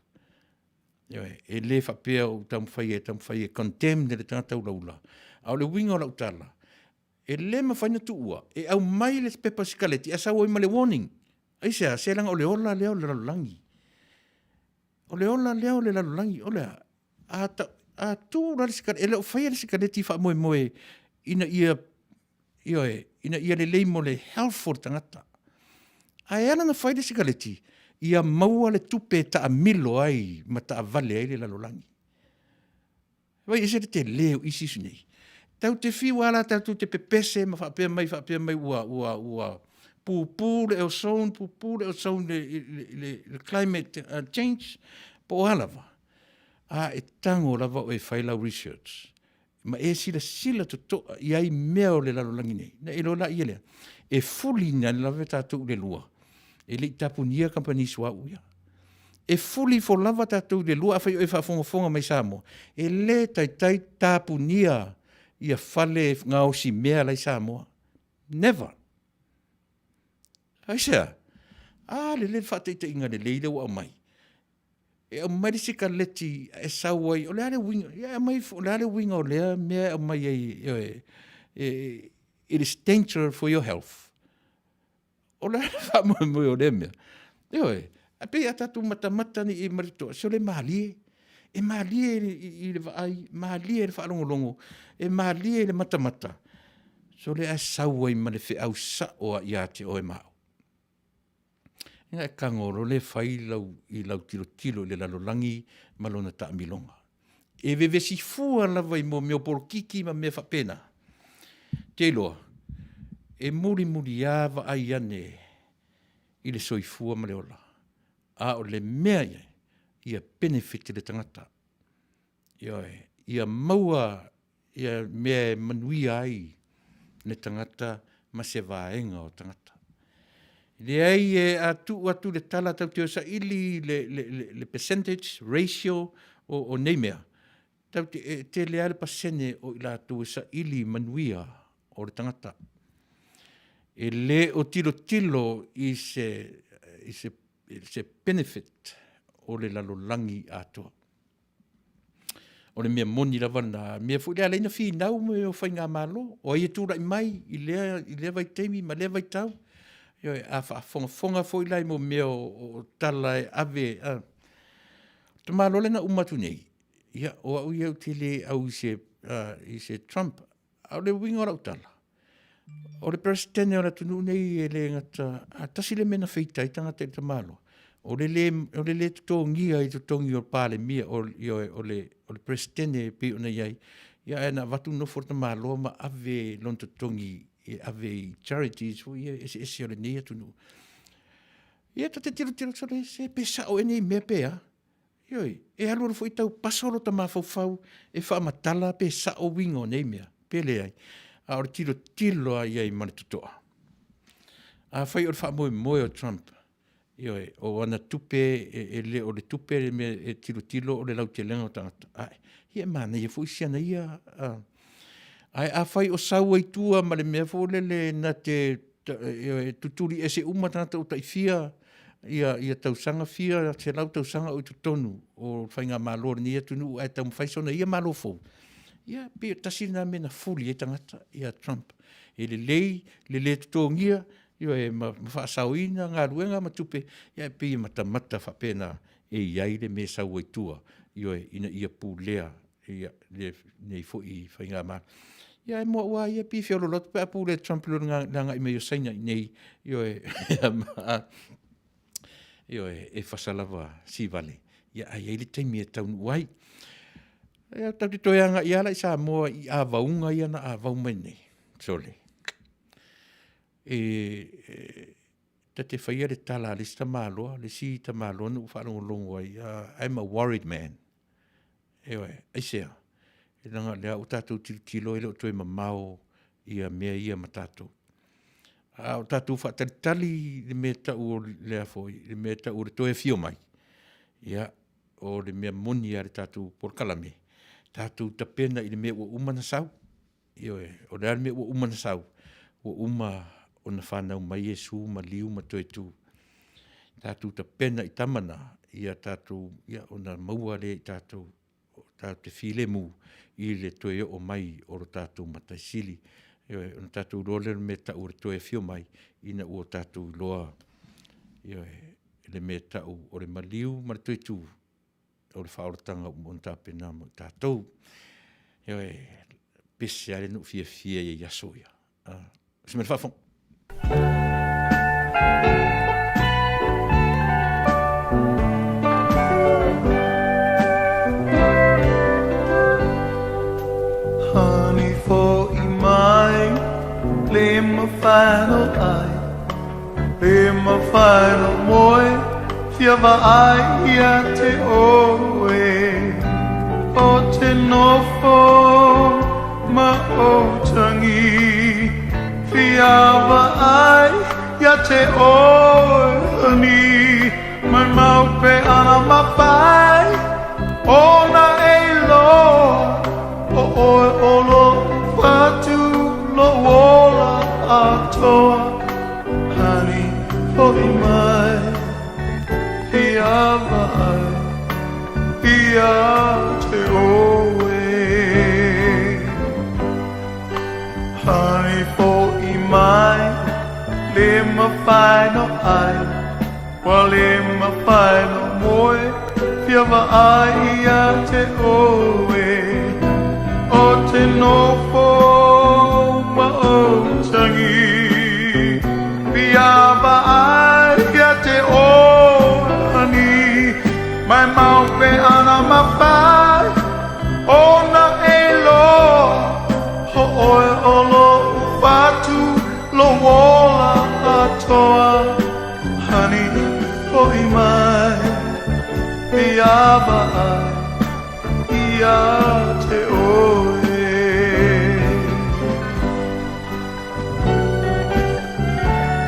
Ioe, e le faapea ua ou taumafai e taumafai e condemn le tagata ulaula, a o le uiga o lau tala, e le mafai ona tuua e aumai le pepa sikaleti ae sau ai ma le warning. Aisea? Se leaga o le ola lea o le lalolagi. O le ola lea o le lalolagi, o le a? A, ta, a tu la le sikaleti, e le o faia le sikaleti faamoemoe ina ia, ioe, ina ia lelei mo le health o le tagata. Ae ala ona fai le sikaleti, ia maua le tupe e taamilo ai ma taavale ai le lalolagi. Vaai ese le tele o ISIS nei. Tatou te fiu lava la tatou te pepese ma faapea mai faapea mai ua ua ua pupu le ozone, pupu le ozone i le, le climate change po o a lava, a e tago lava oe e fai lau research ma e silasila totoa i ai mea o le lalolagi nei, ona e iloa laia lea, e fuli ina lava tatou i le lua, e le i tapunia kamupani suauu ia. E fuli ifo lava tatou i le lua, afai o e faafogafoga mai Samoa, e le taitai tapunia ia fale gaosi mea la i Samoa. Never. Aisea? A lelei le faataitaiga lelei lea ua aumai. E aumai le sikaleti e sau ai, o le a le uiga, ia e aumai, o le a le uiga o lea mea e aumai ai, e, it is danger for your health. O le a le faamoemoe o lea mea? Ioe, ae pei a tatou matamata nei i ma le totoa, sole malie. E malie i le vaai, malie i le faalogologo, e malie i le matamata. Sole ae sau ai ma le feau sao lava ia te oe ma au. Ina e tago loa lea fai lau, i lau tilotilo i le lalolagi ma lona taamiloga. E vevesi fua lava i mea o polokiki ma mea faapena. Te iloa, e mulimuli lava vaai ane i le soifua ma le ola. A o le mea ia, ia benefit le tagata. Ioe, ia maua ia mea e manuia ai le tagata ma se vaega o tagata. Leai, e a tuu atu le tala tatou te o saili le, le, le, le percentage ratio o, o nei mea, tatou te, e tele lava le pasene o i latou e saili manuia o le tagata. E le o tilotilo i se, i se, i se benefit o le lalolagi atoa. O le mea moni lava lena, mea foi lea e ala ai ona finau mea o faigamalo, o ai e tulai mai i lea, i lea vaitaimi ma lea vaitau. Ioe, a faafogafoga foi la i mea o, o tala e ave, a. O le tamaloa lea na uma atu nei, ia, o au ia ou te le au i se, i se Trump, A o le uiga o lau tala, o le Peresetene o le atunuu nei e le gata, a tasi le mea na feita ai tagata i le tamaloa, o le le, o le le totogia i totogi o Palemia, o, ioe, o le, o le Peresetene e pei ona i ai, ia ae na avatu nofo le tamaloa ma ave lona totogi e ave i charities foi ia eseese o lenei atunuu. Ia ta te tilotilo sole, se pe sao ea nei mea pe a. Ioe, e alualu foi tau paso lota mafaufau e faamatala pe sao uiga o nei mea, pe leai. A o le tilotilo lava i ai ma le totoa. Afai o le faamoemoe o Trump Ioe, o ana tupe, e le o le tupe le mea e tilotilo o le lautelega o tagata. Ae, ia e manaia foi si ana ia, ae afai o sau ai tua ma le mea foi lele na te ioe, tutuli ese uma tagata ua tai fia ia, ia tausaga fia, selau tausaga o i totonu o faigamalo a lenei atunuu ae taumafai sona ia malo fou, ia pei o tasi lena mea na fuli ai tagata ia Trump. E lelei le le totogia, ioe, ma faasaoina galuega ma tupe, ae pei e matamata faapena e i ai le mea e sau ai tua, ioe, ina ia pulea ia lenei foi faigamalo. Ia ae mo au lava ia, e pei e feoloolo atu pe a pulea e Trump i lo le agai mai o Saina i inei, ioe, ioe, e fasa lava sivale, ia ae i ai le taimi e taunuu ai. Ia tatou te toe agai lava la i Samoa i avauga ia na avau mai nei, sole, e ta te faia le tala a le isi tamaloa, le isi tamaloa na ou faalogologo ai, I'm a worried man. Ioe, aisea? Leaga o lea ua tatou tilotilo e le o toe mamao ia mea ia ma tatou. A o tatou faatalitali i le mea e tau o le a foi, le mea e tau o le toe afio mai, ia, o le mea moni lava i le tatou polokalame, tatou tapena i le mea ua uma ona sau. Ioe, o le a le mea ua uma ona sau? Ua uma ona fanau mai Iesu, maliu ma toe tu. Tatou tapena i tama na, ia tatou, ia ona maua lea e tatou, tatou te filemu i le toe oo mai o lo tatou Matai Sili. Ioe, ona tatou iloa lea o le mea e tau o le toe afio mai, ina ua tatou iloa, ioe, le mea e tau o le maliu ma le toe tu, o le faaolataga ua uma ona tapena mo i tatou. Ioe, pese lava le nuu fiafia i aso ia. Se mea faafofoga. Honey fo'i mai le mafai no ai Le mafai no moe Fia vaai ia te oe O te nofo ma o tangi Fia vaai ia te oe honey Mai mau pe ana mafai Ona e loa O oe o lo fatu lo ola atoa Honey, fo'i mai Fia vaai ia te oe Honey, fo'i mai Le mafai no ai Ua le mafai no moe Fia vaai ia te oe O te nofo ma ou tangi Fia vaai ia te oe Honey Mai mau pe ana mafai Ona e loa Ho oe o lo'u fatu Lou ola atoa Honey, fo'i mai Fia vaai ia te oe.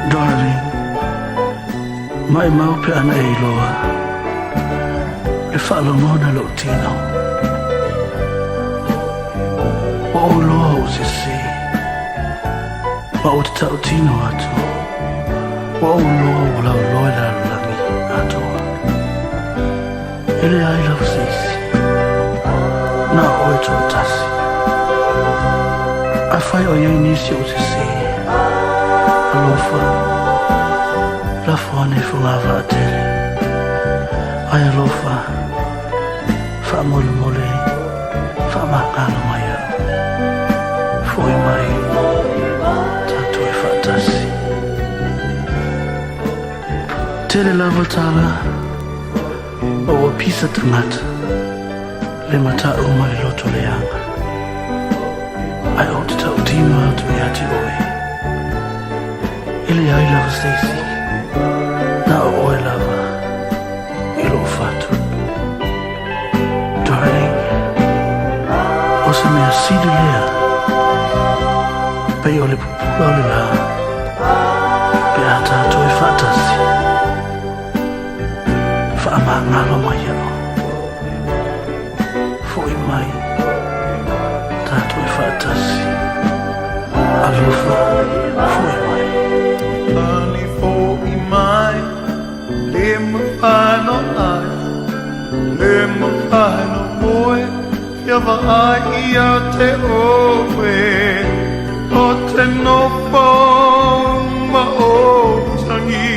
Darling, maʻimau pe ana e iloa Le faalogona loʻu tino Ua ou iloa ua sese Ma ou te tautino atu Ua ou iloa ua lauloa i le lalolagi atoa E leai lava se isi Na o oe toatasi Afai o i ai nisi o sese Alofa Lafo ane i fogavaa tele Ai alofa Faamolemole Faamagalo mai au Foi mai Tatou e faatasi Tele lava tala Ma ua pisa tagata Le mata'u ma le loto leaga Ae ou te tautino atu ia te oe E leai lava se isi Na o oe lava I lou fatu Darling O se mea sili lea Pei o le pupula o le la Pe a tatou e faatasi. Faagalo mai iaʻu. Foʻi mai, tatou e faatasi. Alofa, foʻi mai. Ani foʻi mai, le mafai no ai, le mafai no moe, Kia vaai ia te oe, o te nofo ma o tangi.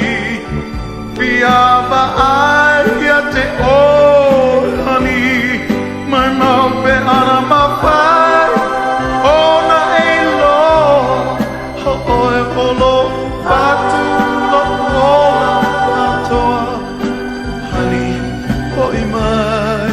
Kia vaai ia te oe, honey, mai mau pe ana mawhai, ona e loa, ho oe o lo whatu lo ola atoa, honey, hoi mai.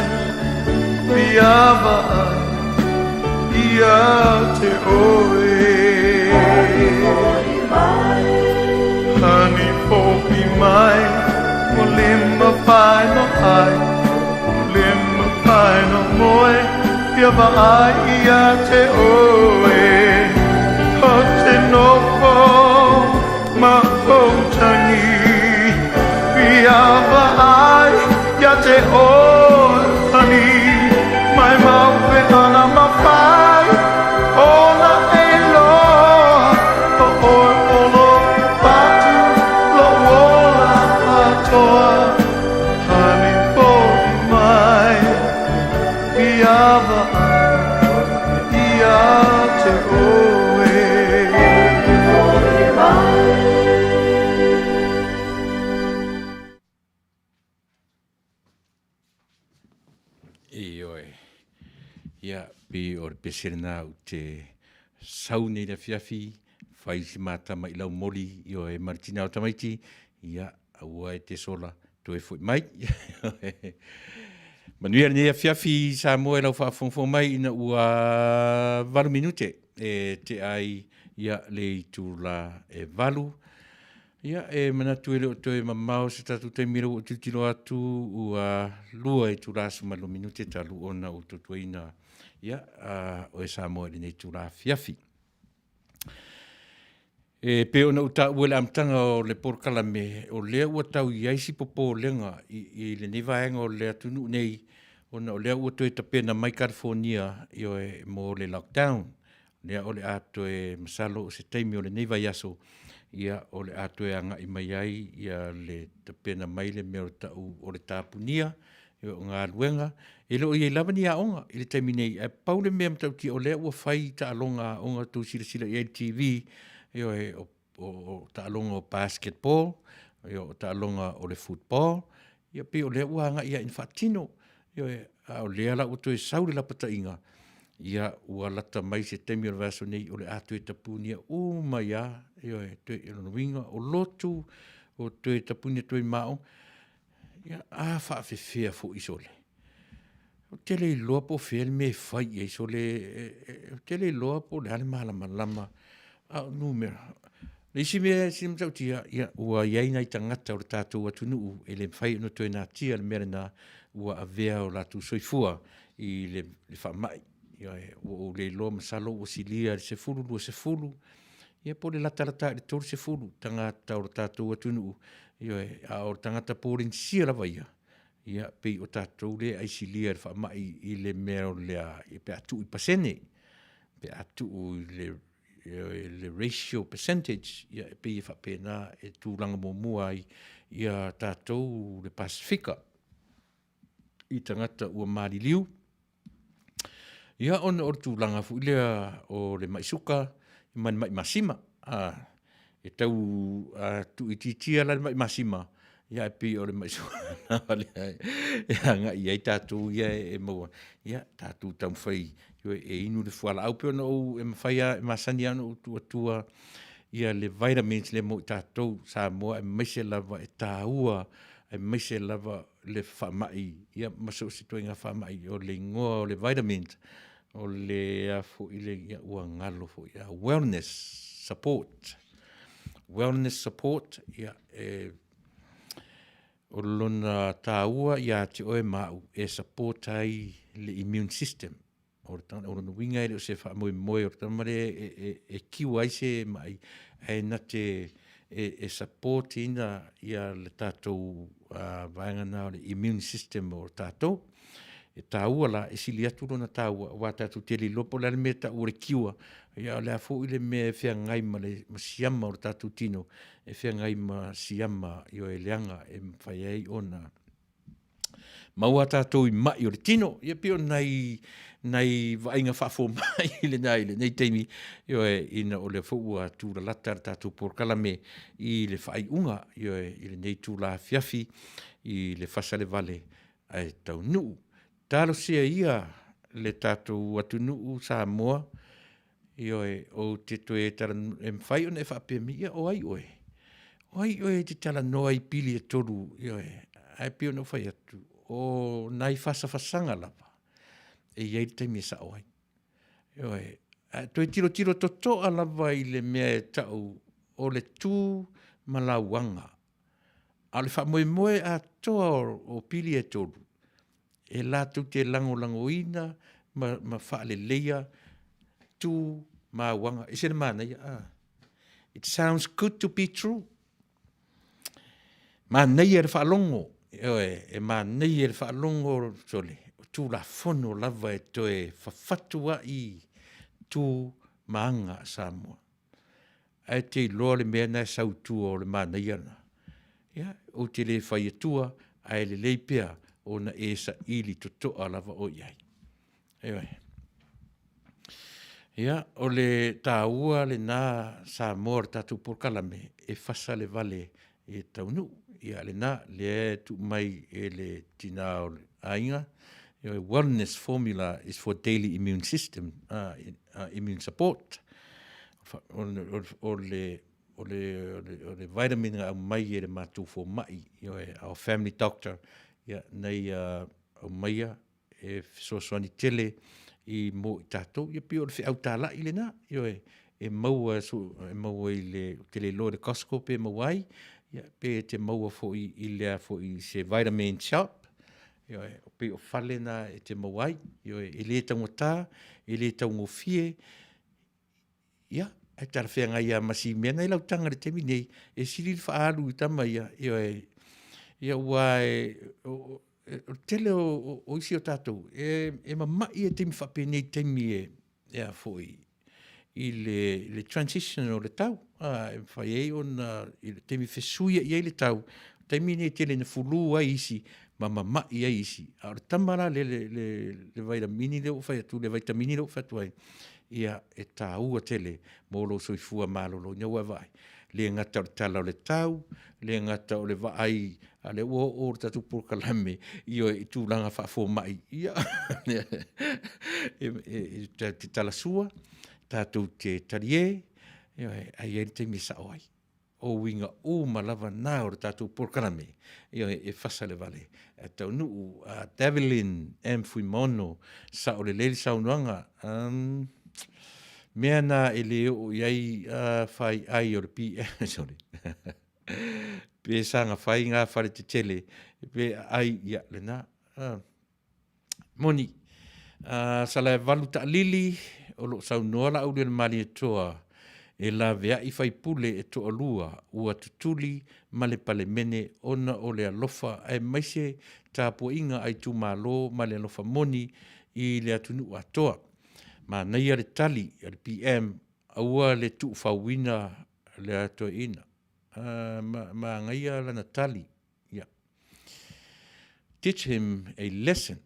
Ioe. Ia, pei o le pese lena ou te sau nei le afiafi, fai si mātama i lau moli, ioe, ma le tina o tamaiti, ia, aua e te sola, toe foi mai. Manuia lenei afiafi Samoa i lau faafogafoga mai ina ua 8 minute e tea ai ia le itula e 8. Ia, e manatu e le o toe mamao se tatou taimi ua tilotilo atu ua 2 itula 12 minute talu ona ou tautuaina ia oe Samoa i lenei itula afiafi. E pei ona ou taua i le amataga o le polokalame, o lea ua tau i ai si popolega i, i lenei vaega o le atunuu nei, ona o lea ua toe tapena mai California ioe, mo le lockdown. Lea o le a toe, masalo o se taimi o lenei vaiaso, ia o le a toe agai mai ai ia le tapena mai le mea o le tau o le tapunia, o galuega, e le o i ai lava ni aoga i le taimi nei, ae pau le mea matautia o lea ua fai taaloga aoga tou silasila i ai i le TV, ioe, o, o, o taaloga o basketball, ioe, o taaloga o le football, ia pei o lea ua agai lava ina faatino, ioe, a o lea la ua toe sau le lapataiga, ia ua lata mai se taimi o le vaiaso nei o le a toe tapunia uma ai lava, ioe, toe, o lona uiga o lotu, o toe tapuni atu ai ma aoga. Ia, a faafefea foi sole? Ou te le iloa po o fea le mea e fai i ai sole, ou te le iloa po o le a le malamalama, a o numera. Le isi mea e sili matautia, ia, ua i ai nai tagata o le tatou atunuu e le mafai ona toe natia le mea lena, ua avea o latou soifua i le faamai. Ia, ua ou le iloa masalo ua silia i le 10, 20, ia po o le latalata i le 30 tagata o le tatou atunuu, ioe, a o le tagata Polenisia lava ia, ia, pei o tatou lea e aisilia i le faamai i le mea o le a, pe a tuu i pasene, pe a tuu i le, ioe, le ratio percentage, ia, e pei e faapena e tulaga muamua ai ia tatou le Pasefika i tagata ua maliliu. Ia, ona o le tulaga foi lea o le mai suka ma le mai masima. A, e tau a, tuuitiitia la le mai masima, ia e pei o le mai suka lea e agai i ai tatou ia e maua. Ia, tatou taumafai e inu le fualaau pei ona ou, e mafai lava, e masani lava ona ou tuu atua ia le vitamins lea mo i tatou Samoa aemaise lava e taua, aemaise lava le faamai, ia ma so o se ituaiga faamai, o le igoa o le vitamins, o le a foi le, ia ua galo foi, a wellness support. Wellness support, ia, e, o lona taua ia te oe ma au e support ai le immune system. O le tagata, o lona uiga e le o se faamoemoe o le tama lea e, e, e kiu ai se mai, ae na te e, e support ina ia le tatou vaega na o le immune system o tatou. E taua la, e sili atu lona taua, aua tatou te le iloa po o le a le mea e tau o le cure, ia o le a foi le mea e feagai ma le ma siama o le tatou tino, e feagai ma siama ioe leaga e mafai ai ona maua tatou i mai o le tino. Ia pei o nai, nai vaaiga faafomai lena i lenei taimi, ioe, ina o lea foi ua tulalata le tatou polokalame i le faaiuga, ioe, i lenei itula afiafi i le fasalevale ae taunuu. Talosia ia le tatou atunuu Samoa, ioe, ou te toe talanoa, e mafai ona e faapea mai, ia o ai oe? O ai oe e te talanoa i pili e tolu, ioe, ae pei ona ou fai atu, o nai fasafasaga lava e i ai le taimi e sao ai. Ioe, ae toe tilotilo totoa lava i le mea e tau o le tu ma lauaga. A o le faamoemoe atoa o pili e tolu, e latou te lagolagoina ma, ma faaleleia tu ma auaga. E ese le manaia, ah. It sounds good to be true. Manaia le faalogo, ioe, e manaia le faalogo, sole, o Tulafono lava e toe fafatu ai tu ma aga a Samoa. Ae te iloa le mea lena e sau i tua o le manaia lena. Ia, ou te le fai atua, ae lelei pea ona e saili totoa lava oe i ai. Ioe. Ia, o le taua lena Samoa o le tatou polokalame e fasa le vale e taunuu. Ia lena, lea e tuu mai e le tina o le aiga, wellness formula is for daily immune system, immune support. O le, o le, o le vitamin na aumai e le matou fomai, ioe, our family doctor, ia, na ia aumaia e fesoasoani tele i mo i tatou. Ia pei o le feau talai lena, ioe, e maua, e maua i le, ou te le iloa i le Costco pe maua ai, ia, pe te maua foi i le a foi i se vitamin shop, ioe, pei o fale na e te maua ai, ioe, e le taugata, e le taugofie, Ia, ae talafeagai lava ma si mea na i lau taga i le taimi nei, e sili le faaalu i tama ia, ioe, ia aua e, o, o le tele o, o, o isi o tatou, e, e mamai e taimi faapenei taimi e, e a foi, i le, le transition o le tau, a, e mafai ai ona, i le taimi fesuiai ai le tau, taimi nei e tele ina fulu ai isi ma mamai ai isi. A o le tama la le, le, le, le vailamini lea ua fai atu, le vaitamini lea ua fai atu ai, ia e taua tele mo lou soifua maloloina ua e vaai. Le gata o le tala o le tau, le gata o le vaai, a lea ua oo le tatou polokalame ioe i tulaga faafomai, ia e, e, e, te talasua, tatou te talie, ioe, ae i ai le taimi e sao ai. O uiga uma lava na o le tatou polokalame, ioe, e fasa le vale. E taunuu a Davelyn M. Fuimaono, sao lelei le saunoaga. Um, mea na e le oo i ai uh, whai ai o le PM, sorry. pe sanga whai ngā whare te tele, pe ai, ia, lena. Uh, Moni, uh, Salaevalu Taalili, o loo saunoa la Aulialemalietoa e laveai faipule e toalua ua tutuli ma le Palemene ona o le alofa aemaise tapuaiga a itumalo ma le alofa moni i le atunuu atoa. Manaia le tali a le PM aua le tuufauina le atoeaina. Uh, ma, manaia lana tali. Yeah. Teach him a lesson.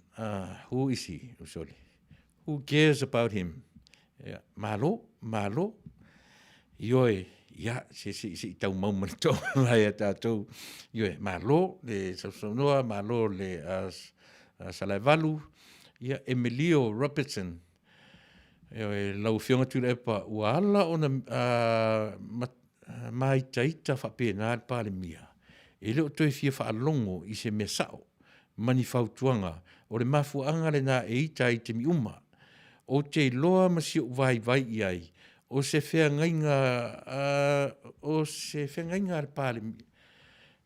Who is he? Oh, sorry. Who cares about him? Yeah. Malo, malo. Ioe, ia, se, se, se i tau mau ma le tō mai a tātou. Ioe, malo le sausaunoa, malo le Salaevalu. Ia, Emilio Robertson. Ioe, lau Afioga Tuilaepa, ua ala ona uh, māitaita faapena le Palemia, e le o toe fia faalogo i se mea sao ma ni fautuaga, o le mafuaaga lena e ita ai i taimi uma. Ou te iloa ma si ou vaivai i ai, o se feagaiga, o se feagaiga a le Palemia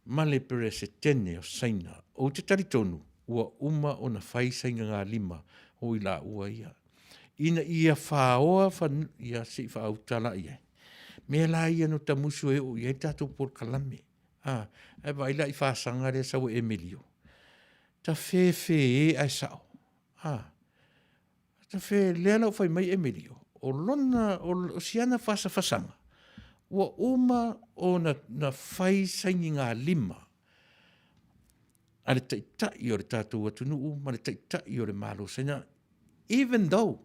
ma le Peresetene o Saina. Ou te talitonu ua uma ona fai sainagalima o i laua ia, ina ia faoa ia se i faauta la i ai. Mea la ia no tamusu e oo i ai le tatou polokalame. A, ae vaai la i fasaga lea sau e Emilio. Ta fefe e ae sao. A, ta fe, lea la ua fai mai Emilio, o lona, o siana fasafasaga, ua uma ona na fai sainigalima a le Taitai o le tatou atunuu ma le Taitai o le Malo o Saina, even though,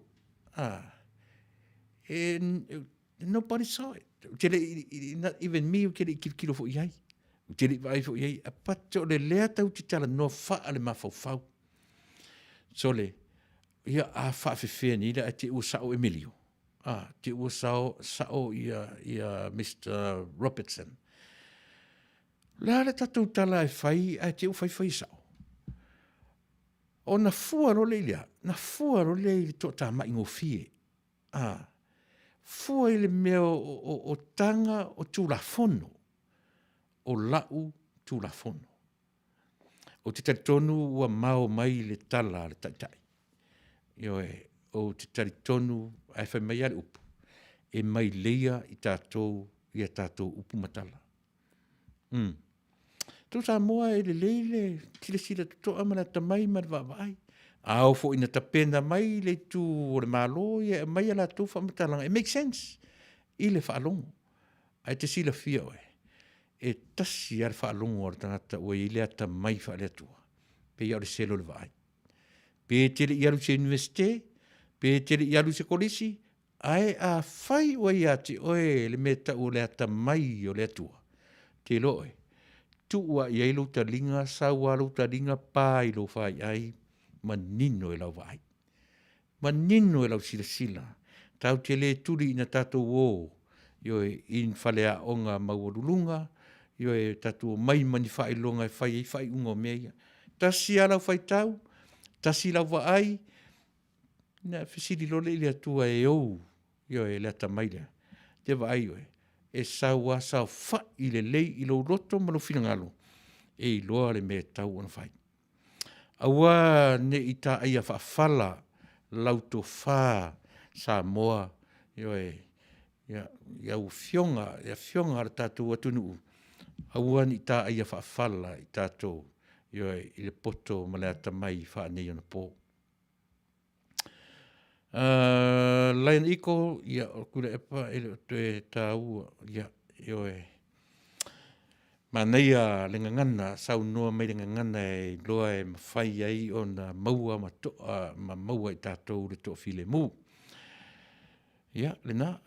nobody saw it. Ou te le i, not even me, ou te le i tilotilo foi i ai. Ou te le i vaai foi i ai, but o le lea tatou te talanoa faale-mafaufau. Sole, ia a faafefea nei la ae te i ua sao Emilio. Ah, te i ua sao, sao ia, ia Mr. Robertson. O le a le tatou tala e fai ae te i ua fai fai sao? Ona fua loa lea i le a? Na fua loa lea i le toatamai gofie. A, fua i le mea o, o, o taga o Tulafono, o lau Tulafono. Ou te talitonu ua mao mai le tala a le Taitai. Ioe, ou te talitonu, ae fai mai lava le upu, e mai leia i tatou ia tatou upu ma tala. Mm. Tou Samoa e lelei le silasila totoa ma le atamai ma le vaavaai. A oo foi ina tapena mai le itu o le Malo, ia e aumai a latou faamatalaga e make sense i le faalogo. Ae te silafia oe, e tasi lava le faalogo a le tagata ua i ai le atamai faale-Atua, pei lava o le selo o le vaai. Pe te le i alu i se Iunivesite, pe te le i alu i se kolisi, Ae afai ua ia te oe le mea tau o le atamai o le Atua, te iloa oe, tuu lava i ai lou taliga, sau lava lou taliga pa i lou faiai, manino i lau vaai, manino i lau silasila. Tatou te le tuli ina tatou o, ioe, i ni faleaoga maualuluga, ioe, tatou omai ma ni faailoga e fai ai faaiuga o mea ia. Tasi lava lau faitau, tasi lau vaai, Ona fesili loa lea i le Atua e ou, ioe, le atamai lea, te vaai oe, e sau lava saofai lelei i lou loto ma lou finagalo e iloa le mea e tatau ona fai. Aua ne i taaia faafala lau tofa Samoa, ioe, ia, i au afioga, i afioga a le tatou atunuu, aua ne i taaia faafala i tatou, ioe, i le poto ma le atamai faaneionapo. Lion Eagle, ia o Tuilaepa e le o toe taua, ia, ioe. Manaia le gagana, saunoa mai le gagana e iloa e mafai ai ona maua ma toa ma maua e tatou le toafilemu. Ia, lena,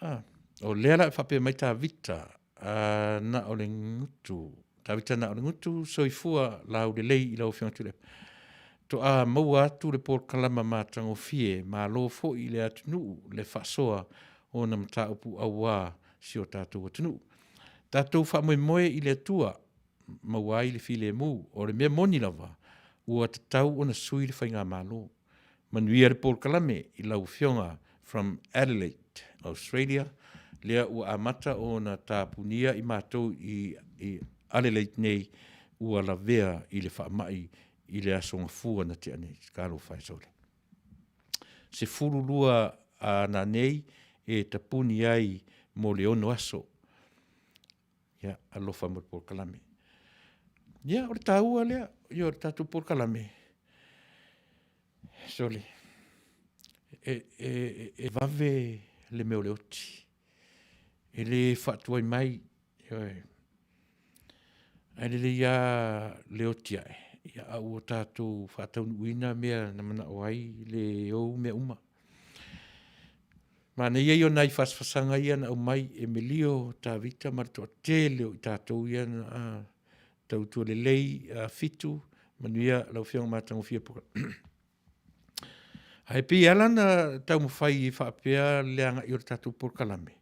o lea la e faapea mai Tavita, na o le gutu, Tavita na o le gutu, soifua laulelei i lau Afioga Tuilaepa. Toa maua atu le polokalama matagofie, malo foi i le atunuu le faasoa o ona mataupu auā si o tatou atunuu. Tatou faamoemoe i le Atua, maua ai le filemu. O le mea moni lava, ua tatau ona sui le faigamalo. Manuia le polokalame i lau Afioga from Adelaide, Australia, lea ua amata ona tapunia i matou i Adelaide nei ua lavea i le faamai i le Aso Gafua na tea nei. Talofa e sole. 12 a nanei e tapuni ai mo le 6 aso. Ia, alofa mo le polokalame. Ia, o le taua lea, ia o le tatou polokalame, sole, e, e, e vave le mea o le oti. E le faatuai mai, ioe. Ae lelei lava le oti ae, ia a ua tatou faataunuuina mea na manao ai le ou mea uma. Manaia ia o nai fasafasaga ia na aumai e Melio, Tavita ma le toatele o i tatou ia na tautua lelei Fitu, manuia lau Afioga matagofie. Ae pei e ala ona taumafai e faapea le agai o le tatou polokalame,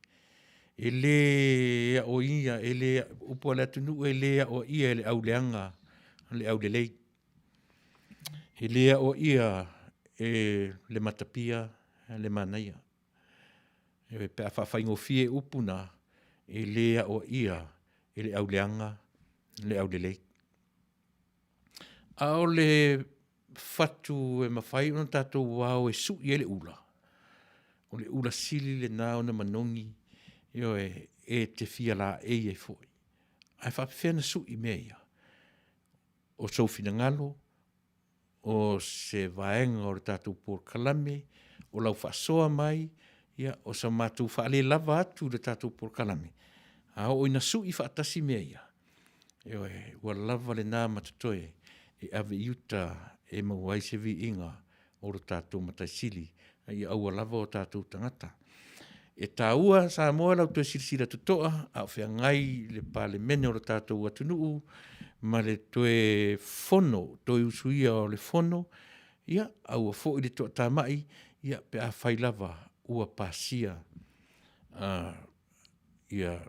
e le aoaia, e le, upu a le atunuu e le aoaia e le auleaga le aulelei. E le aoaia e le matapia le manaia. Pe a faafaigofie upu na, e le aoaia e le auleaga le aulelei. A o le fatu e mafai ona tatou ao e sui ai le ula, o le ula sili lena ona manogi. Ioe, e te fia laei ai foi. Ae faapefea na sui mea ia? O sou finagalo, o se vaega o le tatou polokalame, o lau faasoa mai, ia, o sa matou faalelava atu i le tatou polokalame, a oo ina sui faatasi mea ia, ioe, ua lava lena ma totoe e ave i uta e maua ai se viiga o lo tatou Matai Sili, a ia aua lava o tatou tagata. E taua Samoa lau toe silasila totoa a o feagai le Palemene o lo tatou atunuu ma le toe fono, toe usuia o le fono, ia, a ua foi le toatamai, ia, pe afai lava ua pasia ia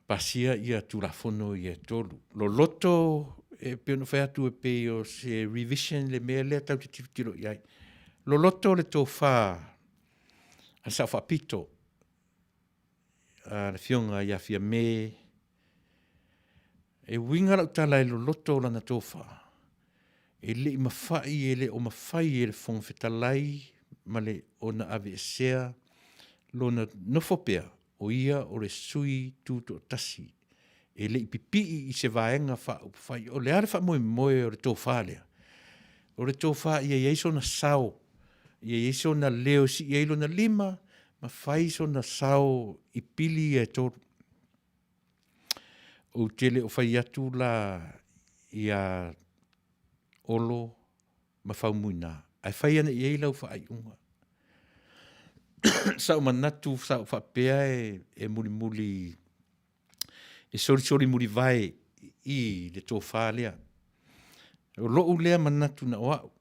pasia ia Tulafono ia e tolu. Loloto e pei ona fai atu e pei o se revision le mea lea tatou te tilotilo i ai. Loloto le tofa a le Sao Faapito, a le Afioga ia Fiame, e uiga lau tala e loloto lana tofa, e le i mafai, e le o mafai e le Fofoga Fetalai ma le ona aveesea lona nofo pea o ia o le sui tutoatasi e le i pipii i se Vaega Faaupufai. O le a le faamoemoe o le tofa lea? O le tofa ia i ai sona sao, ia i ai sona leo e sii ai lona lima ma fai sona sao i pili ia e tolu. Ou te le o fai atu la ia Olo ma Faumuina, ae fai ana i ai lau faaiuga. Sa ou manatu sa ou faapea e mulimuli, e solisoli mulivae i le tofa lea. O lou lea manatu na o au,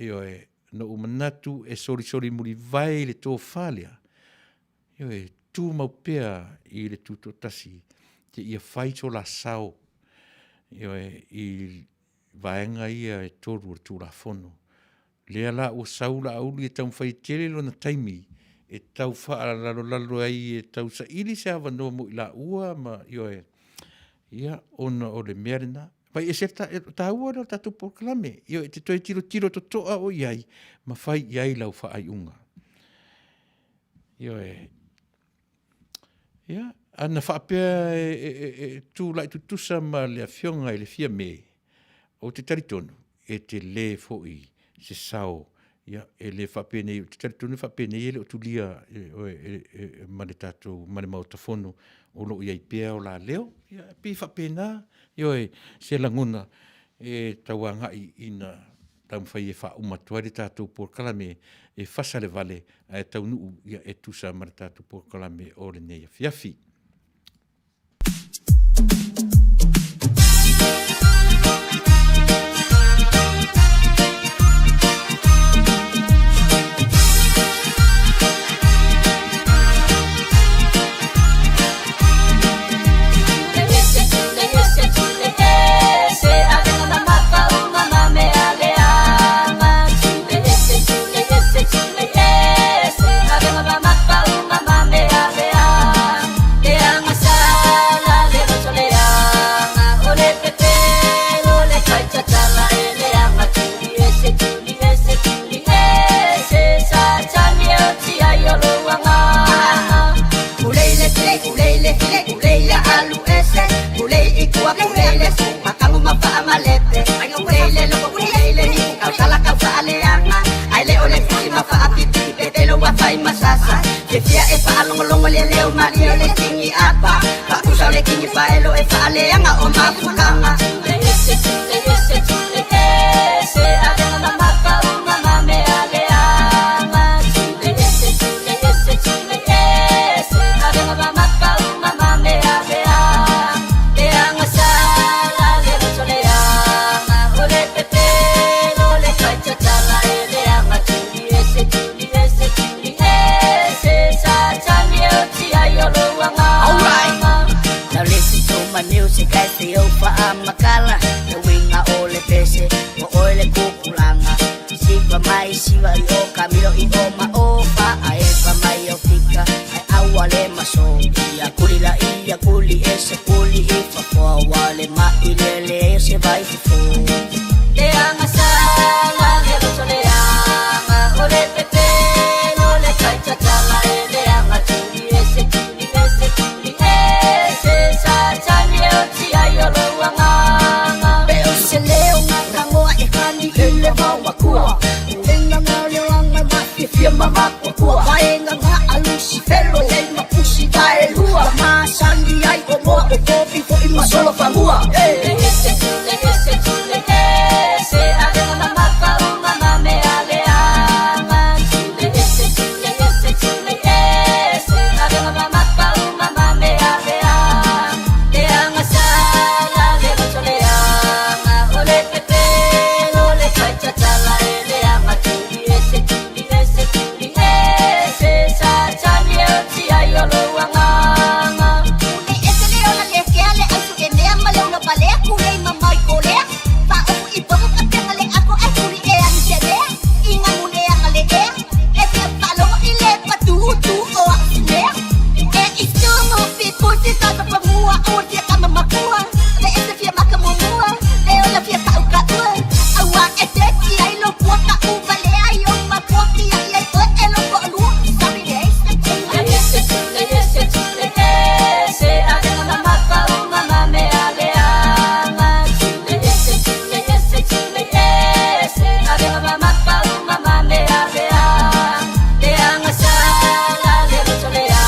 Ioe, na ou manatu e solisoli mulivae i le tofa lea, ioe, tumau pea i le tutoatasi seia fai so la sao, ioe, i vaega ia e tolu o le Tulafono. Lea la ua sau Laauli e taumafai e tele lona taimi e tau faalalolalo ai e tau saili se avanoa mo i laua ma, ioe, ia, ona o le mea lena. Fai ese le taua lea o le tatou polokalame. Ioe, e te toe tilotilo totoa oe i ai ma fai i ai lau faaiuga. Ioe. Ia, ana faapea e tulai tutusa ma le Afioga i le Fiame, ou te talitonu, e tele foi se sao, ia, e le faapenei, ou te talitonu e faapenei e le o tulia e ma le tatou, ma le Maota Fono o lo o i ai pea o la leo. Ia, e pei e faapena, ioe, se lagona e tau agai ina taumafai e faauma atu ai le tatou polokalame e fasa le vale ae taunuu ia e tusa ma le tatou polokalame o lenei afiafi. fia mamakuakua Vaega ga a Lusifelo Lei ma pusi vaelua Masani ai o moa o kopi fo'i ma solofanua Le ese, le ese, le ese Avega mamafa uma ma mea leaga Le ese, le ese, le ese Avega mamafa uma ma mea leaga Leaga sala le loto leaga O le pepelo le faitatala e leaga Tuli ese, tuli ese, tuli ese Satani e oti ai o lou agaga Pule ese le ola le kea le ausu e mea ma le ola palea Kulei mamao i kolea Faaofu i popo ka pega le ako ae tuli e ani se mea I gamu leaga le ea E fia faalogo i le patu tu o au sinea E i tumu fi pusi tata pamua Aua fia kama makua Le ese fia maka muamua Le ola fia kau kaua Aua e te ti ai lo pua ka u valea ai o makua ki ai ai oe e lo toalua Sorry le ese Le ese, le ese, le ese Avega mamafa uma ma mea leaga Le ese, le ese, le ese Avega mamafa uma ma mea leaga Leaga sala le loto leaga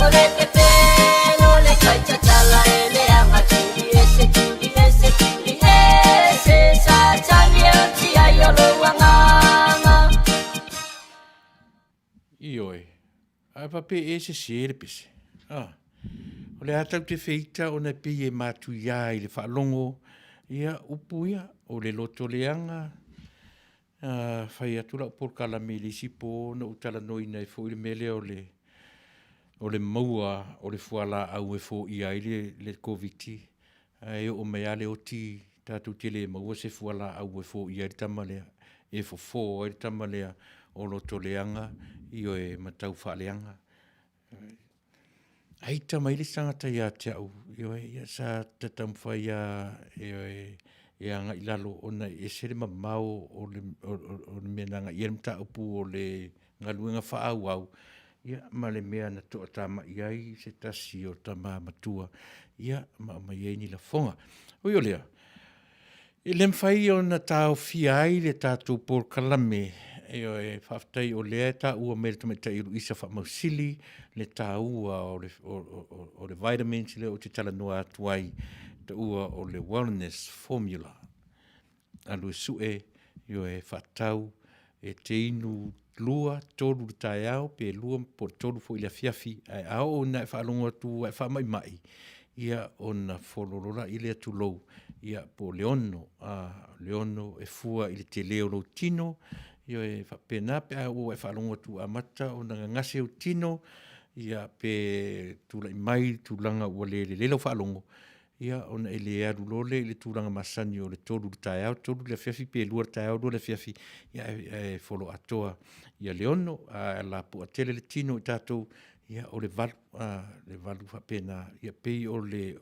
O le pepelo le faitatala e leaga Tuli ese, tuli ese, tuli ese Satani e oti ai o lou agaga. Ioe, ae faapea e sese le pese. Ah. O le a tau te feita ona e pei e matuiā i le faalogo, ia, upu ia, o le loto leaga, ah, fai atu lau polokalame i le isi po na ou talanoaina ai foi le mea lea o le, o le maua o le fualaau e foia ai le, le Koviti, Ae oo mai lava le oti, tatou te le maua se fualaau e foia ai le tama lea, e fofo ai le tama lea o loto leaga, ioe, ma tau faaleaga. Ai ita mai le isi tagata ia te au, ioe, ia sa taumafai lava, ioe, e agai i lalo ona e ese le mamao o le, o, o, o le mea na agai i ai le mataupu o le galuega faaauau, ia, ma le mea na toatamai ai se tasi o tama matua, ia, ma aumai ai ni lafoga. Ui o lea, e le mafai ona taofia ai le tatou polokalame, ioe, faafetai o lea e taua mai e le Tamaitai o Luisa Faamausili le taua o le, o, o, o le vitamins lea ou te talanoa atu ai, taua o le wellness formula. Alu e sue, ioe, faatau, e te inu lua, tolu le taeao, pe lua po o le tolu foi i le afiafi, ae a oo ina e faalogo atu ua e faamaimai, ia ona fololo laʻi lea tulou, ia po o le ono, a, le ono e fua i le tele o lou tino, ioe, e faapena pe a ua e faalogo atu ua amata ona gagase ou tino, ia pe tulai mai le tulaga ua le lelei lau faalogo, ia ona e le alu loa lea i le tulaga masani o le 3 i le taeao, 3 i le afiafi pe 2 i le taeao, 2 i le afiafi, ia ae follow atoa ia le 6, a lapoa tele le tino i tatou, ia o le 8, a, le 8 faapena, ia pei o le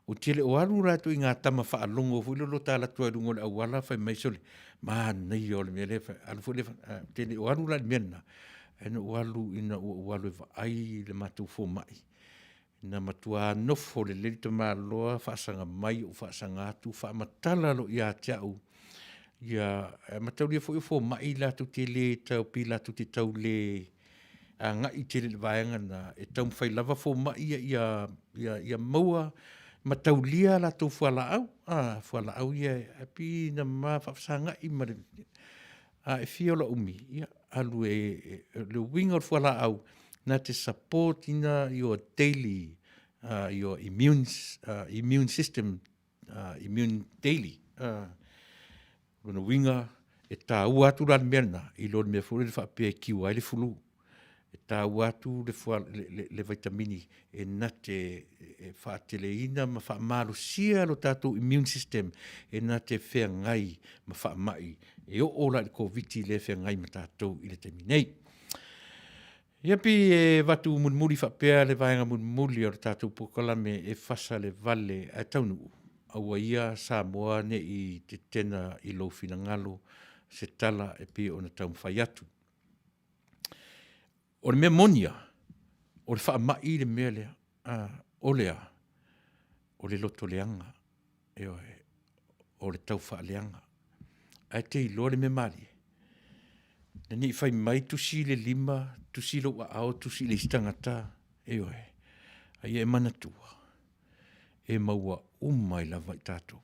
ou te le o alu la ituaiga tama faalogo foi lele o ta alu atu ai i luga o le auala fai mai sole, manaia o le mea lea, alu foi lea, ou te le o alu la i le mea lena, ae na ou alu ina ua ou alu e vaai i le matou fomai, Na matua nofo lelei le tamaloa, faasaga mai ou faasaga atu, faamatala loa ia te au, ia, e mataulia foi o fomai latou te le tau, pei latou te tau le agai tele i le vaega lena, e taumafai lava fomai ia, ia, ia, ia maua ma taulia a latou fualaau, a, fualaau ia e pei na ma faafesagai ma le, a e fia o lau umi, ia, alu e, e, le uiga o le fualaau, na te support ina your daily, your immune, immune system, immune daily. Lona uiga, e tāua atu la le mea lena, i lo le mea foi lele faapea e kiua ai le flu. E tāua atu le, fua, le, le, le vaitamini e na te e faateleina ma faamalosia lo tatou immune system e na te feagai ma faamai e oo la i le Koviti lea e feagai ma tatou i le taimi nei. Ia pei e avatu mulimuli faapea le vaega mulimuli o le tatou polokalame e fasa le vale ae taunuu, aua ia Samoa ne i tetena i lou finagalo se tala e pei ona taumafai atu. O le mea moni lava, o le faamai le mea lea, a, o le a? O le loto leaga, ioe, o le tau faaleaga. Ae te iloa le mea malie. Ina ne i fai mai tusi le lima, tusi lou aao, tusi i le isi tagata, ioe, a ia e manatua, e maua uma ai lava i tatou.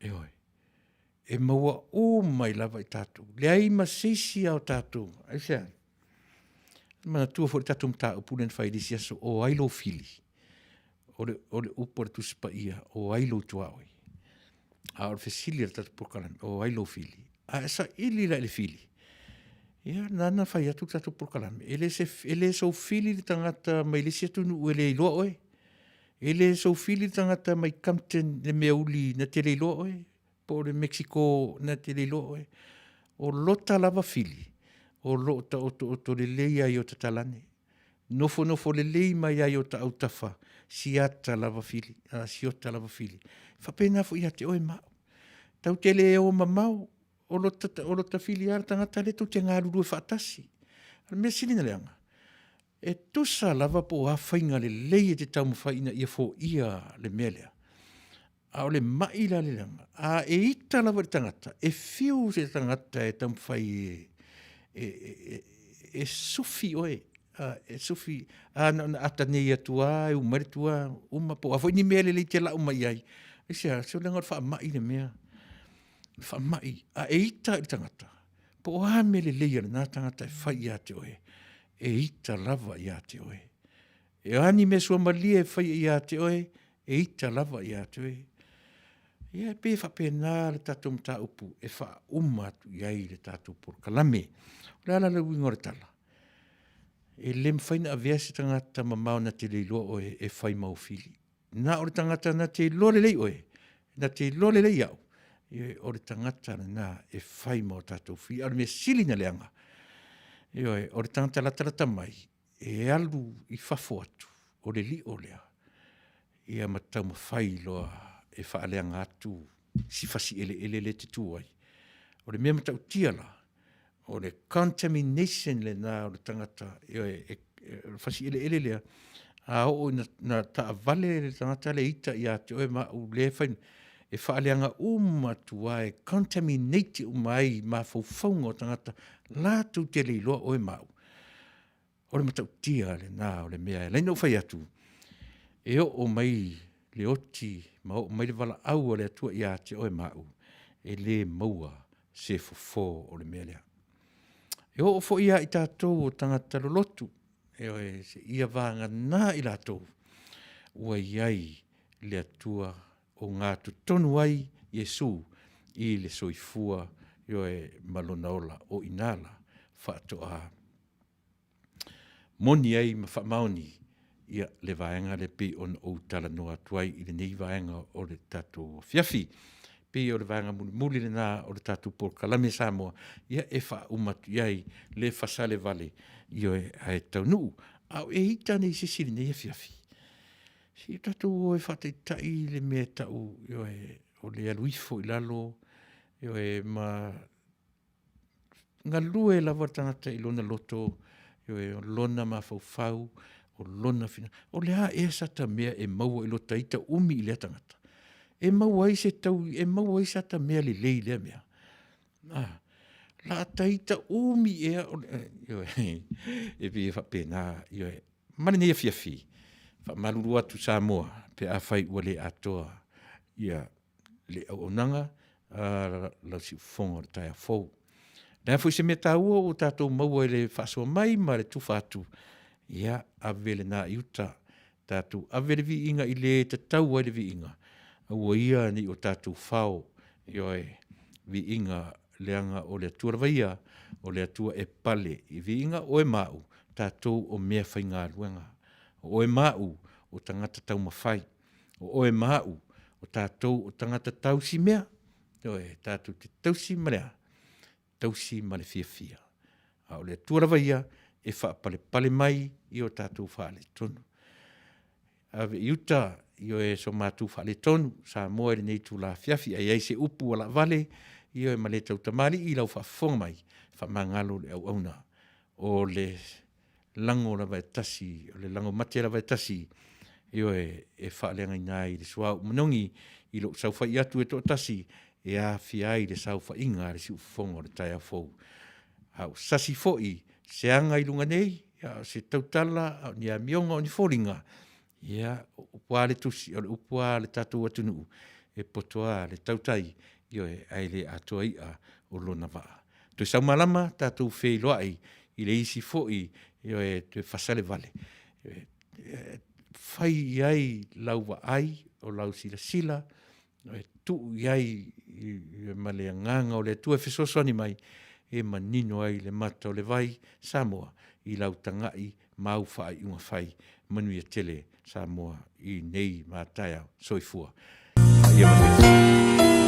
Ioe. E maua uma ai lava i tatou. Leai ma se isi lava o tatou. Aisea? Manatua foi le tatou mataupu lea na fai i le isi aso, o ai lou fili? O le, o le upu a le Tusi Paia, o ai lou tuaoi? A o le fesili a le tatou polokalame, o ai lou fili? A e saili la i le fili, ia na na fai atu le tatou polokalame, e le, se, e le sou fili le tagata mai le isi atunuu e le iloa oe. E le sou fili le tagata mai Compton le mea uli na te le iloa oe, po o le Mexico na te le iloa oe. O lota lava fili, o lo o taotooto lelei lava i ota talane. Nofonofo lelei mai lava i ota autafa, siata lava fili, a, siota lava fili. E faapena foi ia te oe ma au. Tatou te le o mamao, o lota, o lota fili lava le tagata lea tou te galulue faatasi. O le mea sili ona leaga, e tusa lava po o a faiga lelei e te taumafai ina ia foia le mea lea, A o le mai la le leaga, a e ita lava i le tagata, e fiu se tagata e taumafai e, e, e, e sufi oe, a, e sufi, a na ona ata nei atu lava, e uma ai le tua, uma, po o a foi ni mea lelei e te lau mai ai. Aisea? Se leaga o le faamai le mea, o le faamai. A e ita i le tagata, po o a mea lelei a lena tagata e fai ia te oe, e ita lava ia te oe. E a ni mea suamalie e faia ia te oe, e ita lava ia te oe. Ia, e pei e faapena le tatou mataupu e faauma atu i ai le tatou polokalame. O le a la le uiga o le tala? E le mafai ona avea se tagata mamao na te le iloa oe e fai mau fili. Na o le tagata na te iloa lelei oe, na te iloa lelei au, ioe, o le tagata lena e fai ma o tatou fili. A o le mea sili na leaga, ioe, o le tagata latalata mai, e alu i fafo atu o le lio lea, ia ma taumafai loa e faaleaga atu si fasi eleele lea e te tu ai. O le mea matautia la, o le contamination lena o le tagata, ioe, e, o le fasi eleele lea, a oo ina na taavale le tagata lea e ita ia te oe ma au lea e fai, e faaleaga uma atu lava, e contaminate uma ai mafaufauga o tagata latou te le iloa oe ma au. O le matautia lena o le mea e ala ai ona ou fai atu, e oo mai le oti ma oo mai le valaau a le Atua ia te oe ma au, e le maua se fofo o le mea lea. E oo foi ia i tatou o tagata lolotu, ioe, seia vagana i latou ua i ai le Atua o gatotonu ai Iesu i le soifua, ioe, ma lona ola, o i ina la faatoa moni ai ma faamaoni ia le vaega lea pei ona ou talanoa atu ai i lenei vaega o le tatou afiafi. Pei o le vaega mulimuli lena o le tatou polokalame Samoa, ia e faauma atu i ai le fasale vale, ioe, ae taunuu. A o e ita nei i se isi i lenei afiafi? Se i o tatou o e faataitai le mea e tau, ioe, o le alu ifo i lalo, ioe, ma galue lava le tagata i lona loto, ioe, o lona mafaufau, o lona finagalo. O le a ea sata mea e maua i lota ita umi i lea tagata? E maua ai se tau, e maua ai sata mea lelei i lea mea. Ah, la ta ita umi ea, o le, ioe, e pei e faapena, ioe. Ma lenei afiafi, faamalulu atu Samoa pe afai ua le atoa ia le auaunaga a lau siufofoga o le taeao fou. O le a foi se mea taua ua tatou maua i le faasoa mai ma le tufa atu, ia ave lena i uta, tatou ave le viiga i le tatau ai le viiga, aua ia ne i o tatou fao, ioe, viiga leaga o le Atua lava ia, o le Atua e pale i viiga oe ma au, tatou o mea faigaluega. O oe ma au, o tagata taumafai. O oe ma au, o tatou o tagata tausi mea. Ioe, tatou te tausi ma le a? Tausi ma le fiafia. A o le Atua lava ia e faapalepale mai i o tatou faaletonu. Ave i uta, ioe, so matou faaletonu, Samoa i lenei itula afiafi, a i ai se upu ua laavale, ioe, ma le tautamalii i lau faafofoga mai, faamagalo le auauna. O le lago lava e tasi, o le lago mate lava e tasi, ioe, e faaleagaina ai le suauu manogi i lou saofai atu e toatasi e aafia ai le saofaiga a le siufofoga o le taeao fou. A ua sasi foi se aga i luga nei, ia, o se tautala, a o ni amioga, o ni foliga, ia, o upu lava a le Tusi, o le upu lava a le tatou atunuu, e poto lava le tautai, ioe, ae le atoa i'a o lona vaa. Toe saumalama tatou feiloai i le isi foi, ioe, toe fasalevale, e fai i ai lau vaai, o lau silasila, e tuu i ai ma le Agaga o le Atua e fesoasoani mai e manino ai le mata o le vai Samoa i lau tagai ma au faaiuga fai. Manuia tele Samoa i nei ma a taeao. Soifua. Ia manuia.